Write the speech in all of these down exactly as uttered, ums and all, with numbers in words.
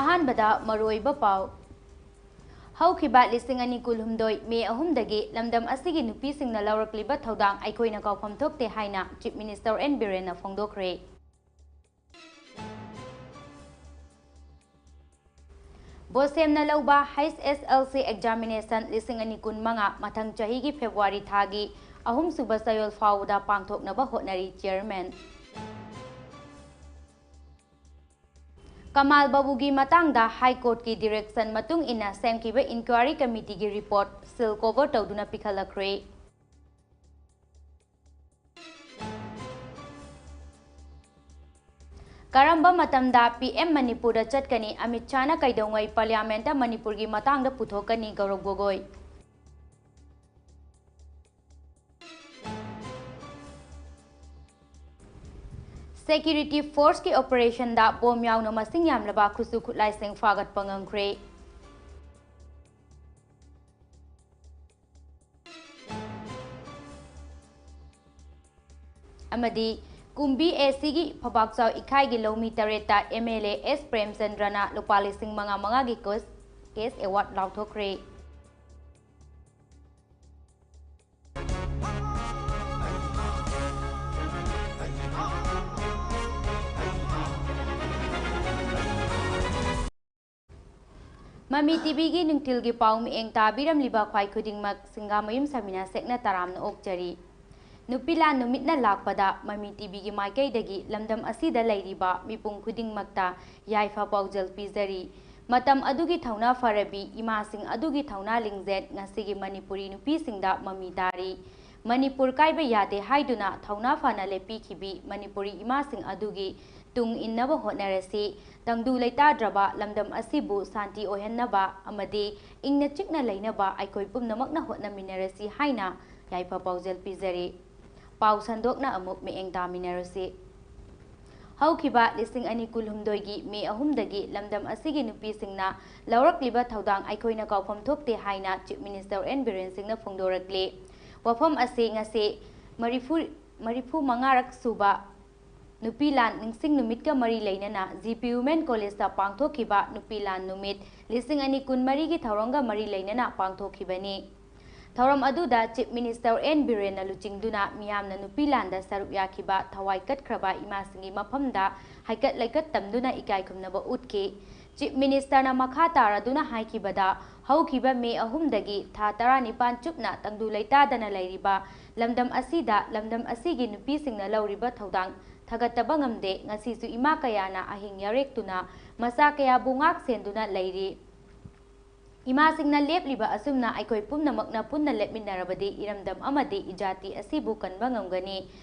ꯑꯍꯥꯟꯕꯗ ꯃꯔꯨꯑꯣꯏꯕ ꯄꯥꯎ꯫ ꯍꯧꯈꯤꯕ ꯂꯤꯁꯤꯡ ꯑꯅꯤ ꯀꯨꯟꯍꯨꯝꯗꯣꯏ ꯃꯦ ꯑꯍꯨꯝꯗꯒꯤ ꯂꯝꯗꯝ ꯑꯁꯤꯒꯤ ꯅꯨꯄꯤꯁꯤꯡꯅ ꯂꯧꯔꯛꯂꯤꯕ ꯊꯧꯗꯥꯡ ꯑꯩꯈꯣꯏꯅ ꯀꯥꯎꯐꯝ ꯊꯣꯛꯇꯦ ꯍꯥꯏꯅ Chief Minister ꯑꯦꯟ ꯕꯤꯔꯦꯟꯅ ꯐꯣꯡꯗꯣꯛꯈ꯭ꯔꯦ꯫ ꯕꯣꯁꯦꯝꯅ ꯂꯧꯕ H S L C examination ꯂꯤꯁꯤꯡ ꯑꯅꯤ ꯀꯨꯟꯃꯉꯥ ꯃꯊꯪ ꯆꯍꯤꯒꯤ ꯐꯦꯕ꯭ꯔꯨꯋꯥꯔꯤ ꯊꯥꯒꯤ ꯑꯍꯨꯝꯁꯨꯕ ꯆꯌꯣꯜ ꯐꯥꯎꯕꯗ ꯄꯥꯡꯊꯣꯛꯅꯕ ꯍꯣꯠꯅꯔꯤ, Chairman꯫ ꯀꯃꯥꯜ ꯕꯥꯕꯨꯒꯤ ꯃꯇꯥꯡꯗ High Courtꯀꯤ direction ꯃꯇꯨꯡ ꯏꯟꯅ ꯁꯦꯝꯈꯤꯕ inquiry committeeꯒꯤ report seal cover ꯇꯧꯗꯨꯅ ꯄꯤꯈꯠꯂꯛꯈ꯭ꯔꯦ꯫ ꯀꯔꯝꯕ ꯃꯇꯝꯗ P M ꯃꯅꯤꯄꯨꯔꯗ ꯆꯠꯀꯅꯤ? ꯑꯃꯤꯠ ꯁꯥꯍꯅ ꯀꯩꯗꯧꯉꯩ Parliamentꯇ ꯃꯅꯤꯄꯨꯔꯒꯤ ꯃꯇꯥꯡꯗ ꯄꯨꯊꯣꯛꯀꯅꯤ? ꯒꯧꯔꯕ ꯒꯣꯒꯣꯏ꯫ Security forceꯀꯤ operationꯗ ꯕꯣꯝ ꯌꯥꯎꯅ ꯃꯁꯤꯡ ꯌꯥꯝꯂꯕ ꯈꯨꯠꯁꯨ ꯈꯨꯠꯂꯥꯏꯁꯤꯡ ꯐꯥꯒꯠꯄ ꯉꯝꯈ꯭ꯔꯦ꯫ ꯑꯃꯗꯤ ꯀꯨꯝꯕꯤ ACꯒꯤ ꯐꯕꯥꯛꯆꯥꯎ ꯏꯀꯥꯏꯒꯤ ꯂꯧꯃꯤ ꯇꯔꯦꯠꯇ MLA S ꯄ꯭ꯔꯦꯝꯆꯟꯗ꯭ꯔꯅ ꯂꯨꯄꯥ ꯂꯤꯁꯤꯡ ꯃꯉꯥ ꯃꯉꯥꯒꯤ cash, cash award ꯂꯥꯎꯊꯣꯛꯈ꯭ꯔꯦ꯫ ꯃꯃꯤ TVꯒꯤ ꯅꯨꯡꯊꯤꯜꯒꯤ ꯄꯥꯎ ꯃꯤꯠꯌꯦꯡ ꯇꯥꯕꯤꯔꯝꯂꯤꯕ ꯈ꯭ꯋꯥꯏ ꯈꯨꯗꯤꯡꯃꯛ ꯁꯤꯡꯒꯥꯃꯌꯨꯝ ꯁꯃꯤꯅꯥ ꯁꯦꯛꯅ ꯇꯔꯥꯝꯅ ꯑꯣꯛꯆꯔꯤ꯫ ꯅꯨꯄꯤ ꯂꯥꯟ ꯅꯨꯃꯤꯠꯅ ꯂꯥꯛꯄꯗ ꯃꯃꯤ TVꯒꯤ ꯃꯥꯏꯀꯩꯗꯒꯤ ꯂꯝꯗꯝ ꯑꯁꯤꯗ ꯂꯩꯔꯤꯕ ꯃꯤꯄꯨꯝ ꯈꯨꯗꯤꯡꯃꯛꯇ ꯌꯥꯏꯐ ꯄꯥꯎꯖꯦꯜ ꯄꯤꯖꯔꯤ꯫ ꯃꯇꯝ ꯑꯗꯨꯒꯤ ꯊꯧꯅꯥ ꯐꯔꯕꯤ ꯏꯃꯥꯁꯤꯡ ꯑꯗꯨꯒꯤ ꯊꯧꯅꯥ ꯂꯤꯡꯖꯦꯜ ꯉꯁꯤꯒꯤ ꯃꯅꯤꯄꯨꯔꯤ ꯅꯨꯄꯤꯁꯤꯡꯗ ꯃꯃꯤ ꯇꯥꯔꯤ꯫ ꯃꯅꯤꯄꯨꯔ ꯀꯥꯏꯕ ꯌꯥꯗꯦ ꯍꯥꯏꯗꯨꯅ ꯊꯧꯅꯥ ꯐꯅ ꯂꯦꯞꯄꯤꯈꯤꯕꯤ ꯃꯅꯤꯄꯨꯔꯤ ꯏꯃꯥꯁꯤꯡ ꯑꯗꯨꯒꯤ ꯇꯨꯡ ꯏꯟꯅꯕ ꯍꯣꯠꯅꯔꯁꯤ꯫ ꯇꯪꯗꯨ ꯂꯩꯇꯥꯗ꯭ꯔꯕ ꯂꯝꯗꯝ ꯑꯁꯤꯕꯨ ꯁꯥꯟꯇꯤ ꯑꯣꯏꯍꯟꯅꯕ ꯑꯃꯗꯤ ꯏꯪꯅ ꯆꯤꯛꯅ ꯂꯩꯅꯕ ꯑꯩꯈꯣꯏ ꯄꯨꯝꯅꯃꯛꯅ ꯍꯣꯠꯅꯃꯤꯟꯅꯔꯁꯤ ꯍꯥꯏꯅ ꯌꯥꯏꯐ ꯄꯥꯎꯖꯦꯜ ꯄꯤꯖꯔꯤ꯫ ꯄꯥꯎ ꯁꯟꯗꯣꯛꯅ ꯑꯃꯨꯛ ꯃꯤꯠꯌꯦꯡ ꯇꯥꯃꯤꯟꯅꯔꯁꯤ꯫ ꯍꯧꯈꯤꯕ ꯂꯤꯁꯤꯡ ꯑꯅꯤ ꯀꯨꯟꯍꯨꯝꯗꯣꯏꯒꯤ ꯃꯦ ꯑꯍꯨꯝꯗꯒꯤ ꯂꯝꯗꯝ ꯑꯁꯤꯒꯤ ꯅꯨꯄꯤꯁꯤꯡꯅ ꯂꯧꯔꯛꯂꯤꯕ ꯊꯧꯗꯥꯡ ꯑꯩꯈꯣꯏꯅ ꯀꯥꯎꯐꯝ ꯊꯣꯛꯇꯦ ꯍꯥꯏꯅ Chief Minister ꯑꯦꯟ ꯕꯤꯔꯦꯟ ꯁꯤꯡꯅ ꯐꯣꯡꯗꯣꯔꯛꯂꯤ꯫ ꯋꯥꯐꯝ ꯑꯁꯤ ꯉꯁꯤ ꯃꯔꯤꯐꯨ, ꯃꯔꯤꯐꯨ ꯃꯉꯥꯔꯛ ꯁꯨꯕ ꯅꯨꯄꯤ ꯂꯥꯟ ꯅꯤꯡꯁꯤꯡ ꯅꯨꯃꯤꯠꯀ ꯃꯔꯤ ꯂꯩꯅꯅ ꯖꯤ ꯄꯤ ꯋꯨꯃꯦꯟ ꯀꯣꯂꯦꯖꯇ ꯄꯥꯡꯊꯣꯛꯈꯤꯕ ꯅꯨꯄꯤ ꯂꯥꯟ ꯅꯨꯃꯤꯠ ꯂꯤꯁꯤꯡ ꯑꯅꯤ ꯀꯨꯟꯃꯔꯤꯒꯤ ꯊꯧꯔꯝꯒ ꯃꯔꯤ ꯂꯩꯅꯅ ꯄꯥꯡꯊꯣꯛꯈꯤꯕꯅꯤ꯫ ꯊꯧꯔꯝ ꯑꯗꯨꯗ ꯆꯤꯐ ꯃꯤꯅꯤꯁꯇꯔ ꯑꯦꯟ ꯕꯤꯔꯦꯟꯅ ꯂꯨꯆꯤꯡꯗꯨꯅ ꯃꯤꯌꯥꯝꯅ ꯅꯨꯄꯤ ꯂꯥꯟꯗ ꯁꯔꯨꯛ ꯌꯥꯈꯤꯕ ꯊꯋꯥꯏ ꯀꯠꯈ꯭ꯔꯕ ꯏꯃꯥꯁꯤꯡꯒꯤ ꯃꯐꯝꯗ ꯍꯩꯀꯠ ꯂꯩꯀꯠ ꯇꯝꯗꯨꯅ ꯏꯀꯥꯏ ꯈꯨꯝꯅꯕ ꯎꯠꯈꯤ꯫ ꯆꯤꯐ ꯃꯤꯅꯤꯁꯇꯔꯅ ꯃꯈꯥ ꯇꯥꯔꯗꯨꯅ ꯍꯥꯏꯈꯤꯕꯗ, ꯍꯧꯈꯤꯕ ꯃꯦ ꯑꯍꯨꯝꯗꯒꯤ ꯊꯥ ꯇꯔꯥꯅꯤꯄꯥꯟ ꯆꯨꯞꯅ ꯇꯪꯗꯨ ꯂꯩꯇꯥꯗꯅ ꯂꯩꯔꯤꯕ ꯂꯝꯗꯝ ꯑꯁꯤꯗ ꯂꯝꯗꯝ ꯑꯁꯤꯒꯤ ꯅꯨꯄꯤꯁꯤꯡꯅ ꯂꯧꯔꯤꯕ ꯊꯧꯗꯥꯡ ꯊꯥꯒꯠꯇꯕ ꯉꯝꯗꯦ꯫ ꯉꯁꯤꯁꯨ ꯏꯃꯥ ꯀꯌꯥꯅ ꯑꯍꯤꯡ ꯌꯥꯔꯦꯛꯇꯨꯅ ꯃꯆꯥ ꯀꯌꯥꯕꯨ ꯉꯥꯛ ꯁꯦꯟꯗꯨꯅ ꯂꯩꯔꯤ꯫ ꯏꯃꯥꯁꯤꯡꯅ ꯂꯦꯞꯂꯤꯕ ꯑꯁꯨꯝꯅ ꯑꯩꯈꯣꯏ ꯄꯨꯝꯅꯃꯛꯅ ꯄꯨꯟꯅ ꯂꯦꯞꯃꯤꯟꯅꯔꯕꯗꯤ ꯏꯔꯝꯗꯝ ꯑꯃꯗꯤ ꯏꯖꯥꯇꯤ ꯑꯁꯤꯕꯨ ꯀꯟꯕ ꯉꯝꯒꯅꯤ꯫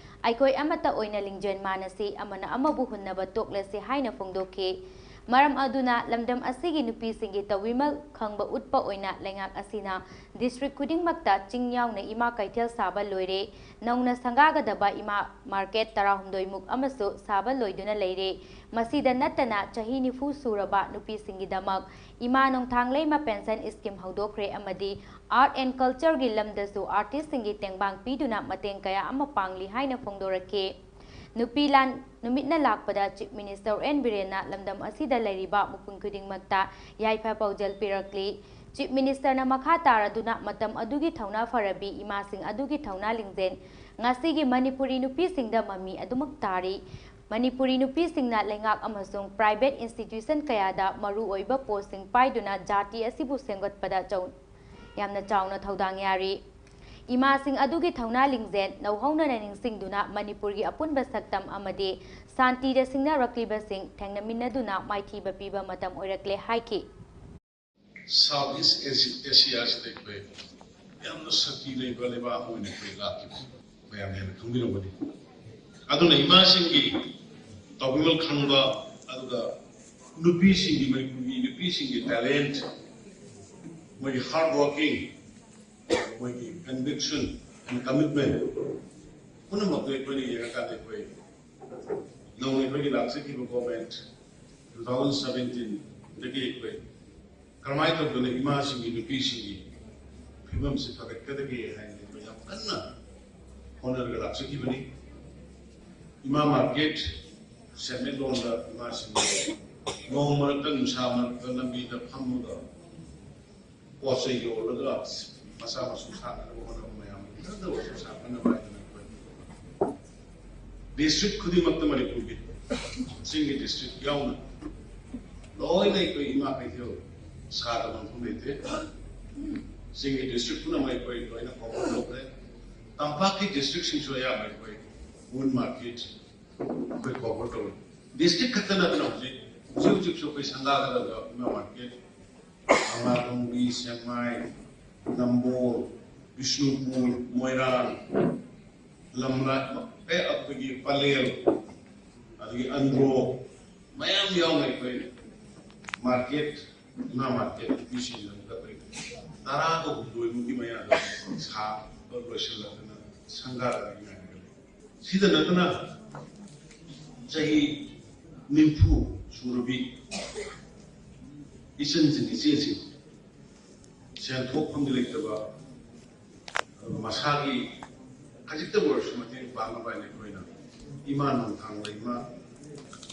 ꯑꯩꯈꯣꯏ ꯑꯃꯠꯇ ꯑꯣꯏꯅ ꯂꯤꯡꯖꯦꯜ ꯃꯥꯟꯅꯁꯤ, ꯑꯃꯅ ꯑꯃꯕꯨ ꯍꯨꯟꯅꯕ ꯇꯣꯛꯂꯁꯤ ꯍꯥꯏꯅ ꯐꯣꯡꯗꯣꯛꯈꯤ꯫ ꯃꯔꯝ ꯑꯗꯨꯅ ꯂꯝꯗꯝ ꯑꯁꯤꯒꯤ ꯅꯨꯄꯤꯁꯤꯡꯒꯤ ꯇꯧꯕꯤꯃꯜ ꯈꯪꯕ ꯎꯠꯄ ꯑꯣꯏꯅ ꯂꯩꯉꯥꯛ ꯑꯁꯤꯅ ꯗꯤꯁꯇ꯭ꯔꯤꯛ ꯈꯨꯗꯤꯡꯃꯛꯇ ꯆꯤꯡ ꯌꯥꯎꯅ ꯏꯃꯥ ꯀꯩꯊꯦꯜ ꯁꯥꯕ ꯂꯣꯏꯔꯦ꯫ ꯅꯧꯅ ꯁꯪꯒꯥꯒꯗꯕ ꯏꯃꯥ ꯃꯥꯔꯀꯦꯠ ꯇꯔꯥꯍꯨꯝꯗꯣꯏꯃꯨꯛ ꯑꯃꯁꯨ ꯁꯥꯕ ꯂꯣꯏꯗꯨꯅ ꯂꯩꯔꯦ꯫ ꯃꯁꯤꯗ ꯅꯠꯇꯅ ꯆꯍꯤ ꯅꯤꯐꯨ ꯁꯨꯔꯕ ꯅꯨꯄꯤꯁꯤꯡꯒꯤꯗꯃꯛ ꯏꯃꯥ ꯅꯣꯡꯊꯥꯡꯂꯩꯃ ꯄꯦꯟꯁꯟ ꯁ꯭ꯀꯤꯝ ꯍꯧꯗꯣꯛꯈ꯭ꯔꯦ ꯑꯃꯗꯤ ꯑꯥꯔꯠ ꯑꯦꯟ ꯀꯜꯆꯔꯒꯤ ꯂꯝꯗꯁꯨ ꯑꯥꯔꯇꯤꯁꯁꯤꯡꯒꯤ ꯇꯦꯡꯕꯥꯡ ꯄꯤꯗꯨꯅ ꯃꯇꯦꯡ ꯀꯌꯥ ꯑꯃ ꯄꯥꯡꯂꯤ ꯍꯥꯏꯅ ꯐꯣꯡꯗꯣꯔꯛꯈꯤ꯫ ꯅꯨꯄꯤ ꯂꯥꯟ ꯅꯨꯃꯤꯠꯅ ꯂꯥꯛꯄꯗ ꯆꯤꯐ ꯃꯤꯅꯤꯁꯇꯔ ꯑꯦꯟ ꯕꯤꯔꯦꯟꯅ ꯂꯝꯗꯝ ꯑꯁꯤꯗ ꯂꯩꯔꯤꯕ ꯃꯤꯄꯨꯝ ꯈꯨꯗꯤꯡꯃꯛꯇ ꯌꯥꯏꯐ ꯄꯥꯎꯖꯦꯜ ꯄꯤꯔꯛꯂꯤ꯫ ꯆꯤꯐ ꯃꯤꯅꯤꯁꯇꯔꯅ ꯃꯈꯥ ꯇꯥꯔꯗꯨꯅ ꯃꯇꯝ ꯑꯗꯨꯒꯤ ꯊꯧꯅꯥ ꯐꯔꯕꯤ ꯏꯃꯥꯁꯤꯡ ꯑꯗꯨꯒꯤ ꯊꯧꯅꯥ ꯂꯤꯡꯖꯦꯜ ꯉꯁꯤꯒꯤ ꯃꯅꯤꯄꯨꯔꯤ ꯅꯨꯄꯤꯁꯤꯡꯗ ꯃꯃꯤ ꯑꯗꯨꯃꯛ ꯇꯥꯔꯤ꯫ ꯃꯅꯤꯄꯨꯔꯤ ꯅꯨꯄꯤꯁꯤꯡꯅ ꯂꯩꯉꯥꯛ ꯑꯃꯁꯨꯡ ꯄ꯭ꯔꯥꯏꯚꯦꯠ ꯏꯟꯁꯇꯤꯇ꯭ꯌꯨꯁꯟ ꯀꯌꯥꯗ ꯃꯔꯨꯑꯣꯏꯕ ꯄꯣꯁꯁꯤꯡ ꯄꯥꯏꯗꯨꯅ ꯖꯥꯇꯤ ꯑꯁꯤꯕꯨ ꯁꯦꯝꯒꯠꯄꯗ ꯆꯧ-, ꯌꯥꯝꯅ ꯆꯥꯎꯅ ꯊꯧꯗꯥꯡ ꯌꯥꯔꯤ꯫ ꯏꯃꯥꯁꯤꯡ ꯑꯗꯨꯒꯤ ꯊꯧꯅꯥ ꯂꯤꯡꯖꯦꯜ ꯅꯧꯍꯧꯅꯅ ꯅꯤꯡꯁꯤꯡꯗꯨꯅ ꯃꯅꯤꯄꯨꯔꯒꯤ ꯑꯄꯨꯟꯕ ꯁꯛꯇꯝ ꯑꯃꯗꯤ ꯁꯥꯟꯇꯤꯗ ꯁꯤꯡꯅꯔꯛꯂꯤꯕꯁꯤꯡ ꯊꯦꯡꯅꯃꯤꯟꯅꯗꯨꯅ ꯃꯥꯏꯊꯤꯕ ꯄꯤꯕ ꯃꯇꯝ ꯑꯣꯏꯔꯛꯂꯦ ꯍꯥꯏꯈꯤ꯫ ꯁꯥꯎꯠ ꯏꯁ ꯑꯦꯁꯤ-, ꯑꯦꯁꯤꯌꯥꯁꯤꯗ ꯑꯩꯈꯣꯏ ꯌꯥꯝꯅ ꯁꯛꯇꯤ ꯂꯩꯕ ꯂꯩꯕꯥꯛ ꯑꯃ ꯑꯣꯏꯅ ꯑꯩꯈꯣꯏ ꯂꯥꯛꯈꯤꯕꯁꯤ ꯃꯌꯥꯝꯅ ꯍꯦꯟꯅ ꯈꯪꯕꯤꯔꯝꯒꯅꯤ꯫ ꯑꯗꯨꯅ ꯏꯃꯥꯁꯤꯡꯒꯤ ꯇꯧꯕꯤꯃꯜ ꯈꯪꯕ, ꯑꯗꯨꯒ ꯅꯨꯄꯤꯁꯤꯡꯒꯤ, ꯃꯅꯤꯄꯨꯔꯒꯤ ꯅꯨꯄꯤꯁꯤꯡꯒꯤ ꯇꯦꯂꯦꯟꯠ, ꯃꯣꯏꯒꯤ ꯍꯥꯔꯗ ꯋꯥꯔꯀꯤꯡ, ꯃꯣꯏꯒꯤ ꯀꯟꯚꯤꯛꯁꯟ ꯑꯦꯟ ꯀꯃꯤꯠꯃꯦꯟ ꯄꯨꯝꯅꯃꯛꯇꯨ ꯑꯩꯈꯣꯏꯅ ꯌꯦꯡꯉꯀꯥꯟꯗ ꯑꯩꯈꯣꯏ ꯅꯧꯅ ꯑꯩꯈꯣꯏꯒꯤ ꯂꯥꯛꯆꯈꯤꯕ ꯒꯣꯔꯃꯦꯟꯠ ꯇꯨ ꯊꯥꯎꯖꯟ ꯁꯕꯦꯟꯇꯤꯟꯗꯒꯤ ꯑꯩꯈꯣꯏ ꯀꯔꯝꯍꯥꯏꯅ ꯇꯧꯗꯅ ꯏꯃꯥꯁꯤꯡꯒꯤ, ꯅꯨꯄꯤꯁꯤꯡꯒꯤ ꯐꯤꯕꯝꯁꯤ ꯐꯒꯠꯀꯗꯒꯦ ꯍꯥꯏꯅ ꯑꯩꯈꯣꯏ ꯌꯥꯝ ꯀꯟꯅ ꯍꯣꯠꯅꯔꯒ ꯂꯥꯛꯆꯈꯤꯕꯅꯤ꯫ ꯏꯃꯥ ꯃꯥꯔꯀꯦꯠ, ꯁꯦꯟꯃꯤꯠꯂꯣꯟꯗ ꯏꯃꯥꯁꯤꯡ ꯅꯣꯡ ꯃꯔꯛꯇ, ꯅꯨꯡꯁꯥ ꯃꯔꯛꯇ ꯂꯝꯕꯤꯗ ꯐꯝꯃꯒ ꯄꯣꯠ ꯆꯩ ꯌꯣꯜꯂꯒ ꯃꯆꯥ ꯃꯁꯨ ꯁꯥꯟꯅꯅꯕ ꯍꯣꯠꯅꯕ ꯃꯌꯥꯝ ꯈꯤꯇꯪꯗ ꯑꯣꯏꯔꯁꯨ ꯁꯥꯟꯅꯅꯕ ꯍꯥꯏꯗꯅ ꯑꯩꯈꯣꯏ ꯗꯤꯁꯇ꯭ꯔꯤꯛ ꯈꯨꯗꯤꯡꯃꯛꯇ ꯃꯅꯤꯄꯨꯔꯒꯤ, ꯆꯤꯡꯒꯤ ꯗꯤꯁꯇ꯭ꯔꯤꯛ ꯌꯥꯎꯅ ꯂꯣꯏꯅ ꯑꯩꯈꯣꯏ ꯏꯃꯥ ꯀꯩꯊꯦꯜ ꯁꯥꯗꯕ ꯃꯐꯝ ꯂꯩꯇꯦ꯫ ꯆꯤꯡꯒꯤ ꯗꯤꯁꯇ꯭ꯔꯤꯛ ꯄꯨꯝꯅꯃꯛ ꯑꯩꯈꯣꯏ ꯂꯣꯏꯅ ꯀꯣꯚꯔ ꯇꯧꯈ꯭ꯔꯦ꯫ ꯇꯝꯄꯥꯛꯀꯤ ꯗꯤꯁꯇ꯭ꯔꯤꯛꯁꯤꯡꯁꯨ ꯑꯌꯥꯝꯕ ꯑꯩꯈꯣꯏ ꯋꯨꯃꯦꯟ ꯃꯥꯔꯀꯦꯠ ꯑꯩꯈꯣꯏ ꯀꯣꯚꯔ ꯇꯧꯔꯦ꯫ ꯗꯤꯁꯇ꯭ꯔꯤꯛ ꯈꯛꯇ ꯅꯠꯇꯅ ꯍꯧꯖꯤꯛ, ꯍꯧꯖꯤꯛ ꯍꯧꯖꯤꯛꯁꯨ ꯑꯩꯈꯣꯏ ꯁꯪꯒꯥꯗ ꯂꯩꯕ ꯋꯨꯃꯦꯟ ꯃꯥꯔꯀꯦꯠ, ꯀꯪꯂꯥꯇꯣꯡꯕꯤ, ꯁꯦꯛꯃꯥꯏ, ꯅꯝꯕꯣꯜ, ꯕꯤꯁꯅꯨꯄꯨꯔ, ꯃꯣꯏꯔꯥꯡ, ꯂꯝꯂꯥꯏ, ꯑꯦ, ꯑꯩꯈꯣꯏꯒꯤ ꯄꯂꯦꯜ, ꯑꯗꯒꯤ ꯑꯟꯗ꯭ꯔꯣ, ꯃꯌꯥꯝ ꯌꯥꯎꯅ ꯑꯩꯈꯣꯏ ꯃꯥꯔꯀꯦꯠ, ꯏꯃꯥ ꯃꯥꯔꯀꯦꯠ ꯅꯨꯄꯤꯁꯤꯡ ꯑꯗꯨꯗ ꯑꯩꯈꯣꯏ ꯇꯔꯥꯒ ꯍꯨꯝꯗꯣꯏꯃꯨꯛꯀꯤ ꯃꯌꯥꯗ ꯁꯥꯕ ꯂꯣꯏꯁꯤꯜꯂꯛꯇꯅ ꯁꯪꯒꯥꯗꯒꯤ ꯉꯥꯏꯔꯒ ꯂꯩ꯫ ꯁꯤꯗ ꯅꯠꯇꯅ ꯆꯍꯤ ꯅꯤꯐꯨ ꯁꯨꯔꯕꯤ ꯏꯆꯟꯁꯤꯡ, ꯏꯆꯦꯁꯤꯡ, ꯁꯦꯟꯊꯣꯛꯐꯝꯗꯤ ꯂꯩꯇꯕ, ꯑꯗꯨꯒ ꯃꯁꯥꯒꯤ ꯈꯖꯤꯛꯇ ꯑꯣꯏꯔꯁꯨ ꯃꯇꯦꯡ ꯄꯥꯡꯅꯕ ꯍꯥꯏꯅ ꯑꯩꯈꯣꯏꯅ ꯏꯃꯥ ꯅꯣꯡꯊꯥꯡ ꯂꯩꯃ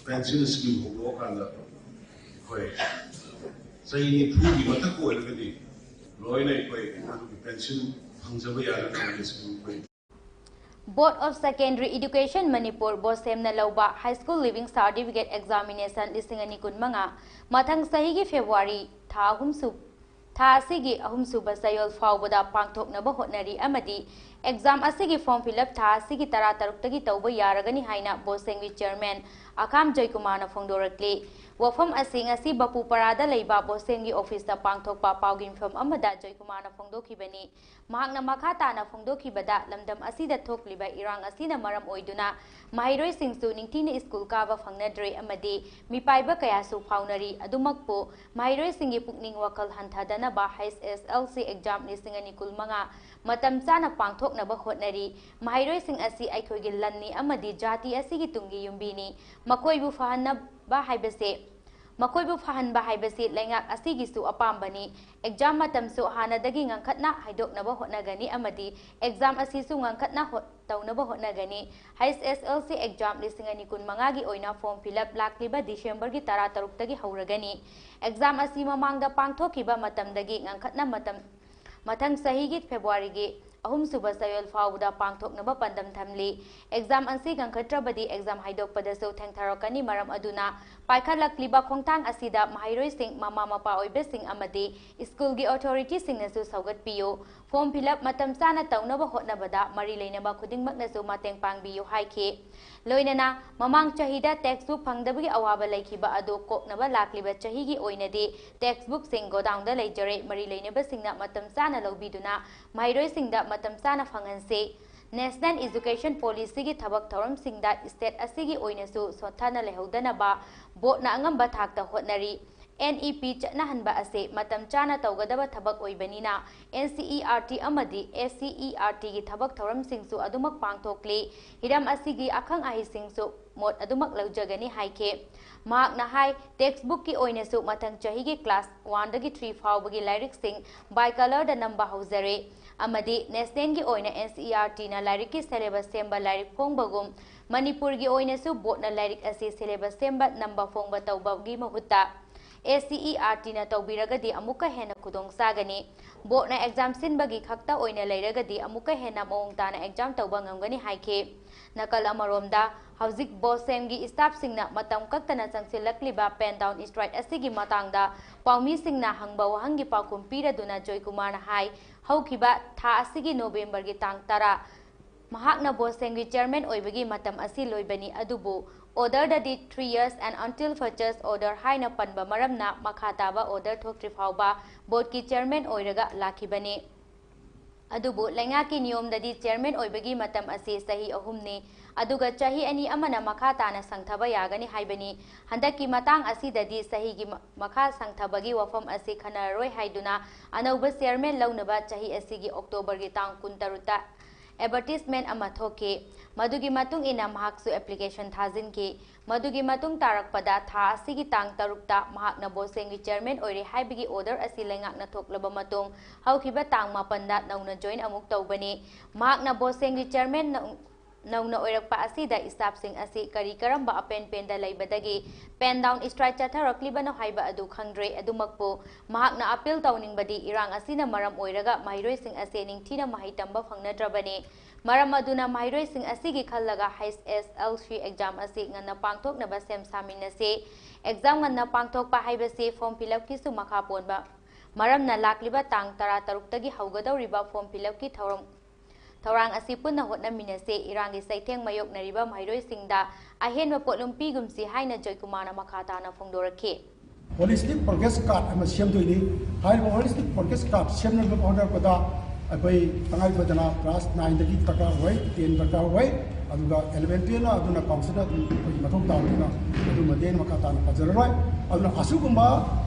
ꯄꯦꯟꯁꯤꯟ ꯁ꯭ꯀꯤꯝ ꯍꯧꯗꯣꯛꯑꯀꯥꯟꯗ ꯑꯩꯈꯣꯏ ꯆꯍꯤ ꯅꯤꯐꯨꯒꯤ ꯃꯊꯛ ꯑꯣꯏꯔꯒꯗꯤ ꯂꯣꯏꯅ ꯑꯩꯈꯣꯏ ꯑꯗꯨꯒꯤ ꯄꯦꯟꯁꯤꯟ ꯐꯪꯖꯕ ꯌꯥꯒꯅꯤ ꯍꯥꯏꯕ ꯁ꯭ꯀꯤꯝ ꯑꯩꯈꯣꯏ Board of Secondary Education Manipur ꯕꯣꯁꯦꯝꯅ ꯂꯧꯕ High School Leaving Certificate Examination ꯂꯤꯁꯤꯡ ꯑꯅꯤ ꯀꯨꯟꯃꯉꯥ ꯃꯊꯪ ꯆꯍꯤꯒꯤ ꯐꯦꯕ꯭ꯔꯨꯋꯥꯔꯤ ꯊꯥ ꯑꯍꯨꯝꯁꯨ-, ꯊꯥ ꯑꯁꯤꯒꯤ ꯑꯍꯨꯝꯁꯨꯕ ꯆꯌꯣꯜ ꯐꯥꯎꯕꯗ ꯄꯥꯡꯊꯣꯛꯅꯕ ꯍꯣꯠꯅꯔꯤ ꯑꯃꯗꯤ exam ꯑꯁꯤꯒꯤ form fill up ꯊꯥ ꯑꯁꯤꯒꯤ ꯇꯔꯥꯇꯔꯨꯛꯇꯒꯤ ꯇꯧꯕ ꯌꯥꯔꯒꯅꯤ ꯍꯥꯏꯅ ꯕꯣꯁꯦꯝꯒꯤ chairman ꯑꯈꯥꯝ ꯖꯣꯏꯀꯨꯃꯥꯔꯅ ꯐꯣꯡꯗꯣꯔꯛꯂꯤ꯫ ꯋꯥꯐꯝ ꯑꯁꯤ ꯉꯁꯤ ꯕꯄꯨꯄꯥꯔꯥꯗ ꯂꯩꯕ ꯕꯣꯁꯦꯝꯒꯤ office ꯇ ꯄꯥꯡꯊꯣꯛꯄ ꯄꯥꯎꯒꯤ ꯃꯤꯐꯝ ꯑꯃꯗ ꯖꯣꯏꯀꯨꯃꯥꯔꯅ ꯐꯣꯡꯗꯣꯛꯈꯤꯕꯅꯤ꯫ ꯃꯍꯥꯛꯅ ꯃꯈꯥ ꯇꯥꯅ ꯐꯣꯡꯗꯣꯛꯈꯤꯕꯗ, ꯂꯝꯗꯝ ꯑꯁꯤꯗ ꯊꯣꯛꯂꯤꯕ ꯏꯔꯥꯡ ꯑꯁꯤꯅ ꯃꯔꯝ ꯑꯣꯏꯗꯨꯅ ꯃꯍꯩꯔꯣꯏꯁꯤꯡꯁꯨ ꯅꯤꯡꯊꯤꯅ ꯁ꯭ꯀꯨꯜ ꯀꯥꯕ ꯐꯪꯅꯗ꯭ꯔꯦ ꯑꯃꯗꯤ ꯃꯤꯄꯥꯏꯕ ꯀꯌꯥꯁꯨ ꯐꯥꯎꯅꯔꯤ꯫ ꯑꯗꯨꯃꯛꯄꯨ ꯃꯍꯩꯔꯣꯏꯁꯤꯡꯒꯤ ꯄꯨꯛꯅꯤꯡ ꯋꯥꯈꯜ ꯍꯟꯊꯗꯅꯕ H S L C exam ꯂꯤꯁꯤꯡ ꯑꯅꯤ ꯀꯨꯟꯃꯉꯥ ꯃꯇꯝ ꯆꯥꯅ ꯄꯥꯡꯊꯣꯛꯅꯕ ꯍꯣꯠꯅꯔꯤ꯫ ꯃꯍꯩꯔꯣꯏꯁꯤꯡ ꯑꯁꯤ ꯑꯩꯈꯣꯏꯒꯤ ꯂꯟꯅꯤ ꯑꯃꯗꯤ ꯖꯥꯇꯤ ꯑꯁꯤꯒꯤ ꯇꯨꯡꯒꯤ ꯌꯨꯝꯕꯤꯅꯤ꯫ ꯃꯈꯣꯏꯕꯨ ꯐꯍꯟꯅꯕ ꯍꯥꯏꯕꯁꯦ ꯃꯈꯣꯏꯕꯨ ꯐꯍꯟꯕ ꯍꯥꯏꯕꯁꯤ ꯂꯩꯉꯥꯛ ꯑꯁꯤꯒꯤꯁꯨ ꯑꯄꯥꯝꯕꯅꯤ꯫ ꯑꯦꯛꯖꯥꯝ ꯃꯇꯝꯁꯨ ꯍꯥꯟꯅꯗꯒꯤ ꯉꯟꯈꯠꯅ ꯍꯥꯏꯗꯣꯛꯅꯕ ꯍꯣꯠꯅꯒꯅꯤ ꯑꯃꯗꯤ ꯑꯦꯛꯖꯥꯝ ꯑꯁꯤꯁꯨ ꯉꯟꯈꯠꯅ ꯍꯣ-, ꯇꯧꯅꯕ ꯍꯣꯠꯅꯒꯅꯤ꯫ ꯍꯩꯆ ꯑꯦꯁ ꯑꯦꯜ ꯁꯤ ꯑꯦꯛꯖꯥꯝ ꯂꯤꯁꯤꯡ ꯑꯅꯤ ꯀꯨꯟꯃꯉꯥꯒꯤ ꯑꯣꯏꯅ ꯐꯣꯔꯝ ꯐꯤꯜ ꯑꯞ ꯂꯥꯛꯂꯤꯕ ꯗꯤꯁꯦꯝꯕꯔꯒꯤ ꯇꯔꯥꯇꯔꯨꯛꯇꯒꯤ ꯍꯧꯔꯒꯅꯤ꯫ ꯑꯦꯛꯖꯥꯝ ꯑꯁꯤ ꯃꯃꯥꯡꯗ ꯄꯥꯡꯊꯣꯛꯈꯤꯕ ꯃꯇꯝꯗꯒꯤ ꯉꯟꯈꯠꯅ ꯃꯇꯝ ꯃꯊꯪ ꯆꯍꯤꯒꯤ ꯐꯦꯕ꯭ꯔꯨꯋꯥꯔꯤꯒꯤ ꯑꯍꯨꯝꯁꯨꯕ ꯆꯌꯣꯜ ꯐꯥꯎꯕꯗ ꯄꯥꯡꯊꯣꯛꯅꯕ ꯄꯥꯟꯗꯝ ꯊꯝꯂꯤ꯫ ꯑꯦꯛꯖꯥꯝ ꯑꯁꯤ ꯉꯟꯈꯠꯇ꯭ꯔꯕꯗꯤ ꯑꯦꯛꯖꯥꯝ ꯍꯥꯏꯗꯣꯛꯄꯗꯁꯨ ꯊꯦꯡꯊꯔꯛꯀꯅꯤ꯫ ꯃꯔꯝ ꯑꯗꯨꯅ ꯄꯥꯏꯈꯠꯂꯛꯂꯤꯕ ꯈꯣꯡꯊꯥꯡ ꯑꯁꯤꯗ ꯃꯍꯩꯔꯣꯏꯁꯤꯡ, ꯃꯃꯥ ꯃꯄꯥ ꯑꯣꯏꯕꯁꯤꯡ ꯑꯃꯗꯤ ꯁ꯭ꯀꯨꯜꯒꯤ ꯑꯣꯊꯣꯔꯤꯇꯤꯁꯤꯡꯅꯁꯨ ꯁꯧꯒꯠꯄꯤꯌꯨ꯫ ꯐꯣꯔꯝ ꯐꯤꯜ ꯑꯞ ꯃꯇꯝ ꯆꯥꯅ ꯇꯧꯅꯕ ꯍꯣꯠꯅꯕꯗ ꯃꯔꯤ ꯂꯩꯅꯕ ꯈꯨꯗꯤꯡꯃꯛꯅꯁꯨ ꯃꯇꯦꯡ ꯄꯥꯡꯕꯤꯌꯨ ꯍꯥꯏꯈꯤ꯫ ꯂꯣꯏꯅꯅ ꯃꯃꯥꯡ ꯆꯍꯤꯗ ꯇꯦꯛꯁꯕꯨꯛ ꯐꯪꯗꯕꯒꯤ ꯑꯋꯥꯕ ꯂꯩꯈꯤꯕ ꯑꯗꯨ ꯀꯣꯛꯅꯕ ꯂꯥꯛꯂꯤꯕ ꯆꯍꯤꯒꯤ ꯑꯣꯏꯅꯗꯤ ꯇꯦꯛꯁꯕꯨꯛꯁꯤꯡ ꯒꯣꯗꯥꯎꯟꯗ ꯂꯩꯖꯔꯦ꯫ ꯃꯔꯤ ꯂꯩꯅꯕꯁꯤꯡꯅ ꯃꯇꯝ ꯆꯥꯅ ꯂꯧꯕꯤꯗꯨꯅ ꯃꯍꯩꯔꯣꯏꯁꯤꯡꯗ ꯃꯇꯝ ꯆꯥꯅ ꯐꯪꯍꯟꯁꯤ꯫ ꯅꯦꯁꯅꯦꯜ ꯏꯖꯨꯀꯦꯁꯟ ꯄꯣꯂꯤꯁꯤꯒꯤ ꯊꯕꯛ ꯊꯧꯔꯝꯁꯤꯡꯗ ꯁ꯭ꯇꯦꯠ ꯑꯁꯤꯒꯤ ꯑꯣꯏꯅꯁꯨ ꯁꯣꯟꯊꯅ ꯂꯩꯍꯧꯗꯅꯕ ꯕꯣꯔꯗꯅ ꯑꯉꯝꯕ ꯊꯥꯛꯇ ꯍꯣꯠꯅꯔꯤ꯫ ꯑꯦꯟ ꯏ ꯄꯤ ꯆꯠꯅꯍꯟꯕ ꯑꯁꯤ ꯃꯇꯝ ꯆꯥꯅ ꯇꯧꯒꯗꯕ ꯊꯕꯛ ꯑꯣꯏꯕꯅꯤꯅ, N C E R T ꯑꯃꯗꯤ ꯑꯦꯁ ꯁꯤ ꯏ ꯑꯥꯔ ꯇꯤꯒꯤ ꯊꯕꯛ ꯊꯧꯔꯝꯁꯤꯡꯁꯨ ꯑꯗꯨꯃꯛ ꯄꯥꯡꯊꯣꯛꯂꯤ꯫ ꯍꯤꯔꯝ ꯑꯁꯤꯒꯤ ꯑꯈꯪ ꯑꯍꯩꯁꯤꯡꯁꯨ ꯃꯣꯠ ꯑꯗꯨꯃꯛ ꯂꯧꯖꯒꯅꯤ ꯍꯥꯏꯈꯤ꯫ ꯃꯍꯥꯛꯅ ꯍꯥꯏ, ꯇꯦꯛꯁꯕꯨꯛꯀꯤ ꯑꯣꯏꯅꯁꯨ ꯃꯊꯪ ꯆꯍꯤꯒꯤ ꯀ꯭ꯂꯥꯁ ꯋꯥꯟꯗꯒꯤ ꯊ꯭ꯔꯤ ꯐꯥꯎꯕꯒꯤ ꯂꯥꯏꯔꯤꯛꯁꯤꯡ ꯕꯥꯏ ꯀꯂꯔꯗ ꯅꯝꯕ ꯍꯧꯖꯔꯦ ꯑꯃꯗꯤ ꯅꯦꯁꯅꯦꯜꯒꯤ ꯑꯣꯏꯅ ꯑꯦꯟ ꯁꯤ ꯏ ꯑꯥꯔ ꯇꯤꯅ ꯂꯥꯏꯔꯤꯛꯀꯤ ꯁꯦꯂꯦꯕꯁ ꯁꯦꯝꯕ ꯂꯥꯏꯔꯤꯛ ꯐꯣꯡꯕꯒꯨꯝ, ꯃꯅꯤꯄꯨꯔꯒꯤ ꯑꯣꯏꯅꯁꯨ ꯕꯣꯔꯗꯅ ꯂꯥꯏꯔꯤꯛ ꯑꯁꯤ ꯁꯦꯂꯦꯕꯁ ꯁꯦꯝꯕ ꯅꯝꯕ ꯐꯣꯡꯕ ꯇꯧꯕꯒꯤ ꯃꯍꯨꯠꯇ ꯑꯦꯁ ꯁꯤ ꯏ ꯑꯥꯔ ꯇꯤꯅ ꯇꯧꯕꯤꯔꯒꯗꯤ ꯑꯃꯨꯛꯀ ꯍꯦꯟꯅ ꯈꯨꯗꯣꯡ ꯆꯥꯒꯅꯤ꯫ ꯕꯣꯔꯗꯅ ꯑꯦꯛꯖꯥꯝ ꯁꯤꯟꯕꯒꯤ ꯈꯛꯇ ꯑꯣꯏꯅ ꯂꯩꯔꯒꯗꯤ ꯑꯃꯨꯛꯀ ꯍꯦꯟꯅ ꯃꯑꯣꯡ ꯇꯥꯅ ꯑꯦꯛꯖꯥꯝ ꯇꯧꯕ ꯉꯝꯒꯅꯤ ꯍꯥꯏꯈꯤ꯫ ꯅꯥꯀꯜ ꯑꯃꯔꯣꯝꯗ, ꯍꯧꯖꯤꯛ ꯕꯣꯁꯦꯝꯒꯤ ꯁ꯭ꯇꯥꯐꯁꯤꯡꯅ ꯃꯇꯝ ꯀꯛꯇꯅ ꯆꯪꯁꯤꯜꯂꯛꯂꯤꯕ ꯄꯦꯟ ꯗꯥꯎꯟ ꯁ꯭ꯇ꯭ꯔꯥꯏꯛ ꯑꯁꯤꯒꯤ ꯃꯇꯥꯡꯗ ꯄꯥꯎꯃꯤꯁꯤꯡꯅ ꯍꯪꯕ ꯋꯥꯍꯪꯒꯤ ꯄꯥꯎꯈꯨꯝ ꯄꯤꯔꯗꯨꯅ ꯖꯣꯏꯀꯨꯃꯥꯔꯅ ꯍꯥꯏ, ꯍꯧꯈꯤꯕ ꯊꯥ ꯑꯁꯤꯒꯤ ꯅꯣꯕꯦꯝꯕꯔꯒꯤ ꯇꯥꯡ ꯇꯔꯥ ꯃꯍꯥꯛꯅ ꯕꯣꯁꯦꯝꯒꯤ ꯆꯤꯌꯔꯃꯦꯟ ꯑꯣꯏꯕꯒꯤ ꯃꯇꯝ ꯑꯁꯤ ꯂꯣꯏꯕꯅꯤ, ꯑꯗꯨꯕꯨ ꯑꯣꯔꯗꯔꯗꯗꯤ three years and until further order ꯍꯥꯏꯅ ꯄꯟꯕ ꯃꯔꯝꯅ ꯃꯈꯥ ꯇꯥꯕ ꯑꯣꯔꯗꯔ ꯊꯣꯛꯇ꯭ꯔꯤ ꯐꯥꯎꯕ ꯕꯣꯔꯗꯀꯤ ꯆꯤꯌꯔꯃꯦꯟ ꯑꯣꯏꯔꯒ ꯂꯥꯛꯈꯤꯕꯅꯤ꯫ ꯑꯗꯨꯕꯨ ꯂꯩꯉꯥꯛꯀꯤ ꯅꯤꯌꯣꯝꯗꯗꯤ ꯆꯤꯌꯔꯃꯦꯟ ꯑꯣꯏꯕꯒꯤ ꯃꯇꯝ ꯑꯁꯤ ꯆꯍꯤ ꯑꯍꯨꯝꯅꯤ, ꯑꯗꯨꯒ ꯆꯍꯤ ꯑꯅꯤ ꯑꯃꯅ ꯃꯈꯥ ꯇꯥꯅ ꯁꯪꯊꯕ ꯌꯥꯒꯅꯤ ꯍꯥꯏꯕꯅꯤ꯫ ꯍꯟꯗꯛꯀꯤ ꯃꯇꯥꯡ ꯑꯁꯤꯗꯗꯤ ꯆꯍꯤꯒꯤ ꯃ-, ꯃꯈꯥ ꯁꯪꯊꯕꯒꯤ ꯋꯥꯐꯝ ꯑꯁꯤ ꯈꯟꯅꯔꯔꯣꯏ ꯍꯥꯏꯗꯨꯅ ꯑꯅꯧꯕ ꯆꯤꯌꯔꯃꯦꯟ ꯂꯧꯅꯕ ꯆꯍꯤ ꯑꯁꯤꯒꯤ ꯑꯣꯛꯇꯣꯕꯔꯒꯤ ꯇꯥꯡ ꯀꯨꯟꯇꯔꯨꯛꯇ ꯑꯦꯗꯚꯔꯇꯤꯁꯃꯦꯟ ꯑꯃ ꯊꯣꯛꯈꯤ꯫ ꯃꯗꯨꯒꯤ ꯃꯇꯨꯡ ꯏꯟꯅ ꯃꯍꯥꯛꯁꯨ ꯑꯦꯄ꯭ꯂꯤꯀꯦꯁꯟ ꯊꯥꯖꯤꯟꯈꯤ꯫ ꯃꯗꯨꯒꯤ ꯃꯇꯨꯡ ꯇꯥꯔꯛꯄꯗ ꯊꯥ ꯑꯁꯤꯒꯤ ꯇꯥꯡ ꯇꯔꯨꯛꯇ ꯃꯍꯥꯛꯅ ꯕꯣꯁꯦꯡꯒꯤ ꯆꯤꯌꯔꯃꯦꯟ ꯑꯣꯏꯔꯦ ꯍꯥꯏꯕꯒꯤ ꯑꯣꯔꯗꯔ ꯑꯁꯤ ꯂꯩꯉꯥꯛꯅ ꯊꯣꯛꯂꯕ ꯃꯇꯨꯡ ꯍꯧꯈꯤꯕ ꯇꯥꯡ ꯃꯥꯄꯟꯗ ꯅꯧꯅ ꯖꯣꯏꯟ ꯑꯃꯨꯛ ꯇꯧꯕꯅꯤ꯫ ꯃꯍꯥꯛꯅ ꯕꯣꯁꯦꯡꯒꯤ ꯆꯤꯌꯔꯃꯦꯟ ꯅꯧ-, ꯅꯧꯅ ꯑꯣꯏꯔꯛꯄ ꯑꯁꯤꯗ ꯏꯁꯇꯥꯐꯁꯤꯡ ꯑꯁꯤ ꯀꯔꯤ ꯀꯔꯝꯕ ꯑꯄꯦꯟ ꯄꯦꯟꯗ ꯂꯩꯕꯗꯒꯤ ꯄꯦꯟ ꯗꯥꯎꯟ ꯁ꯭ꯇ꯭ꯔꯥꯏꯛ ꯆꯠꯊꯔꯛꯂꯤꯕꯅꯣ ꯍꯥꯏꯕ ꯑꯗꯨ ꯈꯪꯗ꯭ꯔꯦ꯫ ꯑꯗꯨꯃꯛꯄꯨ ꯃꯍꯥꯛꯅ ꯑꯄꯤꯜ ꯇꯧꯅꯤꯡꯕꯗꯤ ꯏꯔꯥꯡ ꯑꯁꯤꯅ ꯃꯔꯝ ꯑꯣꯏꯔꯒ ꯃꯍꯩꯔꯣꯏꯁꯤꯡ ꯑꯁꯤ ꯅꯤꯡꯊꯤꯅ ꯃꯍꯩ ꯇꯝꯕ ꯐꯪꯅꯗ꯭ꯔꯕꯅꯤ꯫ ꯃꯔꯝ ꯑꯗꯨꯅ ꯃꯍꯩꯔꯣꯏꯁꯤꯡ ꯑꯁꯤꯒꯤ ꯈꯜꯂꯒ ꯍꯩꯆ ꯑꯦꯁ ꯑꯦꯜ ꯁꯤ ꯑꯦꯛꯖꯥꯝ ꯑꯁꯤ ꯉꯟꯅ ꯄꯥꯡꯊꯣꯛꯅꯕ ꯁꯦꯝ ꯁꯥꯃꯤꯟꯅꯁꯤ꯫ ꯑꯦꯛꯖꯥꯝ ꯉꯟꯅ ꯄꯥꯡꯊꯣꯛꯄ ꯍꯥꯏꯕꯁꯤ ꯐꯣꯔꯝ ꯐꯤꯜ ꯑꯞꯀꯤꯁꯨ ꯃꯈꯥ ꯄꯣꯟꯕ ꯃꯔꯝꯅ ꯂꯥꯛꯂꯤꯕ ꯇꯥꯡ ꯇꯔꯥꯇꯔꯨꯛꯇꯒꯤ ꯍꯧꯒꯗꯧꯔꯤꯕ ꯐꯣꯔꯝ ꯐꯤꯜ ꯑꯞꯀꯤ ꯊꯧꯔꯝ, ꯊꯧꯔꯥꯡ ꯑꯁꯤ ꯄꯨꯟꯅ ꯍꯣꯠꯅꯃꯤꯟꯅꯁꯤ꯫ ꯏꯔꯥꯡꯒꯤ ꯆꯩꯊꯦꯡ ꯃꯥꯌꯣꯛꯅꯔꯤꯕ ꯃꯍꯩꯔꯣꯏꯁꯤꯡꯗ ꯑꯍꯦꯟꯕ ꯄꯣꯠꯂꯨꯝ ꯄꯤꯒꯨꯝꯁꯤ ꯍꯥꯏꯅ ꯖꯣꯏꯀꯨꯃꯥꯔꯅ ꯃꯈꯥ ꯇꯥꯅ ꯐꯣꯡꯗꯣꯔꯛꯈꯤ꯫ ꯍꯣꯂꯤꯁꯇꯤꯛ ꯄ꯭ꯔꯣꯒ꯭ꯔꯦꯁ ꯀꯥꯔꯗ ꯑꯃ ꯁꯦꯝꯗꯣꯏꯅꯤ꯫ ꯍꯥꯏꯔꯤꯕ ꯍꯣꯂꯤꯁꯇꯤꯛ ꯄ꯭ꯔꯣꯒ꯭ꯔꯦꯁ ꯀꯥꯔꯗ ꯁꯦꯝꯅꯕ ꯍꯣꯠꯅꯔꯛꯄꯗ ꯑꯩꯈꯣꯏ ꯇꯉꯥꯏ ꯐꯗꯅ ꯀ꯭ꯂꯥꯁ ꯅꯥꯏꯟꯗꯒꯤ ꯗꯔꯀꯥꯔ ꯑꯣꯏ, ꯇꯦꯟ ꯗꯔꯀꯥꯔ ꯑꯣꯏ, ꯑꯗꯨꯒ ꯑꯦꯂꯚꯦꯟ ꯇꯨꯌꯦꯜꯞꯅ ꯑꯗꯨꯅ ꯀꯥꯎꯟꯁꯤꯜꯅ ꯑꯗꯨꯝ ꯑꯩꯈꯣꯏꯒꯤ ꯃꯊꯧ ꯇꯥꯕꯅꯤꯅ ꯑꯗꯨꯃꯗꯤ ꯑꯩꯅ ꯃꯈꯥ ꯇꯥꯅ ꯄꯟꯖꯔꯔꯣꯏ꯫ ꯑꯗꯨꯅ ꯑꯁꯤꯒꯨꯝꯕ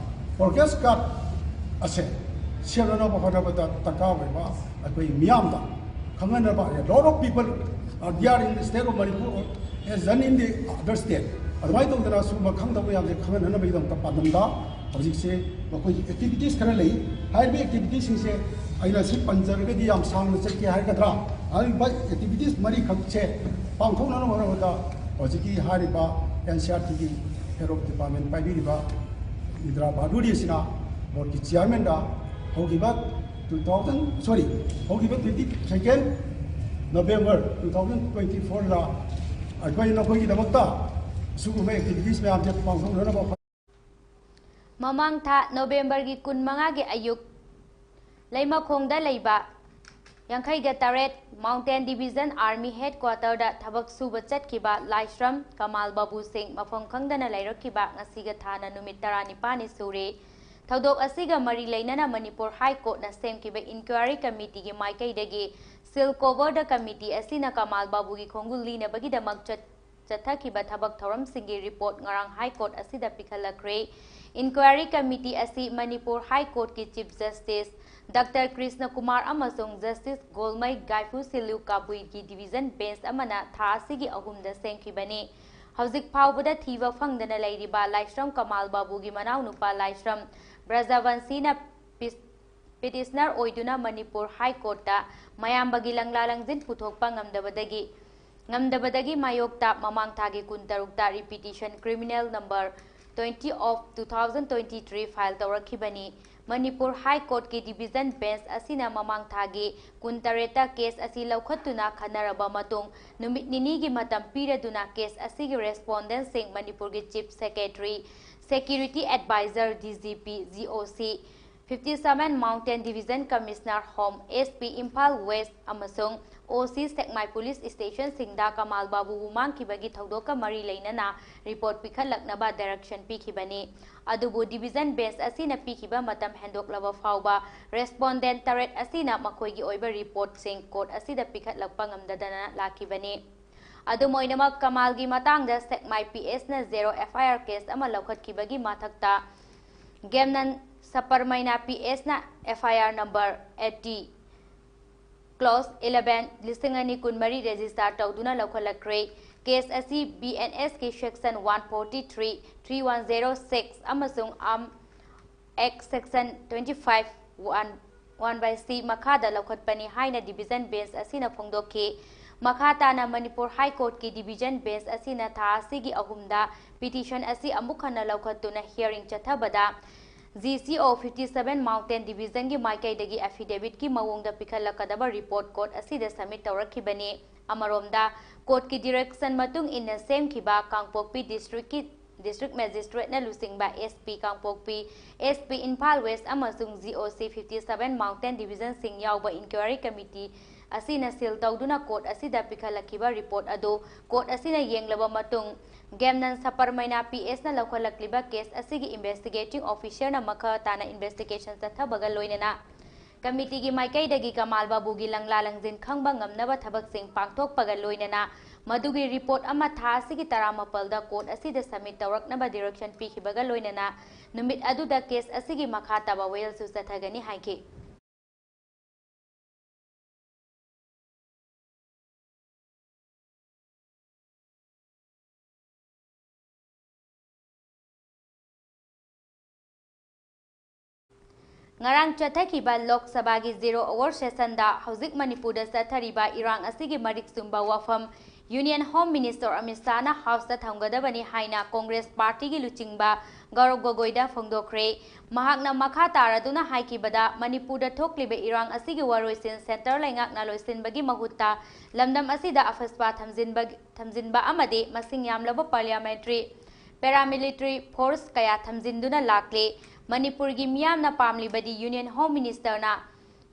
ꯄ꯭ꯔꯣꯒ꯭ꯔꯦꯁ ꯀꯥꯔꯗ ꯑꯁꯦ ꯁꯦꯝꯅꯅꯕ ꯍꯣꯠꯅꯕꯗ ꯗꯔꯀꯥꯔ ꯑꯣꯏꯕ ꯑꯩꯈꯣꯏ ꯃꯤꯌꯥꯝꯗ ꯈꯪꯍꯟꯅꯕ, a lot of people are there in the state of Manipur as and in the other state꯫ ꯑꯗꯨꯃꯥꯏꯅ ꯇꯧꯗꯅ ꯁꯤꯒꯨꯝꯕ ꯈꯪꯗꯕ ꯃꯌꯥꯝꯁꯦ ꯈꯪꯍꯟꯅꯅꯕꯒꯤꯗꯃꯛꯇ ꯄꯥꯟꯗꯝꯗ ꯍꯧꯖꯤꯛꯁꯦ ꯃꯈꯣꯏꯒꯤ ꯑꯦꯛꯇꯤꯚꯤꯇꯤꯁ ꯈꯔ ꯂꯩ꯫ ꯍꯥꯏꯔꯤꯕ ꯑꯦꯛꯇꯤꯚꯤꯇꯤꯁꯁꯤꯡꯁꯦ ꯑꯩꯅ ꯁꯤ ꯄꯟꯖꯔꯒꯗꯤ ꯌꯥꯝ ꯁꯥꯡꯅ ꯆꯠꯀꯦ ꯍꯥꯏꯒꯗ꯭ꯔꯥ? ꯍꯥꯏꯔꯤꯕ ꯑꯦꯛꯇꯤꯚꯤꯇꯤꯁ ꯃꯔꯤꯈꯛꯁꯦ ꯄꯥꯡꯊꯣꯛꯅꯅꯕ ꯍꯣꯠꯅꯕꯗ ꯍꯧꯖꯤꯛꯀꯤ ꯍꯥꯏꯔꯤꯕ ꯑꯦꯟ ꯁꯤ ꯑꯥꯔ ꯇꯤꯒꯤ ꯍꯦꯠ ꯑꯣꯐ ꯗꯤꯄꯥꯔꯠꯃꯦꯟ ꯄꯥꯏꯕꯤꯔꯤꯕ ꯏꯟꯗꯤꯔꯥ ꯕꯥꯗꯨꯔꯤ ꯑꯁꯤꯅ ꯕꯣꯔꯗꯀꯤ ꯆꯤꯌꯥꯔꯃꯦꯟꯗ ꯍꯧꯈꯤꯕ two thousand, sorry, ꯍꯧꯈꯤꯕ twenty second November two thousand twenty fourꯗ ꯑꯩꯈꯣꯏ ꯅꯈꯣꯏꯒꯤꯗꯃꯛꯇ ꯁꯤꯒꯨꯝꯕ ꯑꯦꯛꯇꯤꯚꯤꯇꯤꯁ ꯃꯌꯥꯝꯁꯦ ꯄꯥꯡꯊꯣꯛꯅꯅꯕ ꯃꯃꯥꯡ ꯊꯥ ꯅꯣꯕꯦꯝꯕꯔꯒꯤ ꯀꯨꯟꯃꯉꯥꯒꯤ ꯑꯌꯨꯛ ꯂꯩꯃꯈꯣꯡꯗ ꯂꯩꯕ ꯌꯥꯡꯈꯩꯒ ꯇꯔꯦꯠ Mountain Division Army Headquarterꯗ ꯊꯕꯛ ꯁꯨꯕ ꯆꯠꯈꯤꯕ ꯂꯥꯏꯁ꯭ꯔꯝ ꯀꯃꯥꯜ ꯕꯥꯕꯨ ꯁꯤꯡ ꯃꯐꯝ ꯈꯪꯗꯅ ꯂꯩꯔꯛꯈꯤꯕ ꯉꯁꯤꯒ ꯊꯥꯅ ꯅꯨꯃꯤꯠ ꯇꯔꯥꯅꯤꯄꯥꯜꯅꯤ ꯁꯨꯔꯦ꯫ ꯊꯧꯗꯣꯛ ꯑꯁꯤꯒ ꯃꯔꯤ ꯂꯩꯅꯅ ꯃꯅꯤꯄꯨꯔ ꯍꯥꯏ ꯀꯣꯔꯠꯅ ꯁꯦꯝꯈꯤꯕ ꯏꯟꯀ꯭ꯋꯥꯏꯔꯤ ꯀꯃꯤꯇꯤꯒꯤ ꯃꯥꯏꯀꯩꯗꯒꯤ ꯁꯤꯜ ꯀꯣꯚꯔꯗ ꯀꯃꯤꯇꯤ ꯑꯁꯤꯅ ꯀꯃꯥꯜ ꯕꯥꯕꯨꯒꯤ ꯈꯣꯡꯒꯨꯜ ꯂꯤꯅꯕꯒꯤꯗꯃꯛ ꯆꯠ-, ꯆꯠꯊꯈꯤꯕ ꯊꯕꯛ ꯊꯧꯔꯝꯁꯤꯡꯒꯤ ꯔꯤꯄꯣꯔꯠ ꯉꯔꯥꯡ ꯍꯥꯏ ꯀꯣꯔꯠ ꯑꯁꯤꯗ ꯄꯤꯈꯠꯂꯛꯈ꯭ꯔꯦ꯫ ꯏꯟꯀ꯭ꯋꯥꯏꯔꯤ ꯀꯃꯤꯇꯤ ꯑꯁꯤ ꯃꯅꯤꯄꯨꯔ ꯍꯥꯏ ꯀꯣꯔꯠꯀꯤ chief justice doctor Krishna Kumar ꯑꯃꯁꯨꯡ ꯖꯁꯇꯤꯁ ꯒꯣꯜꯃꯩ ꯒꯥꯏꯐꯨ ꯁꯤꯂꯨ ꯀꯥꯕꯨꯏꯒꯤ ꯗꯤꯕꯤꯖꯟ ꯕꯦꯟꯆ ꯑꯃꯅ ꯊꯥ ꯑꯁꯤꯒꯤ ꯑꯍꯨꯝꯗ ꯁꯦꯝꯈꯤꯕꯅꯤ꯫ ꯍꯧꯖꯤꯛ ꯐꯥꯎꯕꯗ ꯊꯤꯕ ꯐꯪꯗꯅ ꯂꯩꯔꯤꯕ ꯂꯥꯏꯁ꯭ꯔꯝ ꯀꯃꯥꯜ ꯕꯥꯕꯨꯒꯤ ꯃꯅꯥꯎꯅꯨꯄꯥ ꯂꯥꯏꯁ꯭ꯔꯝ ꯕ꯭ꯔꯖꯕꯟꯁꯤꯅ ꯄꯤꯁ-, ꯄꯤꯇꯤꯁꯅꯔ ꯑꯣꯏꯗꯨꯅ ꯃꯅꯤꯄꯨꯔ ꯍꯥꯏ ꯀꯣꯔꯠꯇ ꯃꯌꯥꯝꯕꯒꯤ ꯂꯪꯂꯥ ꯂꯪꯖꯤꯟ ꯄꯨꯊꯣꯛꯄ ꯉꯝꯗꯕꯗꯒꯤ, ꯉꯝꯗꯕꯗꯒꯤ ꯃꯥꯌꯣꯛꯇ ꯃꯃꯥꯡ ꯊꯥꯒꯤ ꯀꯨꯟꯇꯔꯨꯛꯇ repetition criminal number twenty of two thousand twenty three file ꯇꯧꯔꯛꯈꯤꯕꯅꯤ꯫ ꯃꯅꯤꯄꯨꯔ ꯍꯥꯏ ꯀꯣꯔꯠꯀꯤ ꯗꯤꯕꯤꯖꯟ ꯕꯦꯟꯆ ꯑꯁꯤꯅ ꯃꯃꯥꯡ ꯊꯥꯒꯤ ꯀꯨꯟꯇꯔꯦꯠꯇ ꯀꯦꯁ ꯑꯁꯤ ꯂꯧꯈꯠꯇꯨꯅ ꯈꯟꯅꯔꯕ ꯃꯇꯨꯡ, ꯅꯨꯃꯤꯠ ꯅꯤꯅꯤꯒꯤ ꯃꯇꯝ ꯄꯤꯔꯗꯨꯅ ꯀꯦꯁ ꯑꯁꯤꯒꯤ ꯔꯦꯁꯄꯣꯟꯗꯦꯟꯁꯤꯡ ꯃꯅꯤꯄꯨꯔꯒꯤ chief secretary, security adviser, D G P, G O ꯁꯤ, fifty seven Mountain Division Commissioner Home, S P Imphal West ꯑꯃꯁꯨꯡ O C ꯁꯦꯛꯃꯥꯏ ꯄꯨꯂꯤꯁ ꯁ꯭ꯇꯦꯁꯟꯁꯤꯡꯗ ꯀꯃꯥꯜ ꯕꯥꯕꯨꯕꯨ ꯃꯥꯡꯈꯤꯕꯒꯤ ꯊꯧꯗꯣꯛꯀ ꯃꯔꯤ ꯂꯩꯅꯅ ꯔꯤꯄꯣꯔꯠ ꯄꯤꯈꯠꯂꯛꯅꯕ ꯗꯥꯏꯔꯦꯛꯁꯟ ꯄꯤꯈꯤꯕꯅꯤ꯫ ꯑꯗꯨꯕꯨ ꯗꯤꯕꯤꯖꯟ ꯕꯦꯟꯆ ꯑꯁꯤꯅ ꯄꯤꯈꯤꯕ ꯃꯇꯝ ꯍꯦꯟꯗꯣꯛꯂꯕ ꯐꯥꯎꯕ ꯔꯦꯁꯄꯣꯟꯗꯦꯟꯠ ꯇꯔꯦꯠ ꯑꯁꯤꯅ ꯃꯈꯣꯏꯒꯤ ꯑꯣꯏꯕ ꯔꯤꯄꯣꯔꯠꯁꯤꯡ ꯀꯣꯔꯠ ꯑꯁꯤꯗ ꯄꯤꯈꯠꯂꯛꯄ ꯉꯝꯗꯗꯅ ꯂꯥꯛꯈꯤꯕꯅꯤ꯫ ꯑꯗꯨꯝ ꯑꯣꯏꯅꯃꯛ, ꯀꯃꯥꯜꯒꯤ ꯃꯇꯥꯡꯗ ꯁꯦꯛꯃꯥꯏ P S ꯅ zero F I R case ꯑꯃ ꯂꯧꯈꯠꯈꯤꯕꯒꯤ ꯃꯊꯛꯇ, ꯒꯦꯝꯅꯟ ꯁꯄꯔꯃꯩꯅ P S ꯅ F I R number eighty, clause eleven, ꯂꯤꯁꯤꯡ ꯑꯅꯤ ꯀꯨꯟꯃꯔꯤ register ꯇꯧꯗꯨꯅ ꯂꯧꯈꯠꯂꯛꯈ꯭ꯔꯦ꯫ ꯀꯦꯁ ꯑꯁꯤ B N S ꯀꯤ section one forty three, three one zero six ꯑꯃꯁꯨꯡ Arm Act section twenty five one, one by C ꯃꯈꯥꯗ ꯂꯧꯈꯠꯄꯅꯤ ꯍꯥꯏꯅ ꯗꯤꯕꯤꯖꯟ ꯕꯦꯟꯆ ꯑꯁꯤꯅ ꯐꯣꯡꯗꯣꯛꯈꯤ꯫ ꯃꯈꯥ ꯇꯥꯅ ꯃꯅꯤꯄꯨꯔ ꯍꯥꯏ ꯀꯣꯔꯠꯀꯤ ꯗꯤꯕꯤꯖꯟ ꯕꯦꯟꯆ ꯑꯁꯤꯅ ꯊꯥ ꯑꯁꯤꯒꯤ ꯑꯍꯨꯝꯗ ꯄꯤꯇꯤꯁꯟ ꯑꯁꯤ ꯑꯃꯨꯛ ꯍꯟꯅ ꯂꯧꯈꯠꯇꯨꯅ ꯍꯤꯌꯔꯤꯡ ꯆꯠꯊꯕꯗ, G C O fifty seven Mountain Division ꯒꯤ ꯃꯥꯏꯀꯩꯗꯒꯤ affidavit ꯀꯤ ꯃꯑꯣꯡꯗ ꯄꯤꯈꯠꯂꯛꯀꯗꯕ ꯔꯤꯄꯣꯔꯠ ꯀꯣꯔꯠ ꯑꯁꯤꯗ submit ꯇꯧꯔꯛꯈꯤꯕꯅꯤ꯫ ꯑꯃꯔꯣꯝꯗ, ꯀꯣꯔꯠꯀꯤ direction ꯃꯇꯨꯡ ꯏꯟꯅ ꯁꯦꯝꯈꯤꯕ ꯀꯥꯡꯄꯣꯛꯄꯤ district ꯀꯤ District Magistrate ꯅ ꯂꯨꯆꯤꯡꯕ S P ꯀꯥꯡꯄꯣꯛꯄꯤ, S P ꯏꯝꯐꯥꯜ West ꯑꯃꯁꯨꯡ G O C fifty seven Mountain Division ꯁꯤꯡ ꯌꯥꯎꯕ inquiry committee ꯑꯁꯤꯅ seal ꯇꯧꯗꯨꯅ ꯀꯣꯔꯠ ꯑꯁꯤꯗ ꯄꯤꯈꯠꯂꯛꯈꯤꯕ ꯔꯤꯄꯣꯔꯠ ꯑꯗꯨ ꯀꯣꯔꯠ ꯑꯁꯤꯅ ꯌꯦꯡꯂꯕ ꯃꯇꯨꯡ, ꯒꯦꯝꯅꯟ ꯁꯄꯔꯃꯩꯅ P S ꯅ ꯂꯧꯈꯠꯂꯛꯂꯤꯕ ꯀꯦꯁ ꯑꯁꯤꯒꯤ investigating officer ꯅ ꯃꯈꯥ ꯇꯥꯅ investigation ꯆꯠꯊꯕꯒ ꯂꯣꯏꯅꯅ ꯀꯃꯤꯇꯤꯒꯤ ꯃꯥꯏꯀꯩꯗꯒꯤ ꯀꯃꯥꯜ ꯕꯥꯕꯨꯒꯤ ꯂꯪꯂꯥ ꯂꯪꯖꯤꯟ ꯈꯪꯕ ꯉꯝꯅꯕ ꯊꯕꯛꯁꯤꯡ ꯄꯥꯡꯊꯣꯛꯄꯒ ꯂꯣꯏꯅꯅ ꯃꯗꯨꯒꯤ report ꯑꯃ ꯊꯥ ꯑꯁꯤꯒꯤ ꯇꯔꯥꯃꯥꯄꯜꯗ court ꯑꯁꯤꯗ submit ꯇꯧꯔꯛꯅꯕ direction ꯄꯤꯈꯤꯕꯒ ꯂꯣꯏꯅꯅ ꯅꯨꯃꯤꯠ ꯑꯗꯨꯗ case ꯑꯁꯤꯒꯤ ꯃꯈꯥ ꯇꯥꯕ ꯋꯥꯌꯦꯜꯁꯨ ꯆꯠꯊꯒꯅꯤ ꯍꯥꯏꯈꯤ꯫ ꯉꯔꯥꯡ ꯆꯠꯊꯈꯤꯕ ꯂꯣꯛ ꯁꯚꯥꯒꯤ zero hour sessionꯗ ꯍꯧꯖꯤꯛ ꯃꯅꯤꯄꯨꯔꯗ ꯆꯠꯊꯔꯤꯕ ꯏꯔꯥꯡ ꯑꯁꯤꯒꯤ ꯃꯔꯤꯛ ꯆꯨꯝꯕ ꯋꯥꯐꯝ Union Home Minister ꯑꯃꯤꯠ ꯁꯥꯍꯅ Houseꯇ ꯊꯝꯒꯗꯕꯅꯤ ꯍꯥꯏꯅ Congress partyꯒꯤ ꯂꯨꯆꯤꯡꯕ ꯒꯧꯔꯕ ꯒꯣꯒꯣꯏꯗ ꯐꯣꯡꯗꯣꯛꯈ꯭ꯔꯦ꯫ ꯃꯍꯥꯛꯅ ꯃꯈꯥ ꯇꯥꯔꯗꯨꯅ ꯍꯥꯏꯈꯤꯕꯗ, ꯃꯅꯤꯄꯨꯔꯗ ꯊꯣꯛꯂꯤꯕ ꯏꯔꯥꯡ ꯑꯁꯤꯒꯤ ꯋꯥꯔꯣꯏꯁꯤꯟ centre ꯂꯩꯉꯥꯛꯅ ꯂꯣꯏꯁꯤꯟꯕꯒꯤ ꯃꯍꯨꯠꯇ ꯂꯝꯗꯝ ꯑꯁꯤꯗ ꯑꯐꯁꯄꯥ ꯊꯝꯖꯤꯟꯕ, ꯊꯝꯖꯤꯟꯕ ꯑꯃꯗꯤ ꯃꯁꯤꯡ ꯌꯥꯝꯂꯕ parliamentary, paramilitary force ꯀꯌꯥ ꯊꯝꯖꯤꯟꯗꯨꯅ ꯂꯥꯛꯂꯤ꯫ ꯃꯅꯤꯄꯨꯔꯒꯤ ꯃꯤꯌꯥꯝꯅ ꯄꯥꯝꯂꯤꯕꯗꯤ Union Home Ministerꯅ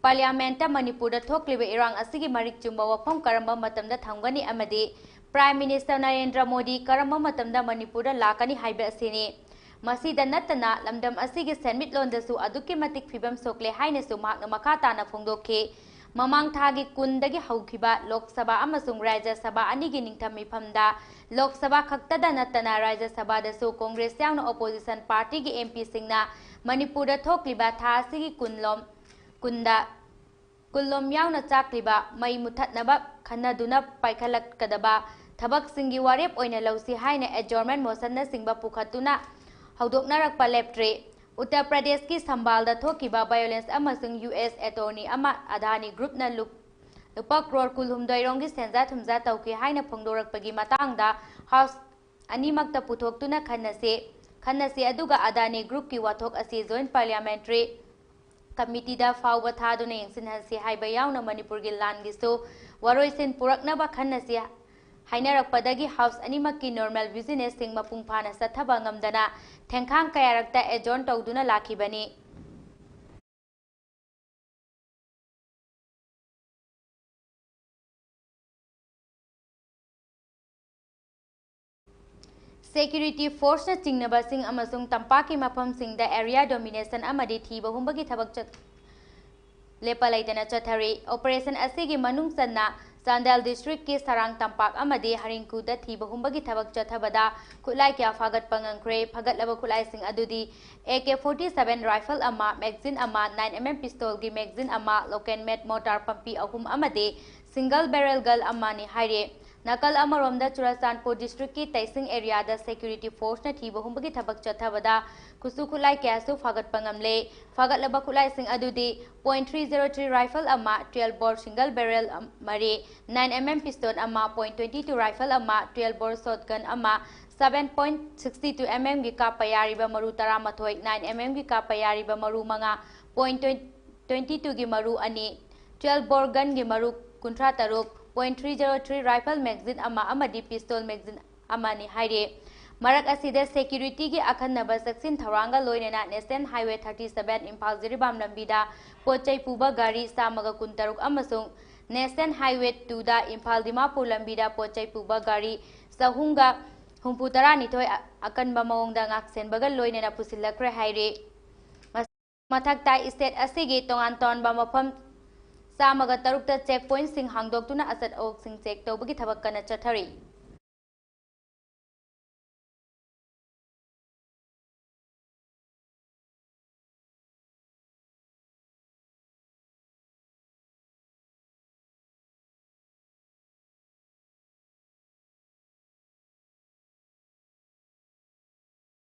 Parliamentꯇ ꯃꯅꯤꯄꯨꯔꯗ ꯊꯣꯛꯂꯤꯕ ꯏꯔꯥꯡ ꯑꯁꯤꯒꯤ ꯃꯔꯤꯛ ꯆꯨꯝꯕ ꯋꯥꯐꯝ ꯀꯔꯝꯕ ꯃꯇꯝꯗ ꯊꯝꯒꯅꯤ ꯑꯃꯗꯤ Prime Minister ꯅꯔꯦꯟꯗ꯭ꯔ ꯃꯣꯗꯤ ꯀꯔꯝꯕ ꯃꯇꯝꯗ ꯃꯅꯤꯄꯨꯔꯗ ꯂꯥꯛꯀꯅꯤ ꯍꯥꯏꯕ ꯑꯁꯤꯅꯤ꯫ ꯃꯁꯤꯗ ꯅꯠꯇꯅ ꯂꯝꯗꯝ ꯑꯁꯤꯒꯤ ꯁꯦꯟꯃꯤꯠꯂꯣꯟꯗꯁꯨ ꯑꯗꯨꯛꯀꯤ ꯃꯇꯤꯛ ꯐꯤꯕꯝ ꯁꯣꯛꯂꯦ ꯍꯥꯏꯅꯁꯨ ꯃꯍꯥꯛꯅ ꯃꯈꯥ ꯇꯥꯅ ꯐꯣꯡꯗꯣꯛꯈꯤ꯫ ꯃꯃꯥꯡ ꯊꯥꯒꯤ ꯀꯨꯟꯗꯒꯤ ꯍꯧꯈꯤꯕ ꯂꯣꯛ ꯁꯚꯥ ꯑꯃꯁꯨꯡ ꯔꯥꯖ꯭ꯌ ꯁꯚꯥ ꯑꯅꯤꯒꯤ ꯅꯤꯡꯊꯝ ꯃꯤꯐꯝꯗ ꯂꯣꯛ ꯁꯚꯥ ꯈꯛꯇꯗ ꯅꯠꯇꯅ ꯔꯥꯖ꯭ꯌ ꯁꯚꯥꯗꯁꯨ Congress ꯌꯥꯎꯅ opposition partyꯒꯤ MPꯁꯤꯡꯅ ꯃꯅꯤꯄꯨꯔꯗ ꯊꯣꯛꯂꯤꯕ ꯊꯥ ꯑꯁꯤꯒꯤ ꯀꯨꯟꯂꯣꯝ, ꯀꯨꯟꯗ ꯀꯨꯟꯂꯣꯝ ꯌꯥꯎꯅ ꯆꯥꯛꯂꯤꯕ ꯃꯩ ꯃꯨꯊꯠꯅꯕ ꯈꯟꯅꯗꯨꯅ ꯄꯥꯏꯈꯠꯂꯛꯀꯗꯕ ꯊꯕꯛꯁꯤꯡꯒꯤ ꯋꯥꯔꯦꯞ ꯑꯣꯏꯅ ꯂꯧꯁꯤ ꯍꯥꯏꯅ adjournment motionꯅꯆꯤꯡꯕ ꯄꯨꯈꯠꯇꯨꯅ ꯍꯧꯗꯣꯛꯅꯔꯛꯄ ꯂꯦꯞꯇ꯭ꯔꯤ꯫ ꯎꯠꯇꯔ ꯄ꯭ꯔꯗꯦꯁꯀꯤ ꯁꯝꯕꯥꯜꯗ ꯊꯣꯛꯈꯤꯕ violence ꯑꯃꯁꯨꯡ US attorney ꯑꯃ ꯑꯗꯥꯅꯤ groupꯅ ꯂꯨꯞ-, ꯂꯨꯄꯥ ꯀ꯭ꯔꯣꯔ ꯀꯨꯟꯍꯨꯝꯗꯣꯏ ꯔꯣꯝꯒꯤ ꯁꯦꯟꯖꯥ ꯊꯨꯝꯖꯥ ꯇꯧꯈꯤ ꯍꯥꯏꯅ ꯐꯣꯡꯗꯣꯔꯛꯄꯒꯤ ꯃꯇꯥꯡꯗ House ꯑꯅꯤꯃꯛꯇ ꯄꯨꯊꯣꯛꯇꯨꯅ ꯈꯟꯅꯁꯤ, ꯈꯟꯅꯁꯤ, ꯑꯗꯨꯒ ꯑꯗꯥꯅꯤ groupꯀꯤ ꯋꯥꯊꯣꯛ ꯑꯁꯤ Joint Parliamentary Committeeꯗ ꯐꯥꯎꯕ ꯊꯥꯗꯨꯅ ꯌꯦꯡꯁꯤꯟꯍꯟꯁꯤ ꯍꯥꯏꯕ ꯌꯥꯎꯅ ꯃꯅꯤꯄꯨꯔꯒꯤ ꯂꯥꯟꯒꯤꯁꯨ ꯋꯥꯔꯣꯏꯁꯤꯟ ꯄꯨꯔꯛꯅꯕ ꯈꯟꯅꯁꯤ ꯍꯥꯏꯅꯔꯛꯄꯗꯒꯤ House ꯑꯅꯤꯃꯛꯀꯤ normal businessꯁꯤꯡ ꯃꯄꯨꯡ ꯐꯥꯅ ꯆꯠꯊꯕ ꯉꯝꯗꯅ ꯊꯦꯡꯈꯥꯡ ꯀꯌꯥꯔꯛꯇ adjourn ꯇꯧꯗꯨꯅ ꯂꯥꯛꯈꯤꯕꯅꯤ꯫ Security forceꯅ ꯆꯤꯡꯅꯕꯁꯤꯡ ꯑꯃꯁꯨꯡ ꯇꯝꯄꯥꯛꯀꯤ ꯃꯐꯝꯁꯤꯡꯗ area domination ꯑꯃꯗꯤ ꯊꯤꯕ ꯍꯨꯝꯕꯒꯤ ꯊꯕꯛ ꯆꯠ-, ꯂꯦꯞꯄ ꯂꯩꯇꯅ ꯆꯠꯊꯔꯤ꯫ Operation ꯑꯁꯤꯒꯤ ꯃꯅꯨꯡ ꯆꯟꯅ ꯆꯥꯟꯗꯦꯜ district ꯀꯤ ꯁꯔꯥꯡ ꯇꯝꯄꯥꯛ ꯑꯃꯗꯤ ꯍꯔꯤꯡꯀꯨꯗ ꯊꯤꯕ ꯍꯨꯝꯕꯒꯤ ꯊꯕꯛ ꯆꯠꯊꯕꯗ ꯈꯨꯠꯂꯥꯏ ꯀꯌꯥ ꯐꯥꯒꯠꯄ ꯉꯝꯈ꯭ꯔꯦ꯫ ꯐꯥꯒꯠꯂꯕ ꯈꯨꯠꯂꯥꯏꯁꯤꯡ ꯑꯗꯨꯗꯤ A K forty seven rifle ꯑꯃ, magazine ꯑꯃ, nine M M pistol ꯒꯤ magazine ꯑꯃ, local made mortar ꯄꯝꯄꯤ ꯑꯍꯨꯝ ꯑꯃꯗꯤ single barrel gun ꯑꯃꯅꯤ ꯍꯥꯏꯔꯤ꯫ ꯅꯥꯀꯜ ꯑꯃꯔꯣꯝꯗ ꯆꯨꯔꯆꯥꯟꯄꯨꯔ district ꯀꯤ ꯇꯩꯁꯤꯡ area ꯗ security force ꯅ ꯊꯤꯕ ꯍꯨꯝꯕꯒꯤ ꯊꯕꯛ ꯆꯠꯊꯕꯗ ꯈꯨꯠꯁꯨ ꯈꯨꯠꯂꯥꯏ ꯀꯌꯥꯁꯨ ꯐꯥꯒꯠꯄ ꯉꯝꯂꯦ꯫ ꯐꯥꯒꯠꯂꯕ ꯈꯨꯠꯂꯥꯏꯁꯤꯡ ꯑꯗꯨꯗꯤ point three zero three rifle ꯑꯃ, twelve bore single barrel ꯃꯔꯤ, nine M M pistol ꯑꯃ, point twenty two rifle ꯑꯃ, twelve bore shotgun ꯑꯃ, seven point sixty two M M ꯒꯤ ꯀꯥꯞꯄ ꯌꯥꯔꯤꯕ ꯃꯔꯨ ꯇꯔꯥꯃꯥꯊꯣꯏ, nine M M ꯒꯤ ꯀꯥꯞꯄ ꯌꯥꯔꯤꯕ ꯃꯔꯨ ꯃꯉꯥ, point twenty two ꯒꯤ ꯃꯔꯨ ꯑꯅꯤ, twelve bore gun ꯒꯤ ꯃꯔꯨ ꯀꯨꯟꯊ꯭ꯔꯥ ꯇꯔꯨꯛ, point three zero three rifle magazine ꯑꯃ ꯑꯃꯗꯤ pistol magazine ꯑꯃꯅꯤ ꯍꯥꯏꯔꯤ꯫ ꯃꯔꯛ ꯑꯁꯤꯗ security ꯒꯤ ꯑꯈꯟꯅꯕ ꯆꯦꯛꯁꯤꯟ ꯊꯧꯔꯥꯡꯒ ꯂꯣꯏꯅꯅ National Highway thirty seven Imphal Jiribam ꯂꯝꯕꯤꯗ ꯄꯣꯠ ꯆꯩ ꯄꯨꯕ ꯒꯥꯔꯤ ꯆꯥꯝꯃꯒ ꯀꯨꯟꯇꯔꯨꯛ ꯑꯃꯁꯨꯡ National Highway two ꯗ ꯏꯝꯐꯥꯜ ꯗꯤꯃꯥꯄꯨꯔ ꯂꯝꯕꯤꯗ ꯄꯣꯠ ꯆꯩ ꯄꯨꯕ ꯒꯥꯔꯤ ꯆꯍꯨꯝꯒ ꯍꯨꯝꯐꯨ ꯇꯔꯥꯅꯤꯊꯣꯏ ꯑ-, ꯑꯀꯟꯕ ꯃꯑꯣꯡꯗ ꯉꯥꯛꯁꯦꯟꯕꯒ ꯂꯣꯏꯅꯅ ꯄꯨꯁꯤꯜꯂꯛꯈ꯭ꯔꯦ ꯍꯥꯏꯔꯤ꯫ ꯃꯁ-, ꯃꯊꯛꯇ state ꯑꯁꯤꯒꯤ ꯇꯣꯉꯥꯟ ꯇꯣꯉꯥꯟꯕ ꯃꯐꯝ ꯆꯥꯝꯃꯒ ꯇꯔꯨꯛꯇ check point ꯁꯤꯡ ꯍꯥꯡꯗꯣꯛꯇꯨꯅ ꯑꯆꯠ ꯑꯋꯣꯛꯁꯤꯡ check ꯇꯧꯕꯒꯤ ꯊꯕꯛ ꯀꯟꯅ ꯆꯠꯊꯔꯤ꯫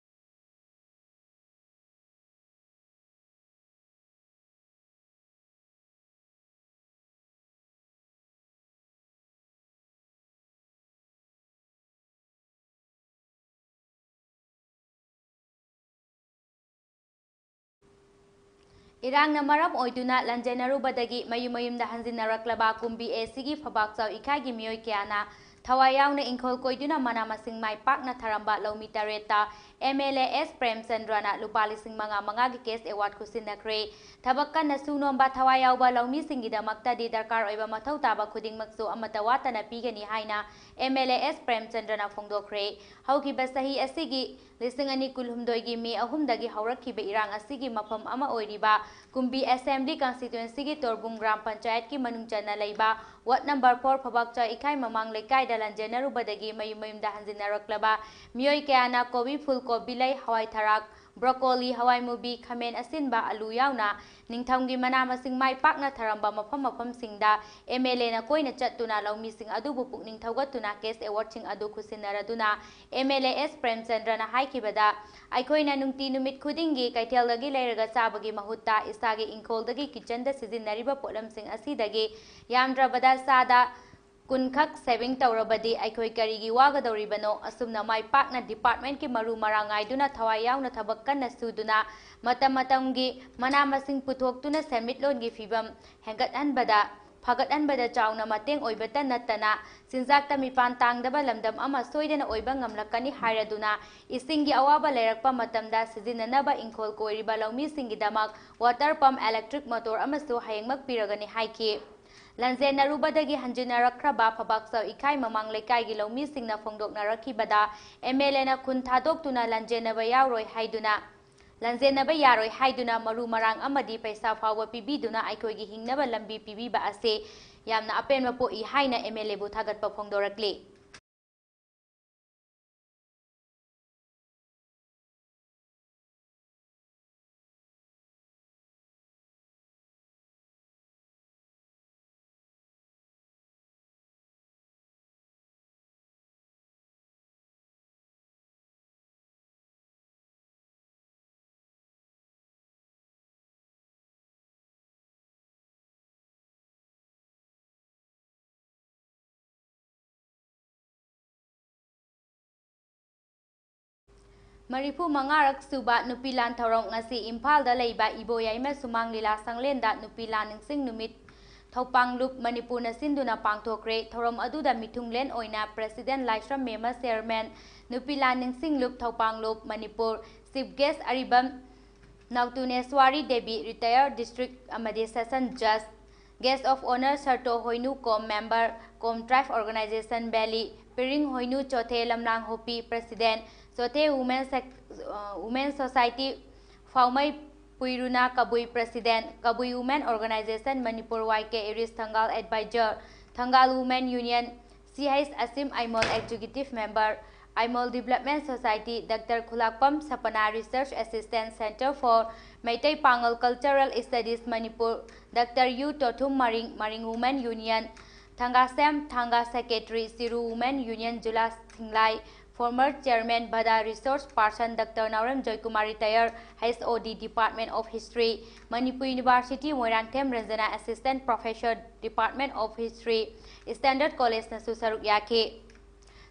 ꯏꯔꯥꯡꯅ ꯃꯔꯝ ꯑꯣꯏꯗꯨꯅ ꯂꯥꯟꯖꯦꯟꯅꯔꯨꯕꯗꯒꯤ ꯃꯌꯨꯝ ꯃꯌꯨꯝꯗ ꯍꯟꯖꯤꯟꯅꯔꯛꯂꯕ ꯀꯨꯝꯕꯤ ꯑꯦꯁꯤꯒꯤ ꯐꯕꯥꯛꯆꯥꯎ ꯏꯀꯥꯏꯒꯤ ꯃꯤꯑꯣꯏ ꯀꯌꯥꯅ ꯊꯋꯥꯏ ꯌꯥꯎꯅ ꯏꯪꯈꯣꯜ ꯀꯣꯏꯗꯨꯅ ꯃꯅꯥ ꯃꯁꯤꯡ ꯃꯥꯏ ꯄꯥꯛꯅ ꯊꯥꯔꯝꯕ ꯂꯧꯃꯤ ꯇꯔꯦꯠꯇ ꯑꯦꯝ ꯑꯦꯜ ꯑꯦ ꯑꯦꯁ ꯄ꯭ꯔꯦꯝꯆꯟꯗ꯭ꯔꯅ ꯂꯨꯄꯥ ꯂꯤꯁꯤꯡ ꯃꯉꯥ ꯃꯉꯥꯒꯤ cash award ꯈꯨꯠꯁꯤꯟꯅꯈ꯭ꯔꯦ꯫ ꯊꯕꯛ ꯀꯟꯅ ꯁꯨ ꯅꯣꯝꯕ ꯊꯋꯥꯏ ꯌꯥꯎꯕ ꯂꯧꯃꯤꯁꯤꯡꯒꯤꯗꯃꯛꯇꯗꯤ ꯗꯔꯀꯥꯔ ꯑꯣꯏꯕ ꯃꯊꯧ ꯇꯥꯕ ꯈꯨꯗꯤꯡꯃꯛꯁꯨ ꯑꯃꯠꯇ ꯋꯥꯠꯇꯅ ꯄꯤꯒꯅꯤ ꯍꯥꯏꯅ ꯑꯦꯝ ꯑꯦꯜ ꯑꯦ ꯑꯦꯁ ꯄ꯭ꯔꯦꯝꯆꯟꯗ꯭ꯔꯅ ꯐꯣꯡꯗꯣꯛꯈ꯭ꯔꯦ꯫ ꯍꯧꯈꯤꯕ ꯆꯍꯤ ꯑꯁꯤꯒꯤ ꯂꯤꯁꯤꯡ ꯑꯅꯤ ꯀꯨꯟꯍꯨꯝꯗꯣꯏꯒꯤ ꯃꯦ ꯑꯍꯨꯝꯗꯒꯤ ꯍꯧꯔꯛꯈꯤꯕ ꯏꯔꯥꯡ ꯑꯁꯤꯒꯤ ꯃꯐꯝ ꯑꯃ ꯑꯣꯏꯔꯤꯕ ꯀꯨꯝꯕꯤ Assembly Constituencyꯒꯤ ꯇꯣꯔꯕꯨꯡ ꯒ꯭ꯔꯥꯝ ꯄꯟꯆꯥꯌꯠꯀꯤ ꯃꯅꯨꯡ ꯆꯟꯅ ꯂꯩꯕ ward number four ꯐꯕꯥꯛꯆꯥꯎ ꯏꯈꯥꯏ ꯃꯃꯥꯡ ꯂꯩꯀꯥꯏꯗ ꯂꯥꯟꯖꯦꯟꯅꯔꯨꯕꯗꯒꯤ ꯃꯌꯨꯝ ꯃꯌꯨꯝꯗ ꯍꯟꯖꯤꯟꯅꯔꯛꯂꯕ ꯃꯤꯑꯣꯏ ꯀꯌꯥꯅ ꯀꯣꯕꯤ ꯐꯨꯜ, ꯀꯣꯕꯤ ꯂꯩ, ꯍꯋꯥꯏ ꯊꯔꯥꯛ, broccoli, ꯍꯋꯥꯏ ꯃꯨꯕꯤ, ꯈꯥꯃꯦꯟ ꯑꯁꯤꯟꯕ, ꯑꯂꯨ ꯌꯥꯎꯅ ꯅꯤꯡꯊꯝꯒꯤ ꯃꯅꯥ ꯃꯁꯤꯡ ꯃꯥꯏ ꯄꯥꯛꯅ ꯊꯔꯝꯕ ꯃꯐꯝ ꯃꯐꯝꯁꯤꯡꯗ ꯑꯦꯝ ꯑꯦꯜ ꯑꯦꯅ ꯀꯣꯏꯅ ꯆꯠꯇꯨꯅ ꯂꯧꯃꯤꯁꯤꯡ ꯑꯗꯨꯕꯨ ꯄꯨꯛꯅꯤꯡ ꯊꯧꯒꯠꯇꯨꯅ cash awardꯁꯤꯡ ꯑꯗꯨ ꯈꯨꯠꯁꯤꯟꯅꯔꯗꯨꯅ ꯑꯦꯝ ꯑꯦꯜ ꯑꯦ ꯑꯦꯁ ꯄ꯭ꯔꯦꯝꯆꯟꯗ꯭ꯔꯅ ꯍꯥꯏꯈꯤꯕꯗ, ꯑꯩꯈꯣꯏꯅ ꯅꯨꯡꯇꯤ ꯅꯨꯃꯤꯠ ꯈꯨꯗꯤꯡꯒꯤ ꯀꯩꯊꯦꯜꯗꯒꯤ ꯂꯩꯔꯒ ꯆꯥꯕꯒꯤ ꯃꯍꯨꯠꯇ ꯏꯁꯥꯒꯤ ꯏꯪꯈꯣꯜꯗꯒꯤ kitchenꯗ ꯁꯤꯖꯤꯟꯅꯔꯤꯕ ꯄꯣꯠꯂꯝꯁꯤꯡ ꯑꯁꯤꯗꯒꯤ ꯌꯥꯝꯗ꯭ꯔꯕꯗ ꯆꯥꯗ ꯀꯨꯟꯈꯛ saving ꯇꯧꯔꯕꯗꯤ ꯑꯩꯈꯣꯏ ꯀꯔꯤꯒꯤ ꯋꯥꯒꯗꯧꯔꯤꯕꯅꯣ? ꯑꯁꯨꯝꯅ ꯃꯥꯏ ꯄꯥꯛꯅ departmentꯀꯤ ꯃꯔꯨ ꯃꯔꯥꯡ ꯉꯥꯏꯗꯨꯅ ꯊꯋꯥꯏ ꯌꯥꯎꯅ ꯊꯕꯛ ꯀꯟꯅ ꯁꯨꯗꯨꯅ ꯃꯇꯝ ꯃꯇꯝꯒꯤ ꯃꯅꯥ ꯃꯁꯤꯡ ꯄꯨꯊꯣꯛꯇꯨꯅ ꯁꯦꯟꯃꯤꯠꯂꯣꯟꯒꯤ ꯐꯤꯕꯝ ꯍꯦꯟꯒꯠꯍꯟꯕꯗ, ꯐꯒꯠꯍꯟꯕꯗ ꯆꯥꯎꯅ ꯃꯇꯦꯡ ꯑꯣꯏꯕꯇ ꯅꯠꯇꯅ ꯆꯤꯟꯖꯥꯛꯇ ꯃꯤꯄꯥꯟ ꯇꯥꯡꯗꯕ ꯂꯝꯗꯝ ꯑꯃ ꯁꯣꯏꯗꯅ ꯑꯣꯏꯕ ꯉꯝꯂꯛꯀꯅꯤ ꯍꯥꯏꯔꯗꯨꯅ ꯏꯁꯤꯡꯒꯤ ꯑꯋꯥꯕ ꯂꯩꯔꯛꯄ ꯃꯇꯝꯗ ꯁꯤꯖꯤꯟꯅꯅꯕ ꯏꯪꯈꯣꯜ ꯀꯣꯏꯔꯤꯕ ꯂꯧꯃꯤꯁꯤꯡꯒꯤꯗꯃꯛ water pump, electric motor ꯑꯃꯁꯨ ꯍꯌꯦꯡꯃꯛ ꯄꯤꯔꯒꯅꯤ ꯍꯥꯏꯈꯤ꯫ ꯂꯥꯟꯖꯦꯟꯅꯔꯨꯕꯗꯒꯤ ꯍꯟꯖꯤꯟꯅꯔꯛꯈ꯭ꯔꯕ ꯐꯕꯥꯛꯆꯥꯎ ꯏꯈꯥꯏ ꯃꯃꯥꯡ ꯂꯩꯀꯥꯏꯒꯤ ꯂꯧꯃꯤꯁꯤꯡꯅ ꯐꯣꯡꯗꯣꯛꯅꯔꯛꯈꯤꯕꯗ ꯑꯦꯝ ꯑꯦꯜ ꯑꯦꯅ ꯈꯨꯟ ꯊꯥꯗꯣꯛꯇꯨꯅ ꯂꯥꯟꯖꯦꯟꯅꯕ ꯌꯥꯎꯔꯣꯏ ꯍꯥꯏꯗꯨꯅ, ꯂꯥꯟꯖꯦꯟꯅꯕ ꯌꯥꯔꯣꯏ ꯍꯥꯏꯗꯨꯅ ꯃꯔꯨ ꯃꯔꯥꯡ ꯑꯃꯗꯤ ꯄꯩꯁꯥ ꯐꯥꯎꯕ ꯄꯤꯕꯤꯗꯨꯅ ꯑꯩꯈꯣꯏꯒꯤ ꯍꯤꯡꯅꯕ ꯂꯝꯕꯤ ꯄꯤꯕꯤꯕ ꯑꯁꯤ ꯌꯥꯝꯅ ꯑꯄꯦꯟꯕ ꯄꯣꯛꯏ ꯍꯥꯏꯅ ꯑꯦꯝ ꯑꯦꯜ ꯑꯦꯕꯨ ꯊꯥꯒꯠꯄ ꯐꯣꯡꯗꯣꯔꯛꯂꯤ꯫ ꯃꯔꯤꯐꯨ ꯃꯉꯥꯔꯛ ꯁꯨꯕ ꯅꯨꯄꯤ ꯂꯥꯟ ꯊꯧꯔꯝ ꯉꯁꯤ ꯏꯝꯐꯥꯜꯗ ꯂꯩꯕ ꯏꯕꯣꯌꯥꯏꯃ ꯁꯨꯃꯥꯡ ꯂꯤꯂꯥ ꯁꯪꯂꯦꯟꯗ ꯅꯨꯄꯤ ꯂꯥꯟ ꯅꯤꯡꯁꯤꯡ ꯅꯨꯃꯤꯠ ꯊꯧꯄꯥꯡꯂꯨꯞ ꯃꯅꯤꯄꯨꯔꯅ ꯁꯤꯟꯗꯨꯅ ꯄꯥꯡꯊꯣꯛꯈ꯭ꯔꯦ꯫ ꯊꯧꯔꯝ ꯑꯗꯨꯗ ꯃꯤꯊꯨꯡꯂꯦꯟ ꯑꯣꯏꯅ President Laishram Mema, Chairman Nupilan Ningshinglup Thoupanglup Manipur, Chief Guest Aribam Nautuneshwari Devi, Retired District ꯑꯃꯗꯤ Session Judge, Guest of Honour Sarto Hoinu Kom Member Kom Tribe Organisation Valley, Piring Hoinu Chothe Lamlang Hopi, President Chothe Women Sec-, uh, Women Society, Phaomei Puiruna Kabui, President Kabui Women Organisation Manipur, Y K Iris Thangal Advisor, Thangal Women Union, C H Ashim Aimol Executive Member, Aimol Development Society, Doctor ꯈꯨꯂꯥꯛꯄꯝ Sapna Research Assistant, Centre for Meitei Pangal Cultural Studies Manipur, Doctor U Tothum Maring, Maring Women Union, Thangasem Thanga Secretary, Chiru Women Union Jula Singlai, former Chairman ꯕꯗꯥ Resource Person Doctor Naorem Joykumar, Retired H O D Department of History, Manipur University Moirangthem Ranjana, Assistant Professor Department of History, Standard College ꯅꯁꯨ ꯁꯔꯨꯛ ꯌꯥꯈꯤ꯫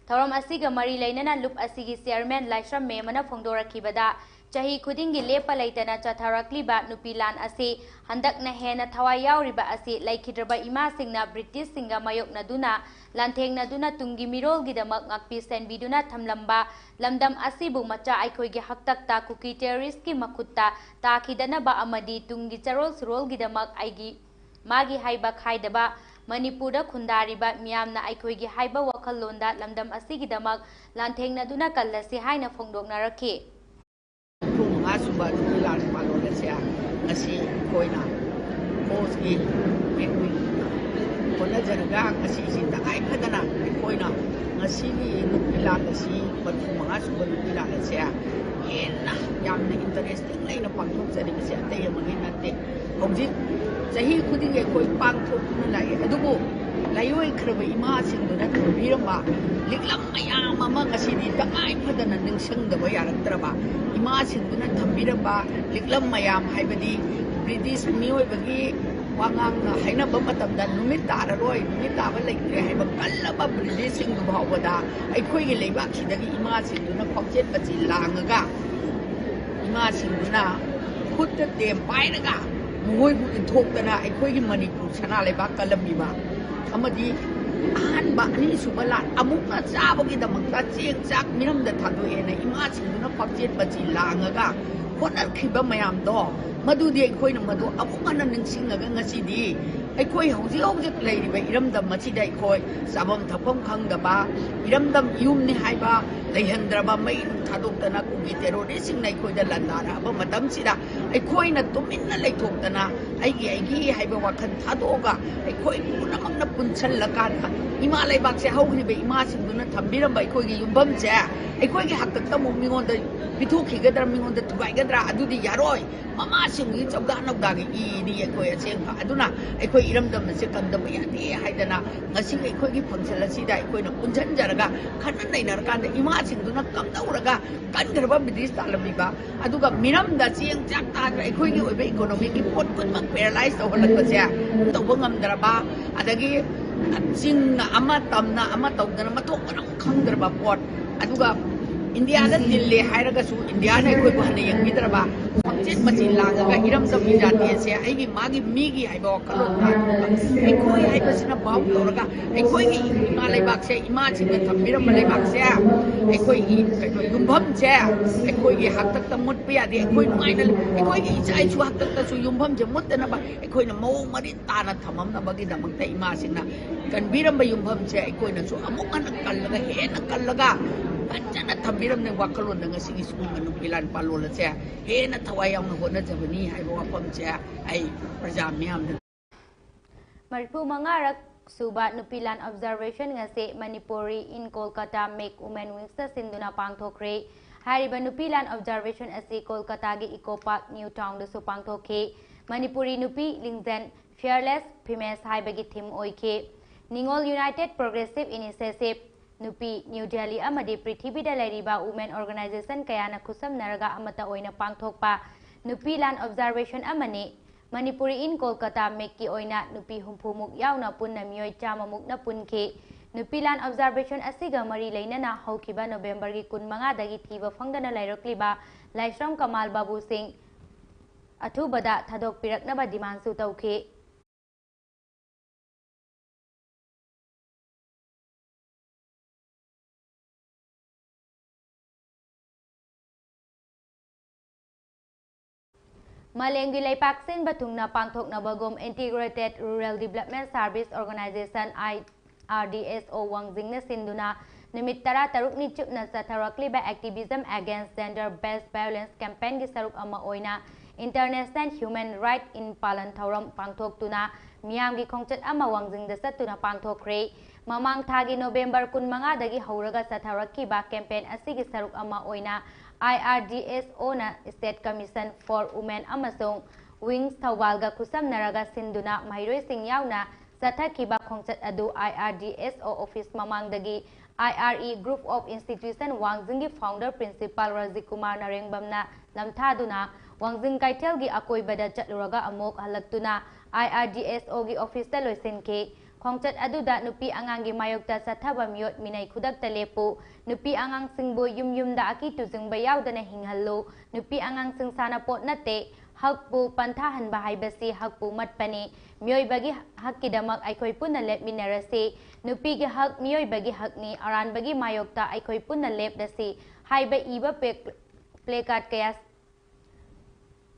ꯊꯧꯔꯝ ꯑꯁꯤꯒ ꯃꯔꯤ ꯂꯩꯅꯅ ꯂꯨꯞ ꯑꯁꯤꯒꯤ Chairman ꯂꯥꯏꯁ꯭ꯔꯝ ꯃꯦꯃꯅ ꯐꯣꯡꯗꯣꯔꯛꯈꯤꯕꯗ, ꯆꯍꯤ ꯈꯨꯗꯤꯡꯒꯤ ꯂꯦꯞꯄ ꯂꯩꯇꯅ ꯆꯠꯊꯔꯛꯂꯤꯕ ꯅꯨꯄꯤ ꯂꯥꯟ ꯑꯁꯤ ꯍꯟꯗꯛꯅ ꯍꯦꯟꯅ ꯊꯋꯥꯏ ꯌꯥꯎꯔꯤꯕ ꯑꯁꯤ ꯂꯩꯈꯤꯗ꯭ꯔꯕ ꯏꯃꯥꯁꯤꯡꯅ ꯕ꯭ꯔꯤꯇꯤꯁꯁꯤꯡꯒ ꯃꯥꯌꯣꯛꯅꯗꯨꯅ, ꯂꯥꯟꯊꯦꯡꯅꯗꯨꯅ ꯇꯨꯡꯒꯤ ꯃꯤꯔꯣꯜꯒꯤꯗꯃꯛ ꯉꯥꯛꯄꯤ ꯁꯦꯟꯕꯤꯗꯨꯅ ꯊꯝꯂꯝꯕ ꯂꯝꯗꯝ ꯑꯁꯤꯕꯨ ꯃꯆꯥ ꯑꯩꯈꯣꯏꯒꯤ ꯍꯥꯛꯇꯛꯇ ꯀꯨꯀꯤ terroristꯀꯤ ꯃꯈꯨꯠꯇ ꯇꯥꯈꯤꯗꯅꯕ ꯑꯃꯗꯤ ꯇꯨꯡꯒꯤ ꯆꯔꯣꯜ ꯁꯨꯔꯣꯜꯒꯤꯗꯃꯛ ꯑꯩꯒꯤ, ꯃꯥꯒꯤ ꯍꯥꯏꯕ ꯈꯥꯏꯗꯕ ꯃꯅꯤꯄꯨꯔꯗ ꯈꯨꯟꯗꯥꯔꯤꯕ ꯃꯤꯌꯥꯝꯅ ꯑꯩꯈꯣꯏꯒꯤ ꯍꯥꯏꯕ ꯋꯥꯈꯜꯂꯣꯟꯗ ꯂꯝꯗꯝ ꯑꯁꯤꯒꯤꯗꯃꯛ ꯂꯥꯟꯊꯦꯡꯅꯗꯨꯅ ꯀꯜꯂꯁꯤ ꯍꯥꯏꯅ ꯐꯣꯡꯗꯣꯛꯅꯔꯛꯈꯤ꯫ ꯍꯨꯝꯐꯨ ꯃꯉꯥ ꯁꯨꯕ ꯅꯨꯄꯤ ꯂꯥꯟ ꯄꯥꯂꯣꯟ ꯑꯁꯦ ꯉꯁꯤ ꯑꯩꯈꯣꯏꯅ ꯀꯣꯁꯀꯤ ꯍꯣꯠꯅꯖꯔꯒ ꯉꯁꯤꯁꯤ ꯇꯉꯥꯏ ꯐꯗꯅ ꯑꯩꯈꯣꯏꯅ ꯉꯁꯤꯒꯤ ꯅꯨꯄꯤ ꯂꯥꯟ ꯑꯁꯤ ꯃꯔꯤꯐꯨ ꯃꯉꯥ ꯁꯨꯕ ꯅꯨꯄꯤ ꯂꯥꯟ ꯑꯁꯦ ꯍꯦꯟꯅ ꯌꯥꯝꯅ interesting ꯂꯩꯅ ꯄꯥꯡꯊꯣꯛꯆꯔꯤꯕꯁꯦ ꯑꯇꯩ ꯑꯃꯒꯤ ꯅꯠꯇꯦ꯫ ꯍꯧꯖꯤꯛ ꯆꯍꯤ ꯈꯨꯗꯤꯡꯒꯤ ꯑꯩꯈꯣꯏ ꯄꯥꯡꯊꯣꯛꯇꯨꯅ ꯂꯥꯛꯏ, ꯑꯗꯨꯕꯨ ꯂꯥꯏꯑꯣꯏꯈ꯭ꯔꯕ ꯏꯃꯥꯁꯤꯡꯗꯨꯅ ꯊꯝꯕꯤꯔꯝꯕ ꯂꯤꯛꯂꯝ ꯃꯌꯥꯝ ꯑꯃ ꯉꯁꯤꯗꯤ ꯇꯉꯥꯏ ꯐꯗꯅ ꯅꯤꯡꯁꯤꯡꯗꯕ ꯌꯥꯔꯛꯇ꯭ꯔꯕ ꯏꯃꯥꯁꯤꯡꯗꯨꯅ ꯊꯝꯕꯤꯔꯝꯕ ꯂꯤꯛꯂꯝ ꯃꯌꯥꯝ ꯍꯥꯏꯕꯗꯤ ꯕ꯭ꯔꯤꯇꯤꯁ ꯃꯤꯑꯣꯏꯕꯒꯤ ꯋꯥꯉꯥꯡꯅ ꯍꯥꯏꯅꯕ ꯃꯇꯝꯗ ꯅꯨꯃꯤꯠ ꯇꯥꯔꯔꯣꯏ, ꯅꯨꯃꯤꯠ ꯇꯥꯕ ꯂꯩꯇ꯭ꯔꯦ ꯍꯥꯏꯕ ꯀꯜꯂꯕ ꯕ꯭ꯔꯤꯇꯤꯁꯁꯤꯡꯗꯨ ꯐꯥꯎꯕꯗ ꯑꯩꯈꯣꯏꯒꯤ ꯂꯩꯕꯥꯛꯁꯤꯗꯒꯤ ꯏꯃꯥꯁꯤꯡꯗꯨꯅ ꯈ꯭ꯋꯥꯡꯆꯦꯠ ꯃꯆꯤ ꯂꯥꯡꯉꯒ ꯏꯃꯥꯁꯤꯡꯗꯨꯅ ꯈꯨꯠꯇ ꯇꯦꯝ ꯄꯥꯏꯔꯒ ꯃꯣꯏꯕꯨ ꯏꯟꯊꯣꯛꯇꯅ ꯑꯩꯈꯣꯏꯒꯤ ꯃꯅꯤꯄꯨꯔ ꯁꯅꯥ ꯂꯩꯕꯥꯛ ꯀꯜꯂꯝꯃꯤꯕ ꯑꯃꯗꯤ ꯑꯍꯥꯟꯕ ꯑꯅꯤꯁꯨꯕ ꯂꯥꯟ ꯑꯃꯨꯛꯅ ꯆꯥꯕꯒꯤꯗꯃꯛꯇ ꯆꯦꯡ ꯆꯥꯛ ꯃꯤꯔꯝꯗ ꯊꯥꯗꯣꯛꯑꯦꯅ ꯏꯃꯥꯁꯤꯡꯗꯨꯅ ꯄꯥꯛꯆꯦꯠ ꯃꯆꯤ ꯂꯥꯡꯉꯒ ꯍꯣꯠꯅꯈꯤꯕ ꯃꯌꯥꯝꯗꯣ, ꯃꯗꯨꯗꯤ ꯑꯩꯈꯣꯏꯅ ꯃꯗꯨ ꯑꯃꯨꯛ ꯍꯟꯅ ꯅꯤꯡꯁꯤꯡꯉꯒ ꯉꯁꯤꯗꯤ ꯑꯩꯈꯣꯏ ꯍꯧꯖꯤꯛ ꯍꯧꯖꯤꯛ ꯂꯩꯔꯤꯕ ꯏꯔꯝꯗꯝ ꯑꯁꯤꯗ ꯑꯩꯈꯣꯏ ꯆꯥꯐꯝ ꯊꯛꯐꯝ ꯈꯪꯗꯕ, ꯏꯔꯝꯗꯝ ꯌꯨꯝꯅꯤ ꯍꯥꯏꯕ ꯂꯩꯍꯟꯗ꯭ꯔꯕ, ꯃꯩ ꯅꯨꯡ ꯊꯥꯗꯣꯛꯇꯅ ꯀꯨꯀꯤ ꯇꯦꯔꯣꯔꯤꯁꯁꯤꯡꯅ ꯑꯩꯈꯣꯏꯗ ꯂꯥꯟꯗꯥꯔꯛꯑꯕ ꯃꯇꯝꯁꯤꯗ ꯑꯩꯈꯣꯏꯅ ꯇꯨꯃꯤꯟꯅ ꯂꯩꯊꯣꯛꯇꯅ ꯑꯩꯒꯤ ꯑꯩꯒꯤ ꯍꯥꯏꯕ ꯋꯥꯈꯜ ꯊꯥꯗꯣꯛꯑꯒ ꯑꯩꯈꯣꯏ ꯄꯨꯝꯅꯃꯛꯅ ꯄꯨꯟꯁꯤꯜꯂꯀꯥꯟꯗ ꯏꯃꯥ ꯂꯩꯕꯥꯛꯁꯦ ꯍꯧꯈ꯭ꯔꯤꯕ ꯏꯃꯥꯁꯤꯡꯗꯨꯅ ꯊꯝꯕꯤꯔꯝꯕ ꯑꯩꯈꯣꯏꯒꯤ ꯌꯨꯝꯐꯝꯁꯦ ꯑꯩꯈꯣꯏꯒꯤ ꯍꯥꯛꯇꯛꯇ ꯑꯃꯨꯛ ꯃꯤꯉꯣꯟꯗ ꯄꯤꯊꯣꯛꯈꯤꯒꯗ꯭ꯔꯥ, ꯃꯤꯉꯣꯟꯗ ꯊꯨꯒꯥꯏꯒꯗ꯭ꯔꯥ? ꯑꯗꯨꯗꯤ ꯌꯥꯔꯣꯏ꯫ ꯃꯃꯥꯁꯤꯡꯒꯤ ꯆꯧꯗꯥ ꯅꯧꯗꯥꯒꯤ ꯏꯅꯤ ꯑꯩꯈꯣꯏ ꯑꯁꯦꯡꯕ꯫ ꯑꯗꯨꯅ ꯑꯩꯈꯣꯏ ꯏꯔꯝꯗꯝ ꯑꯁꯤ ꯀꯟꯗꯕ ꯌꯥꯗꯦ ꯍꯥꯏꯗꯅ ꯉꯁꯤ ꯑꯩꯈꯣꯏꯒꯤ ꯐꯪꯁꯟ ꯑꯁꯤꯗ ꯑꯩꯈꯣꯏꯅ ꯄꯨꯟꯁꯤꯟꯖꯔꯒ ꯈꯟꯅ ꯅꯩꯅꯔꯀꯥꯟꯗ ꯏꯃꯥꯁꯤꯡꯗꯨꯅ ꯀꯝꯗꯧꯔꯒ ꯀꯟꯈ꯭ꯔꯕ ꯕ꯭ꯔꯤꯇꯤꯁ ꯇꯥꯜꯂꯝꯃꯤꯕ, ꯑꯗꯨꯒ ꯃꯤꯔꯝꯗ ꯆꯦꯡ ꯆꯥꯛ ꯇꯥꯗꯅ ꯑꯩꯈꯣꯏꯒꯤ ꯑꯣꯏꯕ ꯏꯀꯣꯅꯣꯃꯤꯒꯤ ꯄꯣꯠ ꯈꯨꯗꯤꯡꯃꯛ ꯄꯦꯔꯥꯂꯥꯏꯁ ꯇꯧꯍꯜꯂꯛꯄꯁꯦ ꯇꯧꯕ ꯉꯝꯗ꯭ꯔꯕ, ꯑꯗꯒꯤ ꯆꯤꯡꯅ ꯑꯃ, ꯇꯝꯅ ꯑꯃ ꯇꯧꯗꯅ ꯃꯊꯣꯡ ꯃꯔꯝ ꯈꯪꯗ꯭ꯔꯕ ꯄꯣꯠ, ꯑꯗꯨꯒ ꯏꯟꯗꯤꯌꯥꯗ ꯇꯤꯜꯂꯦ ꯍꯥꯏꯔꯒꯁꯨ ꯏꯟꯗꯤꯌꯥꯅ ꯑꯩꯈꯣꯏꯕꯨ ꯍꯟꯅ ꯌꯦꯡꯕꯤꯗ꯭ꯔꯕ, ꯄꯪꯆꯦꯠ ꯃꯆꯤ ꯂꯥꯡꯉꯒ ꯏꯔꯝꯗꯝꯒꯤ ꯖꯥꯇꯤ ꯑꯁꯦ ꯑꯩꯒꯤ, ꯃꯥꯒꯤ, ꯃꯤꯒꯤ ꯍꯥꯏꯕ ꯋꯥꯈꯜꯂꯣꯟ ꯊꯥꯗꯣꯛꯑꯒ ꯑꯩꯈꯣꯏ ꯍꯥꯏꯕꯁꯤꯅ ꯚꯥꯎ ꯇꯧꯔꯒ ꯑꯩꯈꯣꯏꯒꯤ ꯏꯃꯥ ꯂꯩꯕꯥꯛꯁꯦ, ꯏꯃꯥꯁꯤꯡꯅ ꯊꯝꯕꯤꯔꯝꯕ ꯂꯩꯕꯥꯛꯁꯦ, ꯑꯩꯈꯣꯏꯒꯤ ꯀꯩꯅꯣ ꯌꯨꯝꯐꯝꯁꯦ ꯑꯩꯈꯣꯏꯒꯤ ꯍꯥꯛꯇꯛꯇ ꯃꯨꯠꯄ ꯌꯥꯗꯦ꯫ ꯑꯩꯈꯣꯏ ꯅꯨꯡꯉꯥꯏꯅ ꯂꯩ-, ꯑꯩꯈꯣꯏꯒꯤ ꯏꯆꯥ ꯏꯁꯨ ꯍꯥꯛꯇꯛꯇꯁꯨ ꯌꯨꯝꯐꯝꯁꯦ ꯃꯨꯠꯇꯅꯕ ꯑꯩꯈꯣꯏꯅ ꯃꯑꯣꯡ ꯃꯔꯤꯟ ꯇꯥꯅ ꯊꯝꯃꯝꯅꯕꯒꯤꯗꯃꯛꯇ ꯏꯃꯥꯁꯤꯡꯅ ꯀꯟꯕꯤꯔꯝꯕ ꯌꯨꯝꯐꯝꯁꯦ ꯑꯩꯈꯣꯏꯅꯁꯨ ꯑꯃꯨꯛ ꯍꯟꯅ ꯀꯜꯂꯒ, ꯍꯦꯟꯅ ꯀꯜꯂꯒ ꯐꯖꯅ ꯊꯝꯕꯤꯔꯝꯅꯦ ꯋꯥꯈꯜꯂꯣꯟꯗ꯫ ꯉꯁꯤꯒꯤ ꯁꯤꯒꯨꯝꯕ ꯅꯨꯄꯤ ꯂꯥꯟ ꯄꯥꯂꯣꯜ ꯑꯁꯦ ꯍꯦꯟꯅ ꯊꯋꯥꯏ ꯌꯥꯎꯅ ꯍꯣꯠꯅꯖꯕꯅꯤ ꯍꯥꯏꯕ ꯋꯥꯐꯝꯁꯦ ꯑꯩ ꯄ꯭ꯔꯖꯥ ꯃꯤꯌꯥꯝꯗ ꯃꯔꯤꯐꯨ ꯃꯉꯥꯔꯛ ꯁꯨꯕ ꯅꯨꯄꯤ ꯂꯥꯟ ꯑꯣꯕꯖꯥꯔꯕꯦꯁꯟ ꯉꯁꯤ ꯃꯅꯤꯄꯨꯔꯤ ꯏꯟ ꯀꯣꯜꯀꯇꯥ ꯃꯦꯛ ꯋꯨꯃꯦꯟ ꯋꯤꯡꯁꯅ ꯁꯤꯟꯗꯨꯅ ꯄꯥꯡꯊꯣꯛꯈ꯭ꯔꯦ꯫ ꯍꯥꯏꯔꯤꯕ ꯅꯨꯄꯤ ꯂꯥꯟ ꯑꯣꯕꯖꯥꯔꯕꯦꯁꯟ ꯑꯁꯤ ꯀꯣꯜꯀꯇꯥꯒꯤ ꯏꯀꯣ ꯄꯥꯔꯛ ꯅ꯭ꯌꯨ ꯇꯥꯎꯟꯗꯁꯨ ꯄꯥꯡꯊꯣꯛꯈꯤ꯫ ꯃꯅꯤꯄꯨꯔꯤ ꯅꯨꯄꯤ ꯂꯤꯡꯖꯦꯜ, ꯐꯤꯌꯔꯂꯦꯁ ꯐꯤꯃꯦꯜꯁ ꯍꯥꯏꯕꯒꯤ ꯊꯤꯝ ꯑꯣꯏꯈꯤ꯫ ꯅꯤꯉꯣꯜ ꯌꯨꯅꯥꯏꯇꯦꯗ ꯄ꯭ꯔꯣꯒ꯭ꯔꯦꯁꯤꯚ ꯏꯅꯤꯁꯤꯌꯦꯇꯤꯚ, ꯅꯨꯄꯤ, ꯅ꯭ꯌꯨ ꯗꯦꯜꯂꯤ ꯑꯃꯗꯤ ꯄ꯭ꯔꯤꯊꯤꯕꯤꯗ ꯂꯩꯔꯤꯕ ꯋꯨꯃꯦꯟ ꯑꯣꯔꯒꯅꯥꯏꯖꯦꯁꯟ ꯀꯌꯥꯅ ꯈꯨꯠꯁꯝꯅꯔꯒ ꯑꯃꯠꯇ ꯑꯣꯏꯅ ꯄꯥꯡꯊꯣꯛꯄ ꯅꯨꯄꯤ ꯂꯥꯟ ꯑꯣꯕꯖꯥꯔꯕꯦꯁꯟ ꯑꯃꯅꯤ꯫ ꯃꯅꯤꯄꯨꯔꯤ ꯏꯟ ꯀꯣꯜꯀꯇꯥ ꯃꯦꯛꯀꯤ ꯑꯣꯏꯅ ꯅꯨꯄꯤ ꯍꯨꯝꯐꯨꯃꯨꯛ ꯌꯥꯎꯅ ꯄꯨꯟꯅ ꯃꯤꯑꯣꯏ ꯆꯥꯝꯃꯃꯨꯛꯅ ꯄꯨꯟꯈꯤ꯫ ꯅꯨꯄꯤ ꯂꯥꯟ ꯑꯣꯕꯖꯥꯔꯕꯦꯁꯟ ꯑꯁꯤꯒ ꯃꯔꯤ ꯂꯩꯅꯅ ꯍꯧꯈꯤꯕ ꯅꯣꯕꯦꯝꯕꯔꯒꯤ ꯀꯨꯟꯃꯉꯥꯗꯒꯤ ꯊꯤꯕ ꯐꯪꯗꯅ ꯂꯩꯔꯛꯂꯤꯕ ꯂꯥꯏꯁ꯭ꯔꯝ ꯀꯃꯥꯜ ꯕꯥꯕꯨ ꯁꯤꯡ, ꯑꯊꯨꯕꯗ ꯊꯥꯗꯣꯛꯄꯤꯔꯛꯅꯕ demandꯁꯨ ꯇꯧꯈꯤ꯫ ꯃꯥꯂꯦꯝꯒꯤ ꯂꯩꯄꯥꯛ ꯁꯤꯟꯕ ꯊꯨꯡꯅ ꯄꯥꯡꯊꯣꯛꯅꯕꯒꯨꯝ Integrated Rural Development Service Organization, I R D S O, ꯋꯥꯡꯖꯤꯡꯅ ꯁꯤꯟꯗꯨꯅ ꯅꯨꯃꯤꯠ ꯇꯔꯥꯇꯔꯨꯛꯅꯤ ꯆꯨꯞꯅ ꯆꯠꯊꯔꯛꯂꯤꯕ Activism Against Gender Based Violence campaignꯒꯤ ꯁꯔꯨꯛ ꯑꯃ ꯑꯣꯏꯅ International Human Rights in ꯄꯥꯂꯟ ꯊꯧꯔꯝ ꯄꯥꯡꯊꯣꯛꯇꯨꯅ ꯃꯤꯌꯥꯝꯒꯤ ꯈꯣꯡꯆꯠ ꯑꯃ ꯋꯥꯡꯖꯤꯡꯗ ꯆꯠꯇꯨꯅ ꯄꯥꯡꯊꯣꯛꯈ꯭ꯔꯦ꯫ ꯃꯃꯥꯡ ꯊꯥꯒꯤ ꯅꯣꯕꯦꯝꯕꯔ ꯀꯨꯟꯃꯉꯥꯗꯒꯤ ꯍꯧꯔꯒ ꯆꯠꯊꯔꯛꯈꯤꯕ campaign ꯑꯁꯤꯒꯤ ꯁꯔꯨꯛ ꯑꯃ ꯑꯣꯏꯅ I R D S O ꯅ State Commission for Women ꯑꯃꯁꯨꯡ WINGS ꯊꯧꯕꯥꯜꯒ ꯈꯨꯠꯁꯝꯅꯔꯒ ꯁꯤꯟꯗꯨꯅ ꯃꯍꯩꯔꯣꯏꯁꯤꯡ ꯌꯥꯎꯅ ꯆꯠꯊꯈꯤꯕ ꯈꯣꯡꯆꯠ ꯑꯗꯨ I R D S O office ꯃꯃꯥꯡꯗꯒꯤ I R E Group of Institution ꯋꯥꯡꯖꯤꯡꯒꯤ founder principal ꯔꯥꯖꯤꯀꯨꯃꯥꯔ ꯅꯔꯦꯡꯕꯝꯅ ꯂꯝꯊꯥꯗꯨꯅ ꯋꯥꯡꯖꯤꯡ ꯀꯩꯊꯦꯜꯒꯤ ꯑꯀꯣꯏꯕꯗ ꯆꯠꯂꯨꯔꯒ ꯑꯃꯨꯛ ꯍꯜꯂꯛꯇꯨꯅ I R D S O ꯒꯤ office ꯇ ꯂꯣꯏꯁꯤꯟꯈꯤ꯫ ꯈꯣꯡꯆꯠ ꯑꯗꯨꯗ ꯅꯨꯄꯤ ꯑꯉꯥꯡꯒꯤ ꯃꯥꯌꯣꯛꯇ ꯆꯠꯊꯕ ꯃꯤꯑꯣꯠ ꯃꯤꯅꯩ ꯈꯨꯗꯛꯇ ꯂꯦꯞꯄꯨ, ꯅꯨꯄꯤ ꯑꯉꯥꯡꯁꯤꯡꯕꯨ ꯌꯨꯝ ꯌꯨꯝꯗ ꯑꯀꯤ ꯇꯨꯖꯨꯡꯕ ꯌꯥꯎꯗꯅ ꯍꯤꯡꯍꯜꯂꯨ, ꯅꯨꯄꯤ ꯑꯉꯥꯡꯁꯤꯡ ꯁꯥꯟꯅꯄꯣꯠ ꯅꯠꯇꯦ, ꯍꯛꯄꯨ ꯄꯟꯊꯥꯍꯟꯕ ꯍꯥꯏꯕꯁꯤ ꯍꯛꯄꯨ ꯃꯠꯄꯅꯤ, ꯃꯤꯑꯣꯏꯕꯒꯤ ꯍꯛꯀꯤꯗꯃꯛ ꯑꯩꯈꯣꯏ ꯄꯨꯟꯅ ꯂꯦꯞꯃꯤꯟꯅꯔꯁꯤ, ꯅꯨꯄꯤꯒꯤ ꯍꯛ ꯃꯤꯑꯣꯏꯕꯒꯤ ꯍꯛꯅꯤ, ꯑꯔꯥꯟꯕꯒꯤ ꯃꯥꯌꯣꯛꯇ ꯑꯩꯈꯣꯏ ꯄꯨꯟꯅ ꯂꯦꯞꯂꯁꯤ ꯍꯥꯏꯕ ꯏꯕ ꯄꯦꯛ-, placard ꯀꯌꯥ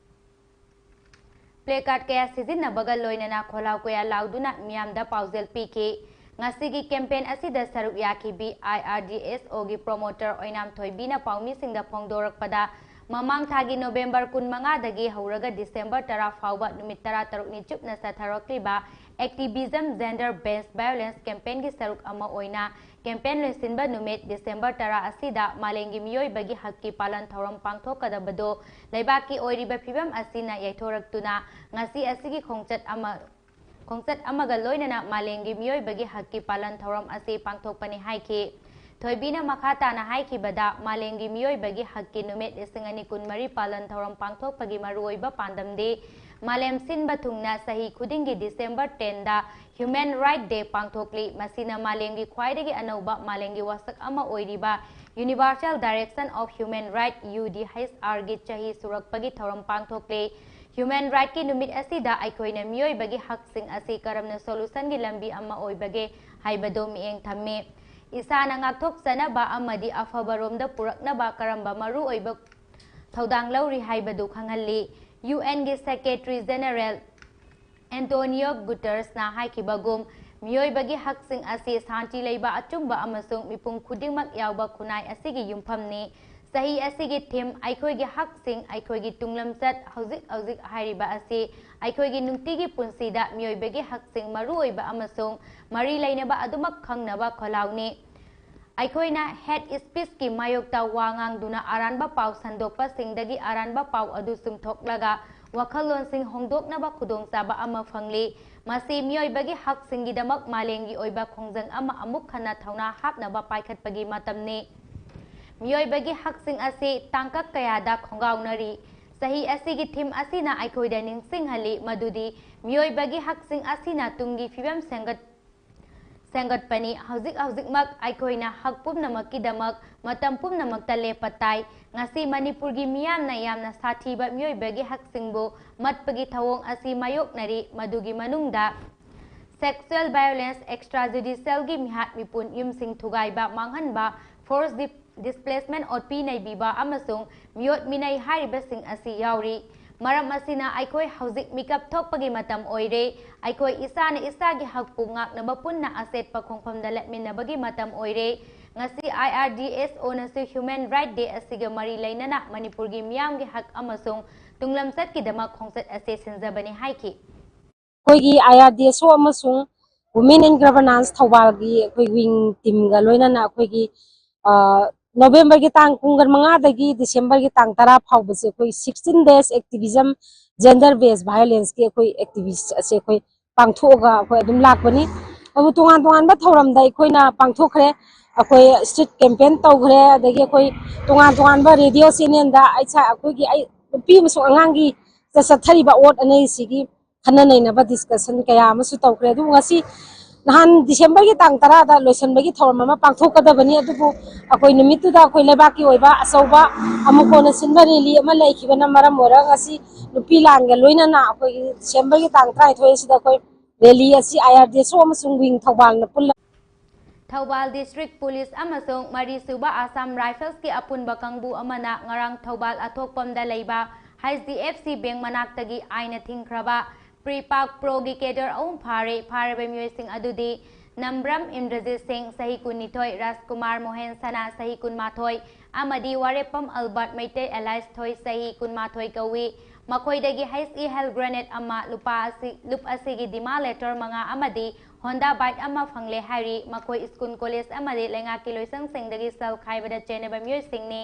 placard ꯀꯌꯥ ꯁꯤꯖꯤꯟꯅꯕꯒ ꯂꯣꯏꯅꯅ ꯈꯣꯜꯂꯥꯎ ꯀꯌꯥ ꯂꯥꯎꯗꯨꯅ ꯃꯤꯌꯥꯝꯗ ꯄꯥꯎꯖꯦꯜ ꯄꯤꯈꯤ꯫ ꯉꯁꯤꯒꯤ campaign ꯑꯁꯤꯗ ꯁꯔꯨꯛ ꯌꯥꯈꯤꯕꯤ I R D S O ꯒꯤ promoter ꯑꯣꯏꯅꯥꯝ ꯊꯣꯏꯕꯤꯅ ꯄꯥꯎꯃꯤꯁꯤꯡꯗ ꯐꯣꯡꯗꯣꯔꯛꯄꯗ, ꯃꯃꯥꯡ ꯊꯥꯒꯤ ꯅꯣꯕꯦꯝꯕꯔ ꯀꯨꯟꯃꯉꯥꯗꯒꯤ ꯍꯧꯔꯒ ꯗꯤꯁꯦꯝꯕꯔ ꯇꯔꯥ ꯐꯥꯎꯕ ꯅꯨꯃꯤꯠ ꯇꯔꯥꯇꯔꯨꯛꯅꯤ ꯆꯨꯞꯅ ꯆꯠꯊꯔꯛꯂꯤꯕ Activism Gender Based Violence campaignꯒꯤ ꯁꯔꯨꯛ ꯑꯃ ꯑꯣꯏꯅ campaign ꯂꯣꯏꯁꯤꯟꯕ ꯅꯨꯃꯤꯠ ꯗꯤꯁꯦꯝꯕꯔ ꯇꯔꯥ ꯑꯁꯤꯗ ꯃꯥꯂꯦꯝꯒꯤ ꯃꯤꯑꯣꯏꯕꯒꯤ ꯍꯛꯀꯤ ꯄꯥꯂꯟ ꯊꯧꯔꯝ ꯄꯥꯡꯊꯣꯛꯀꯗꯕꯗꯣ ꯂꯩꯕꯥꯛꯀꯤ ꯑꯣꯏꯔꯤꯕ ꯐꯤꯕꯝ ꯑꯁꯤꯅ ꯌꯩꯊꯣꯔꯛꯇꯨꯅ ꯉꯁꯤ ꯑꯁꯤꯒꯤ ꯈꯣꯡꯆꯠ ꯑꯃ, ꯈꯣꯡꯆꯠ ꯑꯃꯒ ꯂꯣꯏꯅꯅ ꯃꯥꯂꯦꯝꯒꯤ ꯃꯤꯑꯣꯏꯕꯒꯤ ꯍꯛꯀꯤ ꯄꯥꯂꯟ ꯊꯧꯔꯝ ꯑꯁꯤ ꯄꯥꯡꯊꯣꯛꯄꯅꯤ ꯍꯥꯏꯈꯤ꯫ ꯊꯣꯏꯕꯤꯅ ꯃꯈꯥ ꯇꯥꯅ ꯍꯥꯏꯈꯤꯕꯗ, ꯃꯥꯂꯦꯝꯒꯤ ꯃꯤꯑꯣꯏꯕꯒꯤ ꯍꯛꯀꯤ ꯅꯨꯃꯤꯠ ꯂꯤꯁꯤꯡ ꯑꯅꯤ ꯀꯨꯟꯃꯔꯤ ꯄꯥꯂꯟ ꯊꯧꯔꯝ ꯄꯥꯡꯊꯣꯛꯄꯒꯤ ꯃꯔꯨꯑꯣꯏꯕ ꯄꯥꯟꯗꯝꯗꯤ ꯃꯥꯂꯦꯝ ꯁꯤꯟꯕ ꯊꯨꯡꯅ ꯆꯍꯤ ꯈꯨꯗꯤꯡꯒꯤ December ten ꯗ Human Right Day ꯄꯥꯡꯊꯣꯛꯂꯤ꯫ ꯃꯁꯤꯅ ꯃꯥꯂꯦꯝꯒꯤ ꯈ꯭ꯋꯥꯏꯗꯒꯤ ꯑꯅꯧꯕ ꯃꯥꯂꯦꯝꯒꯤ ꯋꯥꯁꯛ ꯑꯃ ꯑꯣꯏꯔꯤꯕ Universal Declaration of Human Right, U D H R ꯒꯤ ꯆꯍꯤ ꯁꯨꯔꯛꯄꯒꯤ ꯊꯧꯔꯝ ꯄꯥꯡꯊꯣꯛꯂꯤ꯫ Human Right ꯀꯤ ꯅꯨꯃꯤꯠ ꯑꯁꯤꯗ ꯑꯩꯈꯣꯏꯅ ꯃꯤꯑꯣꯏꯕꯒꯤ ꯍꯛꯁꯤꯡ ꯑꯁꯤ ꯀꯔꯝꯅ solution ꯒꯤ ꯂꯝꯕꯤ ꯑꯃ ꯑꯣꯏꯕꯒꯦ ꯍꯥꯏꯕꯗꯨ ꯃꯤꯠꯌꯦꯡ ꯊꯝꯃꯤ꯫ ꯏꯁꯥꯅ ꯉꯥꯛꯊꯣꯛꯆꯅꯕ ꯑꯃꯗꯤ ꯑꯐꯕꯔꯣꯝꯗ ꯄꯨꯔꯛꯅꯕ ꯀꯔꯝꯕ ꯃꯔꯨꯑꯣꯏꯕ ꯊꯧꯗꯥꯡ ꯂꯧꯔꯤ ꯍꯥꯏꯕꯗꯨ ꯈꯪꯍꯜꯂꯤ꯫ U N ꯒꯤ Secretary General Antonio Guterres ꯅ ꯍꯥꯏꯈꯤꯕꯒꯨꯝ, ꯃꯤꯑꯣꯏꯕꯒꯤ ꯍꯛꯁꯤꯡ ꯑꯁꯤ ꯁꯥꯟꯇꯤ ꯂꯩꯕ, ꯑꯆꯨꯝꯕ ꯑꯃꯁꯨꯡ ꯃꯤꯄꯨꯝ ꯈꯨꯗꯤꯡꯃꯛ ꯌꯥꯎꯕ ꯈꯨꯟꯅꯥꯏ ꯑꯁꯤꯒꯤ ꯌꯨꯝꯐꯝꯅꯤ꯫ ꯆꯍꯤ ꯑꯁꯤꯒꯤ theme "ꯑꯩꯈꯣꯏꯒꯤ ꯍꯛꯁꯤꯡ, ꯑꯩꯈꯣꯏꯒꯤ ꯇꯨꯡꯂꯝꯆꯠ" ꯍꯧꯖꯤꯛ ꯍꯧꯖꯤꯛ ꯍꯥꯏꯔꯤꯕ ꯑꯁꯤ ꯑꯩꯈꯣꯏꯒꯤ ꯅꯨꯡꯇꯤꯒꯤ ꯄꯨꯟꯁꯤꯗ ꯃꯤꯑꯣꯏꯕꯒꯤ ꯍꯛꯁꯤꯡ ꯃꯔꯨꯑꯣꯏꯕ ꯑꯃꯁꯨꯡ ꯃꯔꯤ ꯂꯩꯅꯕ ꯑꯗꯨꯃꯛ ꯈꯪꯅꯕ ꯈꯣꯜꯂꯥꯎꯅꯤ꯫ ꯑꯩꯈꯣꯏꯅ hate speech ꯀꯤ ꯃꯥꯌꯣꯛꯇ ꯋꯥ ꯉꯥꯡꯗꯨꯅ ꯑꯔꯥꯟꯕ ꯄꯥꯎ ꯁꯟꯗꯣꯛꯄꯁꯤꯡꯗꯒꯤ ꯑꯔꯥꯟꯕ ꯄꯥꯎ ꯑꯗꯨ ꯆꯨꯝꯊꯣꯛꯂꯒ ꯋꯥꯈꯜꯂꯣꯟꯁꯤꯡ ꯍꯣꯡꯗꯣꯛꯅꯕ ꯈꯨꯗꯣꯡꯆꯥꯕ ꯑꯃ ꯐꯪꯂꯤ꯫ ꯃꯁꯤ ꯃꯤꯑꯣꯏꯕꯒꯤ ꯍꯛꯁꯤꯡꯒꯤꯗꯃꯛ ꯃꯥꯂꯦꯝꯒꯤ ꯑꯣꯏꯕ ꯈꯣꯡꯖꯪ ꯑꯃ ꯑꯃꯨꯛ ꯍꯟꯅ ꯊꯧꯅꯥ ꯍꯥꯞꯅꯕ ꯄꯥꯏꯈꯠꯄꯒꯤ ꯃꯇꯝꯅꯤ꯫ ꯃꯤꯑꯣꯏꯕꯒꯤ ꯍꯛꯁꯤꯡ ꯑꯁꯤ ꯇꯥꯡꯀꯛ ꯀꯌꯥꯗ ꯈꯣꯡꯒꯥꯎꯅꯔꯤ꯫ ꯆꯍꯤ ꯑꯁꯤꯒꯤ theme ꯑꯁꯤꯅ ꯑꯩꯈꯣꯏꯗ ꯅꯤꯡꯁꯤꯡꯍꯜꯂꯤ ꯃꯗꯨꯗꯤ ꯃꯤꯑꯣꯏꯕꯒꯤ ꯍꯛꯁꯤꯡ ꯑꯁꯤꯅ ꯇꯨꯡꯒꯤ ꯐꯤꯕꯝ ꯁꯦꯝꯒꯠ-, ꯁꯦꯝꯒꯠꯄꯅꯤ꯫ ꯍꯧꯖꯤꯛ ꯍꯧꯖꯤꯛꯃꯛ ꯑꯩꯈꯣꯏꯅ ꯍꯛ ꯄꯨꯝꯅꯃꯛꯀꯤꯗꯃꯛ ꯃꯇꯝ ꯄꯨꯝꯅꯃꯛꯇ ꯂꯦꯞꯄ ꯇꯥꯏ꯫ ꯉꯁꯤ ꯃꯅꯤꯄꯨꯔꯒꯤ ꯃꯤꯌꯥꯝꯅ ꯌꯥꯝꯅ ꯁꯥꯊꯤꯕ ꯃꯤꯑꯣꯏꯕꯒꯤ ꯍꯛꯁꯤꯡꯕꯨ ꯃꯠꯄꯒꯤ ꯊꯧꯑꯣꯡ ꯑꯁꯤ ꯃꯥꯌꯣꯛꯅꯔꯤ, ꯃꯗꯨꯒꯤ ꯃꯅꯨꯡꯗ sexual violence, extrajudicial ꯒꯤ ꯃꯤꯍꯥꯠ ꯃꯤꯄꯨꯟ, ꯌꯨꯝꯁꯤꯡ ꯊꯨꯒꯥꯏꯕ, ꯃꯥꯡꯍꯟꯕ, forced di-, displacement, ꯑꯣꯠꯄꯤ ꯅꯩꯕꯤꯕ ꯑꯃꯁꯨꯡ ꯃꯤꯑꯣꯠ ꯃꯤꯅꯩ ꯍꯥꯏꯔꯤꯕꯁꯤꯡ ꯑꯁꯤ ꯌꯥꯎꯔꯤ꯫ ꯃꯔꯝ ꯑꯁꯤꯅ ꯑꯩꯈꯣꯏ ꯍꯧꯖꯤꯛ ꯃꯤꯀꯞ ꯊꯣꯛꯄꯒꯤ ꯃꯇꯝ ꯑꯣꯏꯔꯦ꯫ ꯑꯩꯈꯣꯏ ꯏꯁꯥꯅ ꯏꯁꯥꯒꯤ ꯍꯛꯄꯨ ꯉꯥꯛꯅꯕ ꯄꯨꯟꯅ ꯑꯆꯦꯠꯄ ꯈꯣꯡꯐꯝꯗ ꯂꯦꯞꯃꯤꯟꯅꯕꯒꯤ ꯃꯇꯝ ꯑꯣꯏꯔꯦ꯫ ꯉꯁꯤ I R D S O ꯅꯁꯨ Human Right Day ꯑꯁꯤꯒ ꯃꯔꯤ ꯂꯩꯅꯅ ꯃꯅꯤꯄꯨꯔꯒꯤ ꯃꯤꯌꯥꯝꯒꯤ ꯍꯛ ꯑꯃꯁꯨꯡ ꯇꯨꯡꯂꯝꯆꯠꯀꯤꯗꯃꯛ ꯈꯣꯡꯆꯠ ꯑꯁꯤ ꯁꯤꯟꯖꯕꯅꯤ ꯍꯥꯏꯈꯤ꯫ ꯑꯩꯈꯣꯏꯒꯤ I R D S O ꯑꯃꯁꯨꯡ Women in Governance ꯊꯧꯕꯥꯜꯒꯤ ꯑꯩꯈꯣꯏ wing team ꯒ ꯂꯣꯏꯅꯅ ꯑꯩꯈꯣꯏꯒꯤ, ꯑ, November ꯒꯤ ꯇꯥꯡ ꯀꯨꯟꯃꯉꯥꯗꯒꯤ December ꯒꯤ ꯇꯥꯡ ꯇꯔꯥ ꯐꯥꯎꯕꯁꯦ ꯑꯩꯈꯣꯏ sixteen days activism, gender based violence ꯀꯤ ꯑꯩꯈꯣꯏ activist ꯑꯁꯦ ꯑꯩꯈꯣꯏ ꯄꯥꯡꯊꯣꯛꯑꯒ ꯑꯩꯈꯣꯏ ꯑꯗꯨꯝ ꯂꯥꯛꯄꯅꯤ꯫ ꯑꯗꯨ ꯇꯣꯉꯥꯟ ꯇꯣꯉꯥꯟꯕ ꯊꯧꯔꯝꯗ ꯑꯩꯈꯣꯏꯅ ꯄꯥꯡꯊꯣꯛꯈ꯭ꯔꯦ꯫ ꯑꯩꯈꯣꯏ street campaign ꯇꯧꯈ꯭ꯔꯦ, ꯑꯗꯒꯤ ꯑꯩꯈꯣꯏ ꯇꯣꯉꯥꯟ ꯇꯣꯉꯥꯟꯕ radio channelꯗ ꯑꯩ ꯁꯥ-, ꯑꯩꯈꯣꯏꯒꯤ ꯑꯩ ꯅꯨꯄꯤ ꯑꯃꯁꯨꯡ ꯑꯉꯥꯡꯒꯤ ꯆ-, ꯆꯠꯊꯔꯤꯕ ꯑꯣꯠ ꯑꯅꯩꯁꯤꯒꯤ ꯈꯟꯅ ꯅꯩꯅꯕ discussion ꯀꯌꯥ ꯑꯃꯁꯨ ꯇꯧꯈ꯭ꯔꯦ꯫ ꯑꯗꯨꯕꯨ ꯉꯁꯤ ꯅꯍꯥꯟ Decemberꯒꯤ ꯇꯥꯡ ꯇꯔꯥꯗ ꯂꯣꯏꯁꯤꯟꯕꯒꯤ ꯊꯧꯔꯝ ꯑꯃ ꯄꯥꯡꯊꯣꯛꯀꯗꯕꯅꯤ, ꯑꯗꯨꯕꯨ ꯑꯩꯈꯣꯏ ꯅꯨꯃꯤꯠꯇꯨꯗ ꯑꯩꯈꯣꯏ ꯂꯩꯕꯥꯛꯀꯤ ꯑꯣꯏꯕ ꯑꯆꯧꯕ ꯑꯃꯨꯛ ꯀꯣꯟꯅ ꯁꯤꯟꯕ rally ꯑꯃ ꯂꯩꯈꯤꯕꯅ ꯃꯔꯝ ꯑꯣꯏꯔꯒ ꯉꯁꯤ ꯅꯨꯄꯤ ꯂꯥꯟꯒ ꯂꯣꯏꯅꯅ ꯑꯩꯈꯣꯏꯒꯤ Decemberꯒꯤ ꯇꯥꯡ ꯇꯔꯥꯅꯤꯊꯣꯏ ꯑꯁꯤꯗ ꯑꯩꯈꯣꯏ rally ꯑꯁꯤ IRDSO ꯑꯃꯁꯨꯡ Wing ꯊꯧꯕꯥꯜꯅ ꯄꯨꯜꯂ ꯊꯧꯕꯥꯜ District Police ꯑꯃꯁꯨꯡ ꯃꯔꯤꯁꯨꯕ Assam Riflesꯀꯤ ꯑꯄꯨꯟꯕ ꯀꯥꯡꯕꯨ ꯑꯃꯅ ꯉꯔꯥꯡ ꯊꯧꯕꯥꯜ ꯑꯊꯣꯛꯄꯝꯗ ꯂꯩꯕ HDFC Bank ꯃꯅꯥꯛꯇꯒꯤ ꯑꯥꯏꯟꯅ ꯊꯤꯡꯈ꯭ꯔꯕ Pre-Pak Proꯒꯤ cadre ꯑꯍꯨꯝ ꯐꯥꯔꯦ꯫ ꯐꯥꯔꯕ ꯃꯤꯑꯣꯏꯁꯤꯡ ꯑꯗꯨꯗꯤ ꯅꯝꯕ꯭ꯔꯝ ꯏꯟꯗ꯭ꯔꯖꯤꯠ ꯁꯤꯡ, ꯆꯍꯤ ꯀꯨꯟꯅꯤꯊꯣꯏ, ꯔꯥꯖꯀꯨꯃꯥꯔ ꯃꯣꯍꯦꯟ ꯁꯅꯥ, ꯆꯍꯤ ꯀꯨꯟꯃꯥꯊꯣꯏ, ꯑꯃꯗꯤ ꯋꯥꯔꯦꯞꯄꯝ ꯑꯜꯕꯔꯠ ꯃꯩꯇꯩ alias ꯊꯣꯏ, ꯆꯍꯤ ꯀꯨꯟꯃꯥꯊꯣꯏ ꯀꯧꯏ꯫ ꯃꯈꯣꯏꯗꯒꯤ HE hand grenade ꯑꯃ, ꯂꯨꯄꯥ ꯑꯁꯤ, ꯂꯨꯞ ꯑꯁꯤꯒꯤ demand letter ꯃꯉꯥ ꯑꯃꯗꯤ Honda bike ꯑꯃ ꯐꯪꯂꯦ ꯍꯥꯏꯔꯤ꯫ ꯃꯈꯣꯏ ꯁ꯭ꯀꯨꯜ, ꯀꯣꯂꯦꯖ ꯑꯃꯗꯤ ꯂꯩꯉꯥꯛꯀꯤ ꯂꯣꯏꯁꯪꯁꯤꯡꯗꯒꯤ ꯁꯦꯜ ꯈꯥꯏꯕꯗ ꯆꯦꯟꯅꯕ ꯃꯤꯑꯣꯏꯁꯤꯡꯅꯤ꯫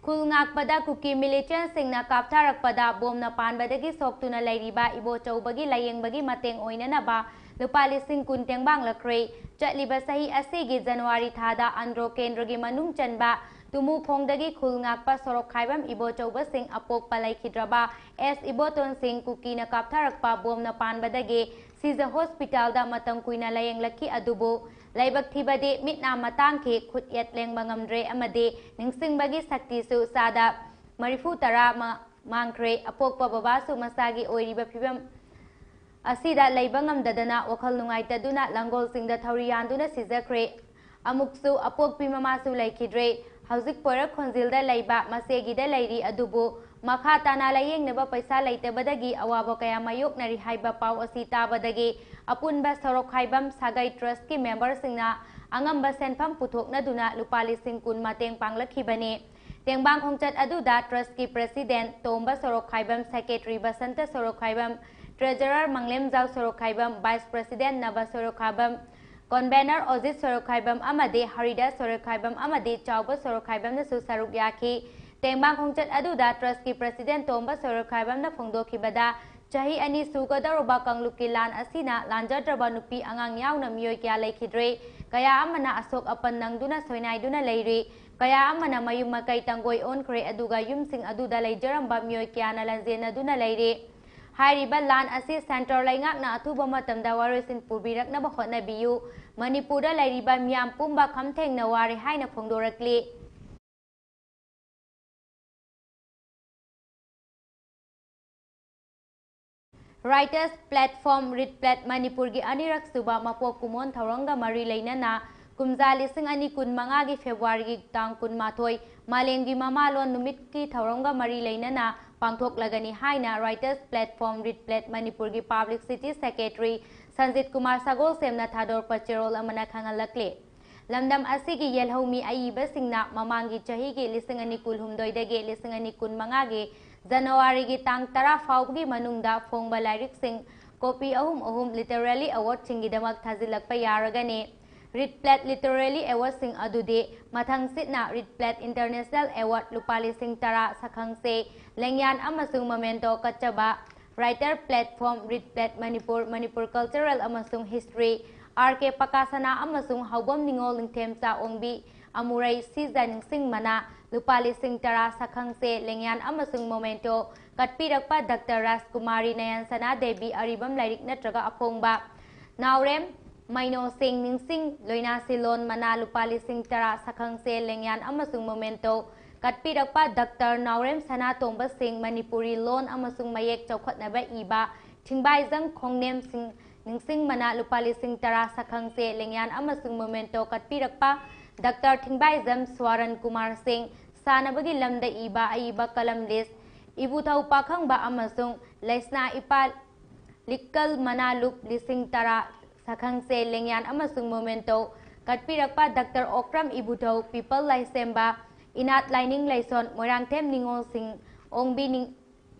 ꯈꯨꯜ ꯉꯥꯛꯄꯗ ꯀꯨꯀꯤ militiaꯁꯤꯡꯅ ꯀꯥꯞꯊꯔꯛꯄꯗ ꯕꯣꯝꯅ ꯄꯥꯟꯕꯗꯒꯤ ꯁꯣꯛꯇꯨꯅ ꯂꯩꯔꯤꯕ ꯏꯕꯣꯆꯧꯕꯒꯤ ꯂꯥꯌꯦꯡꯕꯒꯤ ꯃꯇꯦꯡ ꯑꯣꯏꯅꯅꯕ ꯂꯨꯄꯥ ꯂꯤꯁꯤꯡ ꯀꯨꯟ ꯇꯦꯡꯕꯥꯡꯂꯛꯈ꯭ꯔꯦ꯫ ꯆꯠꯂꯤꯕ ꯆꯍꯤ ꯑꯁꯤꯒꯤ ꯖꯅꯋꯥꯔꯤ ꯊꯥꯗ ꯑꯟꯗ꯭ꯔꯣ ꯀꯦꯟꯗ꯭ꯔꯒꯤ ꯃꯅꯨꯡ ꯆꯟꯕ ꯇꯨꯃꯨꯈꯣꯡꯗꯒꯤ ꯈꯨꯜ ꯉꯥꯛꯄ ꯁꯣꯔꯣꯛ ꯈꯥꯏꯕꯝ ꯏꯕꯣꯆꯧꯕꯁꯤꯡ ꯑꯄꯣꯛꯄ ꯂꯩꯈꯤꯗ꯭ꯔꯕ ꯑꯦꯁ ꯏꯕꯣꯇꯣꯟꯁꯤꯡ ꯀꯨꯀꯤꯅ ꯀꯥꯞꯊꯔꯛꯄ ꯕꯣꯝꯅ ꯄꯥꯟꯕꯗꯒꯤ ꯁꯤꯖ ꯍꯣꯁꯄꯤꯇꯥꯜꯗ ꯃꯇꯝ ꯀꯨꯏꯅ ꯂꯥꯌꯦꯡꯂꯛꯈꯤ, ꯑꯗꯨꯕꯨ ꯂꯥꯏꯕꯛ ꯊꯤꯕꯗꯤ ꯃꯤꯠ ꯅꯥ ꯃꯇꯥꯡꯈꯤ, ꯈꯨꯠ ꯌꯦꯠ ꯂꯦꯡꯕ ꯉꯝꯗ꯭ꯔꯦ ꯑꯃꯗꯤ ꯅꯤꯡꯁꯤꯡꯕꯒꯤ ꯁꯛꯇꯤꯁꯨ ꯆꯥꯗ ꯃꯔꯤꯐꯨ ꯇꯔꯥ ꯃꯥ-, ꯃꯥꯡꯈ꯭ꯔꯦ꯫ ꯑꯄꯣꯛꯄ ꯕꯕꯥꯁꯨ ꯃꯁꯥꯒꯤ ꯑꯣꯏꯔꯤꯕ ꯐꯤꯕꯝ ꯑꯁꯤꯗ ꯂꯩꯕ ꯉꯝꯗꯗꯅ ꯋꯥꯈꯜ ꯅꯨꯡꯉꯥꯏꯇꯗꯨꯅ ꯂꯥꯡꯒꯣꯜꯁꯤꯡꯗ ꯊꯧꯔꯤ ꯌꯥꯟꯗꯨꯅ ꯁꯤꯖꯈ꯭ꯔꯦ꯫ ꯑꯃꯨꯛꯁꯨ ꯑꯄꯣꯛꯄꯤ ꯃꯃꯥꯁꯨ ꯂꯩꯈꯤꯗ꯭ꯔꯦ꯫ ꯍꯧꯖꯤꯛ ꯄꯣꯏꯔꯛ ꯈꯣꯟꯖꯤꯜꯗ ꯂꯩꯕ ꯃꯆꯦꯒꯤꯗ ꯂꯩꯔꯤ, ꯑꯗꯨꯕꯨ ꯃꯈꯥ ꯇꯥꯅ ꯂꯥꯌꯦꯡꯅꯕ ꯄꯩꯁꯥ ꯂꯩꯇꯕꯗꯒꯤ ꯑꯋꯥꯕ ꯀꯌꯥ ꯃꯥꯌꯣꯛꯅꯔꯤ ꯍꯥꯏꯕ ꯄꯥꯎ ꯑꯁꯤ ꯇꯥꯕꯗꯒꯤ ꯑꯄꯨꯟꯕ ꯁꯣꯔꯣꯛ ꯈꯥꯏꯕꯝ ꯁꯥꯒꯩ trustꯀꯤ memberꯁꯤꯡꯅ ꯑꯉꯝꯕ ꯁꯦꯟꯐꯝ ꯄꯨꯊꯣꯛꯅꯗꯨꯅ ꯂꯨꯄꯥ ꯂꯤꯁꯤꯡ ꯀꯨꯟ ꯃꯇꯦꯡ ꯄꯥꯡꯂꯛꯈꯤꯕꯅꯤ꯫ ꯇꯦꯡꯕꯥꯡ ꯈꯣꯡꯆꯠ ꯑꯗꯨꯗ trustꯀꯤ president ꯇꯣꯝꯕ ꯁꯣꯔꯣꯛ ꯈꯥꯏꯕꯝ, secretary ꯕꯁꯟꯇ ꯁꯣꯔꯣꯛ ꯈꯥꯏꯕꯝ, treasurer ꯃꯪꯂꯦꯝꯖꯥꯎ ꯁꯣꯔꯣꯛ ꯈꯥꯏꯕꯝ, vice president ꯅꯕ ꯁꯣꯔꯣꯛ ꯈꯥꯏꯕꯝ, convener ꯑꯣꯖꯤꯠ ꯁꯣꯔꯣꯛ ꯈꯥꯏꯕꯝ ꯑꯃꯗꯤ ꯍꯔꯤꯗꯥꯁ ꯁꯣꯔꯣꯛ ꯈꯥꯏꯕꯝ ꯑꯃꯗꯤ ꯆꯥꯎꯕ ꯁꯣꯔꯣꯛ ꯈꯥꯏꯕꯝꯅꯁꯨ ꯁꯔꯨꯛ ꯌꯥꯈꯤ꯫ ꯇꯦꯡꯕꯥꯡ ꯈꯣꯡꯆꯠ ꯑꯗꯨꯗ trustꯀꯤ president ꯇꯣꯝꯕ ꯁꯣꯔꯣꯛ ꯈꯥꯏꯕꯝꯅ ꯐꯣꯡꯗꯣꯛꯈꯤꯕꯗ, ꯆꯍꯤ ꯑꯅꯤ ꯁꯨꯒꯗꯧꯔꯕ ꯀꯥꯡꯂꯨꯞꯀꯤ ꯂꯥꯟ ꯑꯁꯤꯅ ꯂꯥꯟꯖꯗ꯭ꯔꯕ ꯅꯨꯄꯤ ꯑꯉꯥꯡ ꯌꯥꯎꯅ ꯃꯤꯑꯣꯏ ꯀꯌꯥ ꯂꯩꯈꯤꯗ꯭ꯔꯦ꯫ ꯀꯌꯥ ꯑꯃꯅ ꯑꯁꯣꯛ ꯑꯄꯟ ꯅꯪꯗꯨꯅ ꯁꯣꯏꯅꯥꯏꯗꯨꯅ ꯂꯩꯔꯤ꯫ ꯀꯌꯥ ꯑꯃꯅ ꯃꯌꯨꯝ ꯃꯀꯩ ꯇꯪꯒꯣꯏ ꯑꯣꯟꯈ꯭ꯔꯦ, ꯑꯗꯨꯒ ꯌꯨꯝꯁꯤꯡ ꯑꯗꯨꯗ ꯂꯩꯖꯔꯝꯕ ꯃꯤꯑꯣꯏ ꯀꯌꯥꯅ ꯂꯥꯟꯖꯦꯟꯅꯗꯨꯅ ꯂꯩꯔꯤ꯫ ꯍꯥꯏꯔꯤꯕ ꯂꯥꯟ ꯑꯁꯤ ꯁꯦꯟꯇꯔ ꯂꯩꯉꯥꯛꯅ ꯑꯊꯨꯕ ꯃꯇꯝꯗ ꯋꯥꯔꯣꯏꯁꯤꯟ ꯄꯨꯕꯤꯔꯛꯅꯕ ꯍꯣꯠꯅꯕꯤꯌꯨ꯫ ꯃꯅꯤꯄꯨꯔꯗ ꯂꯩꯔꯤꯕ ꯃꯤꯌꯥꯝ ꯄꯨꯝꯕ ꯈꯝꯊꯦꯡꯅ ꯋꯥꯔꯦ ꯍꯥꯏꯅ ꯐꯣꯡꯗꯣꯔꯛꯂꯤ꯫ Writers Platform, RITPLAT, ꯃꯅꯤꯄꯨꯔꯒꯤ ꯑꯅꯤꯔꯛ ꯁꯨꯕ ꯃꯄꯣꯛ ꯀꯨꯝꯑꯣꯟ ꯊꯧꯔꯝꯒ ꯃꯔꯤ ꯂꯩꯅꯅ ꯀꯨꯝꯖꯥ ꯂꯤꯁꯤꯡ ꯑꯅꯤ ꯀꯨꯟ ꯃꯉꯥꯒꯤ ꯐꯦꯕ꯭ꯔꯨꯋꯥꯔꯤꯒꯤ ꯇꯥꯡ ꯀꯨꯟꯃꯥꯊꯣꯏ ꯃꯥꯂꯦꯝꯒꯤ ꯃꯃꯥꯂꯣꯟ ꯅꯨꯃꯤꯠꯀꯤ ꯊꯧꯔꯝꯒ ꯃꯔꯤ ꯂꯩꯅꯅ ꯄꯥꯡꯊꯣꯛꯂꯒꯅꯤ ꯍꯥꯏꯅ Writers Platform, RITPLAT, ꯃꯅꯤꯄꯨꯔꯒꯤ Publicity Secretary ꯁꯟꯖꯤꯠ ꯀꯨꯃꯥꯔ ꯁꯒꯣꯜꯁꯦꯝꯅ ꯊꯥꯗꯣꯔꯛꯄ ꯆꯦꯔꯣꯜ ꯑꯃꯅ ꯈꯪꯍꯜꯂꯛꯂꯤ꯫ ꯂꯝꯗꯝ ꯑꯁꯤꯒꯤ ꯌꯦꯜꯍꯧꯃꯤ ꯑꯏꯕꯁꯤꯡꯅ ꯃꯃꯥꯡꯒꯤ ꯆꯍꯤꯒꯤ ꯂꯤꯁꯤꯡ ꯑꯅꯤ ꯀꯨꯟꯍꯨꯝꯗꯣꯏꯗꯒꯤ ꯂꯤꯁꯤꯡ ꯑꯅꯤ ꯀꯨꯟꯃꯉꯥꯒꯤ ꯖꯅꯋꯥꯔꯤꯒꯤ ꯇꯥꯡ ꯇꯔꯥ ꯐꯥꯎꯕꯒꯤ ꯃꯅꯨꯡꯗ ꯐꯣꯡꯕ ꯂꯥꯏꯔꯤꯛꯁꯤꯡ copy ꯑꯍꯨꯝ ꯑꯍꯨꯝ Literary Awardꯁꯤꯡꯒꯤꯗꯃꯛ ꯊꯥꯖꯤꯜꯂꯛꯄ ꯌꯥꯔꯒꯅꯤ꯫ RITPLAT Literary Awardꯁꯤꯡ ꯑꯗꯨꯗꯤ ꯃꯊꯪꯁꯤꯠꯅ RITPLAT International Award ꯂꯨꯄꯥ ꯂꯤꯁꯤꯡ ꯇꯔꯥ, ꯁꯛꯈꯪꯆꯦ, ꯂꯦꯡꯌꯥꯟ ꯑꯃꯁꯨꯡ memento ꯀꯠꯆꯕ, Writer Platform, RITPLAT Manipur, Manipur Cultural ꯑꯃꯁꯨꯡ History, R K ꯄꯀꯥꯁꯅꯥ ꯑꯃꯁꯨꯡ ꯍꯥꯎꯕꯝ ꯅꯤꯉꯣꯜ ꯅꯤꯡꯊꯦꯝꯆꯥ ꯑꯣꯡꯕꯤ, ꯑꯃꯨꯔꯩ ꯁꯤꯖ ꯅꯤꯡꯁꯤꯡ ꯃꯅꯥ, ꯂꯨꯄꯥ ꯂꯤꯁꯤꯡ ꯇꯔꯥ, ꯁꯛꯈꯪꯆꯦ, ꯂꯦꯡꯌꯥꯟ ꯑꯃꯁꯨꯡ memento ꯀꯠꯄꯤꯔꯛꯄ ꯗꯥꯛꯇꯔ ꯔꯥꯖꯀꯨꯃꯥꯔꯤ ꯅꯌꯟꯁꯅꯥ ꯗꯦꯕꯤ, ꯑꯔꯤꯕꯝ ꯂꯥꯏꯔꯤꯛ ꯅꯠꯇ꯭ꯔꯒ ꯑꯐꯣꯡꯕ, ꯅꯥꯎꯔꯦꯝ ꯃꯩꯅꯣꯁꯤꯡ ꯅꯤꯡꯁꯤꯡ ꯂꯣꯏꯅꯥꯁꯤꯂꯣꯟ ꯃꯅꯥ, ꯂꯨꯄꯥ ꯂꯤꯁꯤꯡ ꯇꯔꯥ, ꯁꯛꯈꯪꯆꯦ, ꯂꯦꯡꯌꯥꯟ ꯑꯃꯁꯨꯡ memento ꯀꯠꯄꯤꯔꯛꯄ ꯗꯥꯛꯇꯔ ꯅꯥꯎꯔꯦꯝ ꯁꯅꯥꯇꯣꯝꯕ ꯁꯤꯡ, ꯃꯅꯤꯄꯨꯔꯤ ꯂꯣꯟ ꯑꯃꯁꯨꯡ ꯃꯌꯦꯛ ꯆꯥꯎꯈꯠꯅꯕ ꯏꯕ, ꯊꯤꯡꯕꯥꯏꯖꯝ ꯈꯣꯡꯅꯦꯝ ꯁꯤꯡ ꯅꯤꯡꯁꯤꯡ ꯃꯅꯥ, ꯂꯨꯄꯥ ꯂꯤꯁꯤꯡ ꯇꯔꯥ, ꯁꯛꯈꯪꯆꯦ, ꯂꯦꯡꯌꯥꯟ ꯑꯃꯁꯨꯡ memento ꯀꯠꯄꯤꯔꯛꯄ ꯗꯥꯛꯇꯔ ꯊꯤꯡꯕꯥꯏꯖꯝ ꯁ꯭ꯋꯥꯔꯟ ꯀꯨꯃꯥꯔ ꯁꯤꯡ, ꯁꯥꯟꯅꯕꯒꯤ ꯂꯝꯗ ꯏꯕ ꯑꯏꯕ ꯀꯂꯝ ꯂꯤꯁ, ꯏꯕꯨꯙꯧ ꯄꯥꯈꯪꯕ ꯑꯃꯁꯨꯡ ꯂꯩꯁꯅꯥ ꯏꯄꯥ ꯂꯤꯛꯀꯜ ꯃꯅꯥ, ꯂꯨꯞ ꯂꯤꯁꯤꯡ ꯇꯔꯥ, ꯁꯛꯈꯪꯆꯦ, ꯂꯦꯡꯌꯥꯟ ꯑꯃꯁꯨꯡ memento ꯀꯠꯄꯤꯔꯛꯄ ꯗꯥꯛꯇꯔ ꯑꯣꯀ꯭ꯔꯝ ꯏꯕꯨꯙꯧ, ꯄꯤꯄꯜ ꯂꯥꯏꯁꯦꯝꯕ, ꯏꯅꯥꯠ ꯂꯥꯏꯅꯤꯡ ꯂꯥꯏꯁꯣꯟ, ꯃꯣꯏꯔꯥꯡꯊꯦꯝ ꯅꯤꯉꯣꯜꯁꯤꯡ, ꯑꯣꯡꯕꯤ ꯅꯤꯡ-,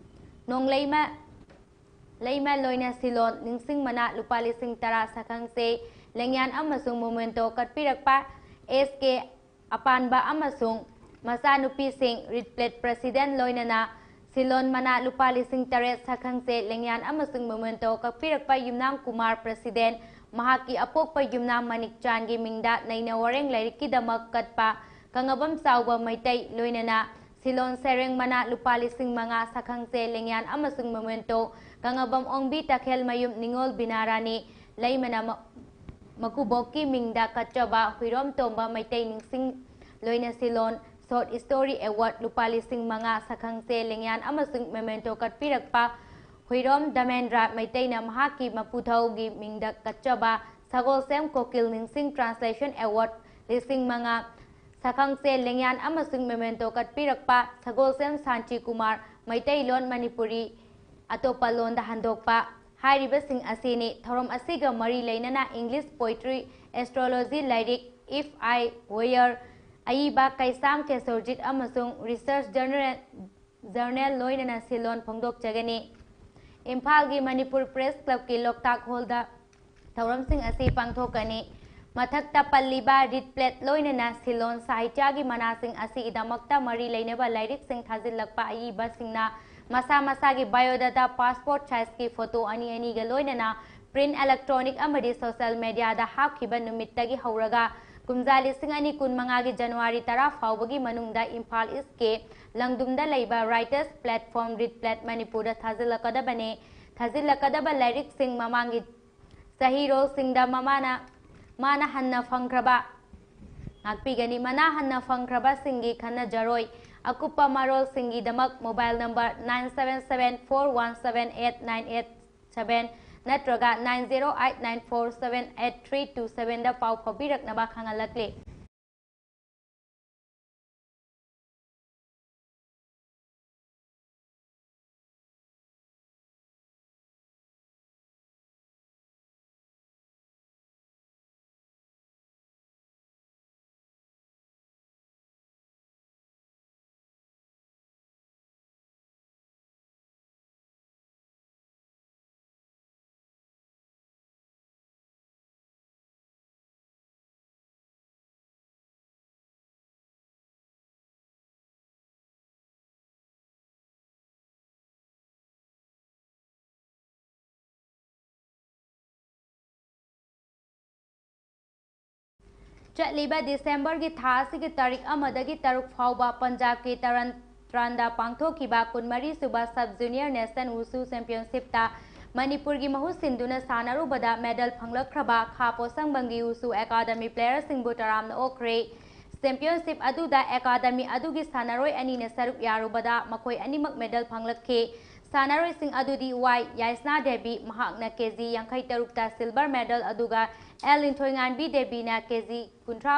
ꯅꯣꯡꯂꯩꯃ ꯂꯩꯃ ꯂꯣꯏꯅꯥꯁꯤꯂꯣꯟ ꯅꯤꯡꯁꯤꯡ ꯃꯅꯥ, ꯂꯨꯄꯥ ꯂꯤꯁꯤꯡ ꯇꯔꯥ, ꯁꯛꯈꯪꯆꯦ, ꯂꯦꯡꯌꯥꯟ ꯑꯃꯁꯨꯡ memento ꯀꯠꯄꯤꯔꯛꯄ ꯑꯦꯁ ꯀꯦ ꯑꯄꯥꯟꯕ ꯑꯃꯁꯨꯡ ꯃꯆꯥꯅꯨꯄꯤꯁꯤꯡ, RITPLAT President ꯂꯣꯏꯅꯅ ꯁꯤꯂꯣꯟ ꯃꯅꯥ ꯂꯨꯄꯥ ꯂꯤꯁꯤꯡ ꯇꯔꯦꯠ, ꯁꯛꯈꯪꯆꯦ, ꯂꯦꯡꯌꯥꯟ ꯑꯃꯁꯨꯡ memento ꯀꯛꯄꯤꯔꯛꯄ ꯌꯨꯝꯅꯥꯝ ꯀꯨꯃꯥꯔ, president, ꯃꯍꯥꯛꯀꯤ ꯑꯄꯣꯛꯄ ꯌꯨꯝꯅꯥꯝ ꯃꯅꯤꯛ ꯆꯥꯟꯒꯤ ꯃꯤꯡꯗ ꯅꯩꯅ ꯋꯥꯔꯦꯡ ꯂꯥꯏꯔꯤꯛꯀꯤꯗꯃꯛ ꯀꯠꯄ ꯀꯪꯉꯕꯝ ꯆꯥꯎꯕ ꯃꯩꯇꯩ, ꯂꯣꯏꯅꯅ ꯁꯤꯂꯣꯟ ꯁꯩꯔꯦꯡ ꯃꯅꯥ ꯂꯨꯄꯥ ꯂꯤꯁꯤꯡ ꯃꯉꯥ, ꯁꯛꯈꯪꯆꯦ, ꯂꯦꯡꯌꯥꯟ ꯑꯃꯁꯨꯡ memento ꯀꯪꯉꯕꯝ ꯑꯣꯡꯕꯤ ꯇꯈꯦꯜꯃꯌꯨꯝ ꯅꯤꯉꯣꯜ ꯕꯤꯅꯥꯔꯥꯅꯤ ꯂꯩꯃꯅ ꯃ-, ꯃꯀꯨꯕꯣꯛꯀꯤ ꯃꯤꯡꯗ ꯀꯠꯆꯕ ꯍꯨꯏꯔꯣꯝ ꯇꯣꯝꯕ ꯃꯩꯇꯩ ꯅꯤꯡꯁꯤꯡ, ꯂꯣꯏꯅ ꯁꯤꯂꯣꯟ short story award ꯂꯨꯄꯥ ꯂꯤꯁꯤꯡ ꯃꯉꯥ, ꯁꯛꯈꯪꯆꯦ, ꯂꯦꯡꯌꯥꯟ ꯑꯃꯁꯨꯡ memento ꯀꯠꯄꯤꯔꯛꯄ ꯍꯨꯏꯔꯣꯝ ꯗꯃꯦꯟꯗ꯭ꯔ ꯃꯩꯇꯩꯅ ꯃꯍꯥꯛꯀꯤ ꯃꯄꯨꯊꯧꯒꯤ ꯃꯤꯡꯗ ꯀꯠꯆꯕ ꯁꯒꯣꯜꯁꯦꯝ ꯀꯣꯀꯤꯜ ꯅꯤꯡꯁꯤꯡ translation award ꯂꯤꯁꯤꯡ ꯃꯉꯥ, ꯁꯛꯈꯪꯆꯦ, ꯂꯦꯡꯌꯥꯟ ꯑꯃꯁꯨꯡ memento ꯀꯠꯄꯤꯔꯛꯄ ꯁꯒꯣꯜꯁꯦꯝ ꯁꯥꯟꯆꯤ ꯀꯨꯃꯥꯔ, ꯃꯩꯇꯩꯂꯣꯟ ꯃꯅꯤꯄꯨꯔꯤ ꯑꯇꯣꯞꯄ ꯂꯣꯟꯗ ꯍꯟꯗꯣꯛꯄ ꯍꯥꯏꯔꯤꯕꯁꯤꯡ ꯑꯁꯤꯅꯤ꯫ ꯊꯧꯔꯝ ꯑꯁꯤꯒ ꯃꯔꯤ ꯂꯩꯅꯅ English poetry, astrology ꯂꯥꯏꯔꯤꯛ If I Were, ꯑꯏꯕ ꯀꯩꯁꯥꯝ ꯀꯦꯁꯣꯔꯖꯤꯠ ꯑꯃꯁꯨꯡ research journal, journal ꯂꯣꯏꯅꯅ ꯁꯤꯂꯣꯟ ꯐꯣꯡꯗꯣꯛꯆꯒꯅꯤ꯫ ꯏꯝꯐꯥꯜꯒꯤ ꯃꯅꯤꯄꯨꯔ Press Clubꯀꯤ ꯂꯣꯛꯇꯥꯛ Hallꯗ ꯊꯧꯔꯝꯁꯤꯡ ꯑꯁꯤ ꯄꯥꯡꯊꯣꯛꯀꯅꯤ꯫ ꯃꯊꯛꯇ ꯄꯜꯂꯤꯕ wreath plate ꯂꯣꯏꯅꯅ ꯁꯤꯂꯣꯟ ꯁꯥꯍꯤꯇ꯭ꯌꯒꯤ ꯃꯅꯥꯁꯤꯡ ꯑꯁꯤꯒꯤꯗꯃꯛꯇ ꯃꯔꯤ ꯂꯩꯅꯕ ꯂꯥꯏꯔꯤꯛꯁꯤꯡ ꯊꯥꯖꯤꯜꯂꯛꯄ ꯑꯏꯕꯁꯤꯡꯅ ꯃꯁꯥ ꯃꯁꯥꯒꯤ biodata, passport sizeꯀꯤ photo ꯑꯅꯤ ꯑꯅꯤꯒ ꯂꯣꯏꯅꯅ print, electronic ꯑꯃꯗꯤ social mediaꯗ ꯍꯥꯞꯈꯤꯕ ꯅꯨꯃꯤꯠꯇꯒꯤ ꯍꯧꯔꯒ ꯀꯨꯝꯖꯥ ꯂꯤꯁꯤꯡ ꯑꯅꯤ ꯀꯨꯟꯃꯉꯥꯒꯤ January ꯇꯔꯥ ꯐꯥꯎꯕꯒꯤ ꯃꯅꯨꯡꯗ ꯏꯝꯐꯥꯜ Eastꯀꯤ ꯂꯪꯗꯨꯝꯗ ꯂꯩꯕ Writers Platform wreath plate ꯃꯅꯤꯄꯨꯔꯗ ꯊꯥꯖꯤꯜꯂꯛꯀꯗꯕꯅꯤ꯫ ꯊꯥꯖꯤꯜꯂꯛꯀꯗꯕ ꯂꯥꯏꯔꯤꯛꯁꯤꯡ ꯃꯃꯥꯡꯒꯤ ꯆꯍꯤꯔꯣꯜꯁꯤꯡꯗ ꯃꯃꯥꯅ, ꯃꯥꯅ ꯍꯟꯅ ꯐꯪꯈ꯭ꯔꯕ ꯉꯥꯛꯄꯤꯒꯅꯤ꯫ ꯃꯅꯥ ꯍꯟꯅ ꯐꯪꯈ꯭ꯔꯕꯁꯤꯡꯒꯤ ꯈꯟꯅꯖꯔꯣꯏ꯫ ꯑꯀꯨꯞꯄ ꯃꯔꯣꯜꯁꯤꯡꯒꯤꯗꯃꯛ mobile number nine seven seven four one seven eight nine eight seven ꯅꯠꯇ꯭ꯔꯒ nine zero eight nine four seven eight three two sevenꯗ ꯄꯥꯎ ꯐꯥꯎꯕꯤꯔꯛꯅꯕ ꯈꯪꯍꯜꯂꯛꯂꯤ꯫ ꯆꯠꯂꯤꯕ ꯗꯤꯁꯦꯝꯕꯔꯒꯤ ꯊꯥ ꯑꯁꯤꯒꯤ ꯇꯥꯔꯤꯛ ꯑꯃꯗꯒꯤ ꯇꯔꯨꯛ ꯐꯥꯎꯕ ꯄꯟꯖꯥꯕꯀꯤ ꯇꯔꯟ ꯇ꯭ꯔꯥꯟꯗ ꯄꯥꯡꯊꯣꯛꯈꯤꯕ ꯀꯨꯟꯃꯔꯤ ꯁꯨꯕ Sub Junior National Wushu Championshipꯇ ꯃꯅꯤꯄꯨꯔꯒꯤ ꯃꯍꯨꯠ ꯁꯤꯟꯗꯨꯅ ꯁꯥꯟꯅꯔꯨꯕꯗ medal ꯐꯪꯂꯛꯈ꯭ꯔꯕ ꯈꯥ ꯄꯣꯁꯪꯕꯝꯒꯤ Wushu Academy playerꯁꯤꯡꯕꯨ ꯇꯔꯥꯝꯅ ꯑꯣꯛꯈ꯭ꯔꯦ꯫ Championship ꯑꯗꯨꯗ academy ꯑꯗꯨꯒꯤ ꯁꯥꯟꯅꯔꯣꯏ ꯑꯅꯤꯅ ꯁꯔꯨꯛ ꯌꯥꯔꯨꯕꯗ ꯃꯈꯣꯏ ꯑꯅꯤꯃꯛ medal ꯐꯪꯂꯛꯈꯤ꯫ ꯁꯥꯟꯅꯔꯣꯏꯁꯤꯡ ꯑꯗꯨꯗꯤ ꯋꯥꯏ ꯌꯥꯏꯁꯅꯥ ꯗꯦꯕꯤ, ꯃꯍꯥꯛꯅ ꯀꯦꯖꯤ ꯌꯥꯡꯈꯩ ꯇꯔꯨꯛꯇ silver medal, ꯑꯗꯨꯒ ꯑꯦꯜ ꯂꯤꯟꯊꯣꯏꯉꯥꯟꯕꯤ ꯗꯦꯕꯤꯅ ꯀꯦꯖꯤ ꯀꯨꯟꯊ꯭ꯔꯥ,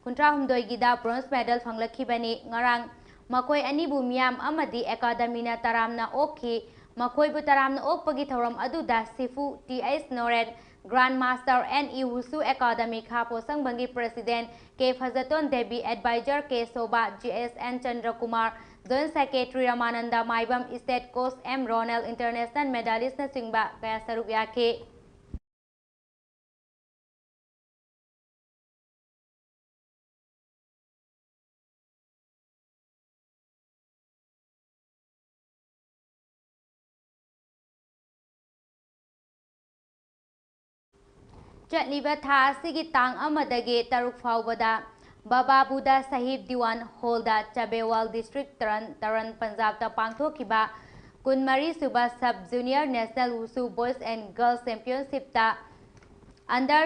ꯀꯨꯟꯊ꯭ꯔꯥ ꯍꯨꯝꯗꯣꯏꯒꯤꯗ bronze medal ꯐꯪꯂꯛꯈꯤꯕꯅꯤ꯫ ꯉꯔꯥꯡ ꯃꯈꯣꯏ ꯑꯅꯤꯕꯨ ꯃꯤꯌꯥꯝ ꯑꯃꯗꯤ academyꯅ ꯇꯔꯥꯝꯅ ꯑꯣꯛꯈꯤ꯫ ꯃꯈꯣꯏꯕꯨ ꯇꯔꯥꯝꯅ ꯑꯣꯛꯄꯒꯤ ꯊꯧꯔꯝ ꯑꯗꯨꯗ sifu T H Noren, Grandmaster N E Wushu Academy ꯈꯥ ꯄꯣꯁꯪꯕꯝꯒꯤ president K Phajaton Devi, advisor K Soba, G S N Chandrakumar, joint secretary Ramananda Maibam, state coach M Ronel, international medalistꯅꯆꯤꯡꯕ ꯀꯌꯥ ꯁꯔꯨꯛ ꯌꯥꯈꯤ꯫ ꯆꯠꯂꯤꯕ ꯊꯥ ꯑꯁꯤꯒꯤ ꯇꯥꯡ ꯑꯃꯗꯒꯤ ꯇꯔꯨꯛ ꯐꯥꯎꯕꯗ ꯕꯕꯥ ꯕꯨꯙ ꯁꯥꯍꯤꯕ ꯗꯤꯋꯥꯟ ꯍꯣꯜꯗ, ꯆꯥꯕꯦꯋꯥꯜ, district ꯇꯔꯟ, ꯇꯔꯟ, ꯄꯟꯖꯥꯕꯇ ꯄꯥꯡꯊꯣꯛꯈꯤꯕ ꯀꯨꯟꯃꯔꯤ ꯁꯨꯕ Sub Junior National Wushu Boys and Girls Championshipꯇ under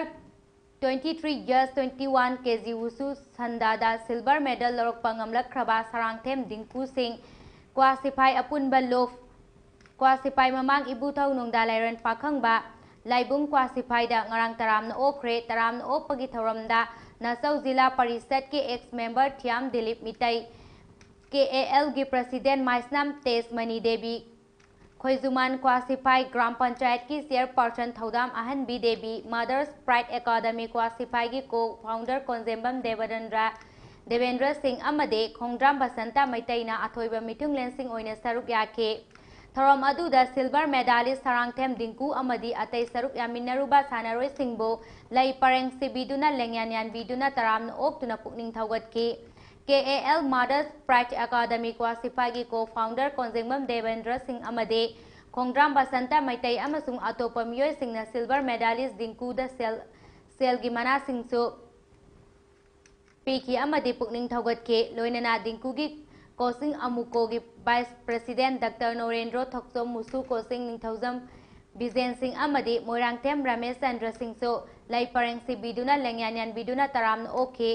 twenty three years twenty one K G Wushu ꯁꯟꯗꯥꯗ silver medal ꯂꯧꯔꯛꯄ ꯉꯝꯂꯛꯈ꯭ꯔꯕ Sarangthem Dingko ꯁꯤꯡ, ꯀ꯭ꯋꯥ ꯁꯤꯐꯥꯏ ꯑꯄꯨꯟꯕ ꯂꯣꯐ, ꯀ꯭ꯋꯥ ꯁꯤꯐꯥꯏ ꯃꯃꯥꯡ ꯏꯕꯨꯙꯧ ꯅꯣꯡꯗꯥ ꯂꯥꯏꯔꯦꯟ ꯄꯥꯈꯪꯕ, ꯂꯥꯏꯕꯨꯡ ꯀ꯭ꯋꯥ ꯁꯤꯐꯥꯏꯗ ꯉꯔꯥꯡ ꯇꯔꯥꯝꯅ ꯑꯣꯛꯈ꯭ꯔꯦ꯫ ꯇꯔꯥꯝꯅ ꯑꯣꯛꯄꯒꯤ ꯊꯧꯔꯝꯗ ꯅꯥꯆꯧ ꯖꯤꯂꯥ ꯄꯔꯤꯁꯠꯀꯤ ex member Thiyam Dilip Meitei, K A algae president ꯃꯥꯏꯁꯅꯥꯝ ꯇꯦꯖꯃꯅꯤ Devi, ꯈꯣꯏꯖꯨꯃꯥꯟ ꯀ꯭ꯋꯥ ꯁꯤꯐꯥꯏ ꯒ꯭ꯔꯥꯝ ꯄꯟꯆꯥꯌꯠꯀꯤ chairperson ꯊꯧꯗꯥꯝ ꯑꯍꯟꯕꯤ ꯗꯦꯕꯤ, Mothers Pride Academy ꯀ꯭ꯋꯥ ꯁꯤꯐꯥꯏꯒꯤ co-founder ꯀꯣꯟꯖꯦꯝꯕꯝ ꯗꯦꯕꯦꯟꯗ꯭ꯔ, ꯗꯦꯕꯦꯟꯗ꯭ꯔ ꯁꯤꯡ ꯑꯃꯗꯤ ꯈꯣꯡꯗ꯭ꯔꯥꯝ ꯕꯁꯟꯇ ꯃꯩꯇꯩꯅ ꯑꯊꯣꯏꯕ ꯃꯤꯊꯨꯡꯂꯦꯟꯁꯤꯡ ꯑꯣꯏꯅ ꯁꯔꯨꯛ ꯌꯥꯈꯤ꯫ ꯊꯧꯔꯝ ꯑꯗꯨꯗ silver medalist ꯁꯔꯥꯡꯊꯦꯝ ꯗꯤꯡꯀꯨ ꯑꯃꯗꯤ ꯑꯇꯩ ꯁꯔꯨꯛ ꯌꯥꯃꯤꯟꯅꯔꯨꯕ ꯁꯥꯟꯅꯔꯣꯏꯁꯤꯡꯕꯨ ꯂꯩ ꯄꯔꯦꯡ ꯁꯤꯕꯤꯗꯨꯅ ꯂꯦꯡꯌꯥꯟ ꯌꯥꯟꯕꯤꯗꯨꯅ ꯇꯔꯥꯝꯅ ꯑꯣꯛꯇꯨꯅ ꯄꯨꯛꯅꯤꯡ ꯊꯧꯒꯠꯈꯤ꯫ K A L Mothers Pride Academy ꯀ꯭ꯋꯥ ꯁꯤꯐꯥꯏꯒꯤ co-founder ꯀꯣꯟꯖꯦꯡꯕꯝ ꯗꯦꯕꯦꯟꯗ꯭ꯔ ꯁꯤꯡ ꯑꯃꯗꯤ ꯈꯣꯡꯗ꯭ꯔꯥꯝ ꯕꯁꯟꯇ ꯃꯩꯇꯩ ꯑꯃꯁꯨꯡ ꯑꯇꯣꯞꯄ ꯃꯤꯑꯣꯏꯁꯤꯡꯅ silver medalist ꯗꯤꯡꯀꯨꯗ ꯁꯦꯜ, ꯁꯦꯜꯒꯤ ꯃꯅꯥꯁꯤꯡꯁꯨ ꯄꯤꯈꯤ ꯑꯃꯗꯤ ꯄꯨꯛꯅꯤꯡ ꯊꯧꯒꯠꯈꯤ꯫ ꯂꯣꯏꯅꯅ ꯗꯤꯡꯀꯨꯒꯤ ꯀꯣꯆꯤꯡ ꯑꯃꯨꯀꯣꯒꯤ Vice President Doctor ꯅꯣꯔꯦꯟꯗ꯭ꯔꯣ ꯊꯣꯛꯆꯣꯝ, ꯃꯨꯁꯨ ꯀꯣꯆꯤꯡ ꯅꯤꯡꯊꯧꯖꯝ ꯕꯤꯖꯦꯟ ꯁꯤꯡ ꯑꯃꯗꯤ ꯃꯣꯏꯔꯥꯡꯊꯦꯝ ꯔꯃꯦꯁ ꯆꯟꯗ꯭ꯔ ꯁꯤꯡꯁꯨ ꯂꯩ ꯄꯔꯦꯡ ꯁꯤꯕꯤꯗꯨꯅ ꯂꯦꯡꯌꯥꯟ ꯌꯥꯟꯕꯤꯗꯨꯅ ꯇꯔꯥꯝꯅ ꯑꯣꯛꯈꯤ꯫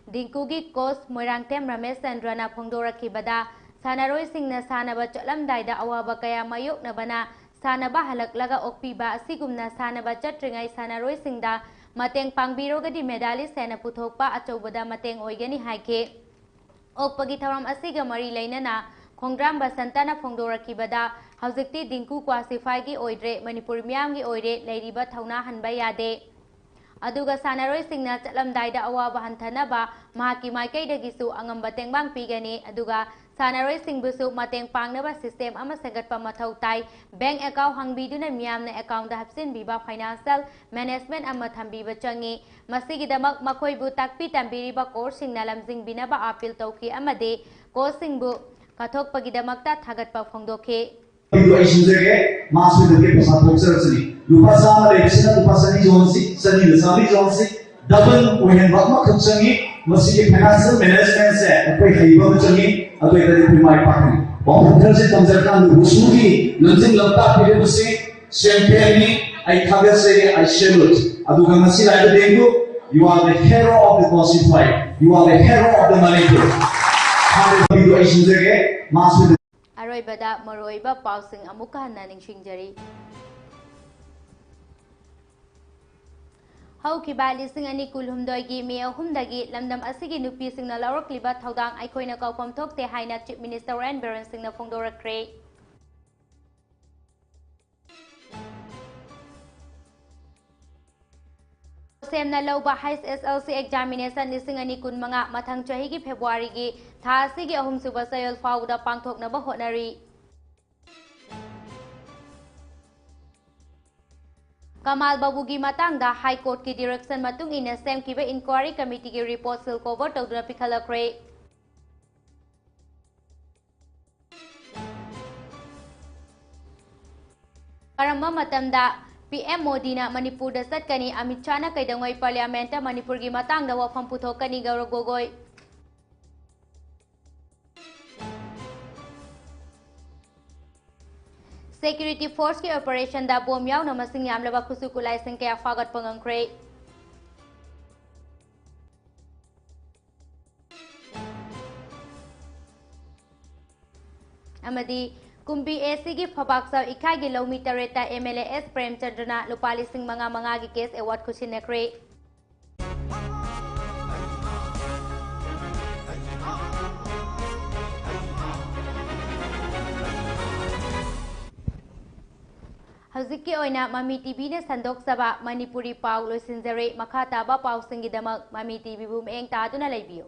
ꯗꯤꯡꯀꯨꯒꯤ ꯀꯣꯆ ꯃꯣꯏꯔꯥꯡꯊꯦꯝ ꯔꯃꯦꯁ ꯆꯟꯗ꯭ꯔꯅ ꯐꯣꯡꯗꯣꯔꯛꯈꯤꯕꯗ, ꯁꯥꯟꯅꯔꯣꯏꯁꯤꯡꯅ ꯁꯥꯟꯅꯕ ꯆꯠꯂꯝꯗꯥꯏꯗ ꯑꯋꯥꯕ ꯀꯌꯥ ꯃꯥꯌꯣꯛꯅꯕꯅ ꯁꯥꯟꯅꯕ ꯍꯜꯂꯛꯂꯒ ꯑꯣꯛꯄꯤꯕ ꯑꯁꯤꯒꯨꯝꯅ ꯁꯥꯟꯅꯕ ꯆꯠꯇ꯭ꯔꯤꯉꯩ ꯁꯥꯟꯅꯔꯣꯏꯁꯤꯡꯗ ꯃꯇꯦꯡ ꯄꯥꯡꯕꯤꯔꯒꯗꯤ ꯃꯦꯗꯥꯂꯤꯁ ꯍꯦꯟꯅ ꯄꯨꯊꯣꯛꯄ ꯑꯆꯧꯕꯗ ꯃꯇꯦꯡ ꯑꯣꯏꯒꯅꯤ ꯍꯥꯏꯈꯤ꯫ ꯑꯣꯛꯄꯒꯤ ꯊꯧꯔꯝ ꯑꯁꯤꯒ ꯃꯔꯤ ꯂꯩꯅꯅ ꯈꯣꯡꯗ꯭ꯔꯥꯝ ꯕꯁꯟꯇꯅ ꯐꯣꯡꯗꯣꯔꯛꯈꯤꯕꯗ, ꯍꯧꯖꯤꯛꯇꯤ ꯗꯤꯡꯀꯨ ꯀ꯭ꯋꯥꯁꯤꯐꯥꯏꯒꯤ ꯑꯣꯏꯗ꯭ꯔꯦ, ꯃꯅꯤꯄꯨꯔ ꯃꯤꯌꯥꯝꯒꯤ ꯑꯣꯏꯔꯦ, ꯂꯩꯔꯤꯕ ꯊꯧꯅꯥ ꯍꯟꯕ ꯌꯥꯗꯦ꯫ ꯑꯗꯨꯒ ꯁꯥꯟꯅꯔꯣꯏꯁꯤꯡꯅ ꯆꯠꯂꯝꯗꯥꯏꯗ ꯑꯋꯥꯕ ꯍꯟꯊꯅꯕ ꯃꯍꯥꯛꯀꯤ ꯃꯥꯏꯀꯩꯗꯒꯤꯁꯨ ꯑꯉꯝꯕ ꯇꯦꯡꯕꯥꯡ ꯄꯤꯒꯅꯤ꯫ ꯑꯗꯨꯒ ꯁꯥꯟꯅꯔꯣꯏꯁꯤꯡꯕꯨꯁꯨ ꯃꯇꯦꯡ ꯄꯥꯡꯅꯕ system ꯑꯃ ꯁꯦꯝꯒꯠꯄ ꯃꯊꯧ ꯇꯥꯏ꯫ Bank account ꯍꯥꯡꯕꯤꯗꯨꯅ ꯃꯤꯌꯥꯝꯅ account ꯗ ꯍꯥꯞꯆꯤꯟꯕꯤꯕ financial management ꯑꯃ ꯊꯝꯕꯤꯕ ꯆꯪꯏ꯫ ꯃꯁꯤꯒꯤꯗꯃꯛ ꯃꯈꯣꯏꯕꯨ ꯇꯥꯛꯄꯤ ꯇꯝꯕꯤꯔꯤꯕ coach ꯁꯤꯡꯅ ꯂꯝꯖꯤꯡꯕꯤꯅꯕ appeal ꯇꯧꯈꯤ ꯑꯃꯗꯤ coach ꯁꯤꯡꯕꯨ ꯀꯠꯊꯣꯛꯄꯒꯤꯗꯃꯛꯇ ꯊꯥꯒꯠꯄ ꯐꯣꯡꯗꯣꯛꯈꯤ꯫ ꯑꯗꯨ ꯑꯩ ꯁꯤꯟꯖꯒꯦ, ꯃꯥ ꯁꯣꯏꯗꯅ ꯄꯩꯁꯥ ꯊꯣꯛꯆꯔꯁꯅꯤ꯫ ꯂꯨꯄꯥ ꯆꯥꯝꯃ ꯂꯩꯕꯁꯤꯅ ꯂꯨꯄꯥ ꯆꯅꯤ ꯌꯣꯟꯁꯤ, ꯆꯅꯤꯗ ꯆꯥꯝꯃꯔꯤ ꯌꯣꯟꯁꯤ, double ꯑꯣꯏꯍꯟꯕ ꯑꯃꯈꯛ ꯆꯪꯏ꯫ ꯃꯁꯤꯒꯤ financial management ꯁꯦ ꯑꯩꯈꯣꯏ ꯍꯩꯕ ꯑꯃ ꯆꯪꯏ, ꯑꯗꯨ ꯑꯣꯏꯇꯥꯔꯗꯤ ꯑꯩꯈꯣꯏ ꯃꯥꯏ ꯄꯥꯛꯀꯅꯤ꯫ ꯋꯥꯐꯝ ꯈꯔꯁꯦ ꯊꯝꯖꯔꯀꯥꯟꯗ ꯋꯨꯁꯨꯒꯤ ꯂꯝꯖꯤꯡ ꯂꯝꯇꯥꯛꯄꯤꯔꯤꯕꯁꯤ champion ꯅꯤ, ꯑꯩ ꯊꯥꯒꯠꯆꯔꯤ, I salute꯫ ꯑꯗꯨꯒ ꯉꯁꯤ ꯂꯥꯛꯏꯕ dengue, you are the hero of the Koshiphai, you are the hero of the Manipur꯫ ꯍꯥꯏꯔꯤꯕ ꯃꯤꯗꯨ ꯑꯩ ꯁꯤꯟꯖꯒꯦ, ꯃꯥꯁꯨ ꯑꯔꯣꯏꯕꯗ ꯃꯔꯨꯑꯣꯏꯕ ꯄꯥꯎꯁꯤꯡ ꯑꯃꯨꯛꯀ ꯍꯟꯅ ꯅꯤꯡꯁꯤꯡꯖꯔꯤ꯫ ꯍꯧꯈꯤꯕ ꯂꯤꯁꯤꯡ ꯑꯅꯤ ꯀꯨꯟꯍꯨꯝꯗꯣꯏꯒꯤ ꯃꯦ ꯑꯍꯨꯝꯗꯒꯤ ꯂꯝꯗꯝ ꯑꯁꯤꯒꯤ ꯅꯨꯄꯤꯁꯤꯡꯅ ꯂꯧꯔꯛꯂꯤꯕ ꯊꯧꯗꯥꯡ ꯑꯩꯈꯣꯏꯅ ꯀꯥꯎꯐꯝ ꯊꯣꯛꯇꯦ ꯍꯥꯏꯅ Chief Minister N. ꯕꯤꯔꯦꯟ ꯁꯤꯡꯅ ꯐꯣꯡꯗꯣꯔꯛꯈ꯭ꯔꯦ꯫ ꯁꯦꯝꯅ ꯂꯧꯕ H S L C examination ꯂꯤꯁꯤꯡ ꯑꯅꯤ ꯀꯨꯟꯃꯉꯥ ꯃꯊꯪ ꯆꯍꯤꯒꯤ ꯐꯦꯕ꯭ꯔꯨꯋꯥꯔꯤꯒꯤ ꯊꯥ ꯑꯁꯤꯒꯤ ꯑꯍꯨꯝꯁꯨꯕ ꯆꯌꯣꯜ ꯐꯥꯎꯕꯗ ꯄꯥꯡꯊꯣꯛꯅꯕ ꯍꯣꯠꯅꯔꯤ꯫ ꯀꯃꯥꯜ ꯕꯥꯕꯨꯒꯤ ꯃꯇꯥꯡꯗ High Court ꯀꯤ direction ꯃꯇꯨꯡ ꯏꯟꯅ ꯁꯦꯝꯈꯤꯕ inquiry committee ꯒꯤ report seal cover ꯇꯧꯗꯨꯅ ꯄꯤꯈꯠꯂꯛꯈ꯭ꯔꯦ꯫ ꯀꯔꯝꯕ ꯃꯇꯝꯗ ꯄꯤ ꯑꯦꯝ ꯃꯣꯗꯤꯅ ꯃꯅꯤꯄꯨꯔꯗ ꯆꯠꯀꯅꯤ꯫ ꯑꯃꯤꯠ ꯁꯥꯍꯅ ꯀꯩꯗꯧꯉꯩ ꯄꯥꯔꯂꯤꯌꯥꯃꯦꯟꯠꯇ ꯃꯅꯤꯄꯨꯔꯒꯤ ꯃꯇꯥꯡꯗ ꯋꯥꯐꯝ ꯄꯨꯊꯣꯛꯀꯅꯤ꯫ ꯒꯧꯔꯕ ꯒꯣꯒꯣꯏ꯫ ꯁꯦꯀ꯭ꯌꯨꯔꯤꯇꯤ ꯐꯣꯔꯁꯀꯤ ꯑꯣꯄꯔꯦꯁꯟꯗ ꯕꯣꯝ ꯌꯥꯎꯅ ꯃꯁꯤꯡ ꯌꯥꯝꯂꯕ ꯈꯨꯠꯁꯨ ꯈꯨꯠꯂꯥꯏꯁꯤꯡ ꯀꯌꯥ ꯐꯥꯒꯠꯄ ꯉꯝꯈ꯭ꯔꯦ꯫ ꯑꯃꯗꯤ ꯀꯨꯝꯕꯤ ꯑꯦ ꯁꯤꯒꯤ ꯐꯕꯥꯛꯆꯥꯎ ꯏꯀꯥꯏꯒꯤ ꯂꯧꯃꯤ ꯇꯔꯦꯠꯇ ꯑꯦꯝ ꯑꯦꯜ ꯑꯦ ꯑꯦꯁ ꯄ꯭ꯔꯦꯝꯆꯟꯗ꯭ꯔꯅ ꯂꯨꯄꯥ ꯂꯤꯁꯤꯡ ꯃꯉꯥ ꯃꯉꯥꯒꯤ ꯀꯦꯁ ꯑꯦꯋꯥꯔꯗ ꯈꯨꯠꯁꯤꯟꯅꯈ꯭ꯔꯦ꯫ ꯍꯧꯖꯤꯛꯀꯤ ꯑꯣꯏꯅ ꯃꯃꯤ ꯇꯤꯚꯤꯅ ꯁꯟꯗꯣꯛꯆꯕ ꯃꯅꯤꯄꯨꯔꯤ ꯄꯥꯎ ꯂꯣꯏꯁꯤꯟꯖꯔꯦ꯫ ꯃꯈꯥ ꯇꯥꯕ ꯄꯥꯎꯁꯤꯡꯒꯤꯗꯃꯛ ꯃꯃꯤ ꯇꯤꯚꯤꯕꯨ ꯃꯤꯠꯌꯦꯡ ꯇꯥꯗꯨꯅ ꯂꯩꯕꯤꯌꯨ꯫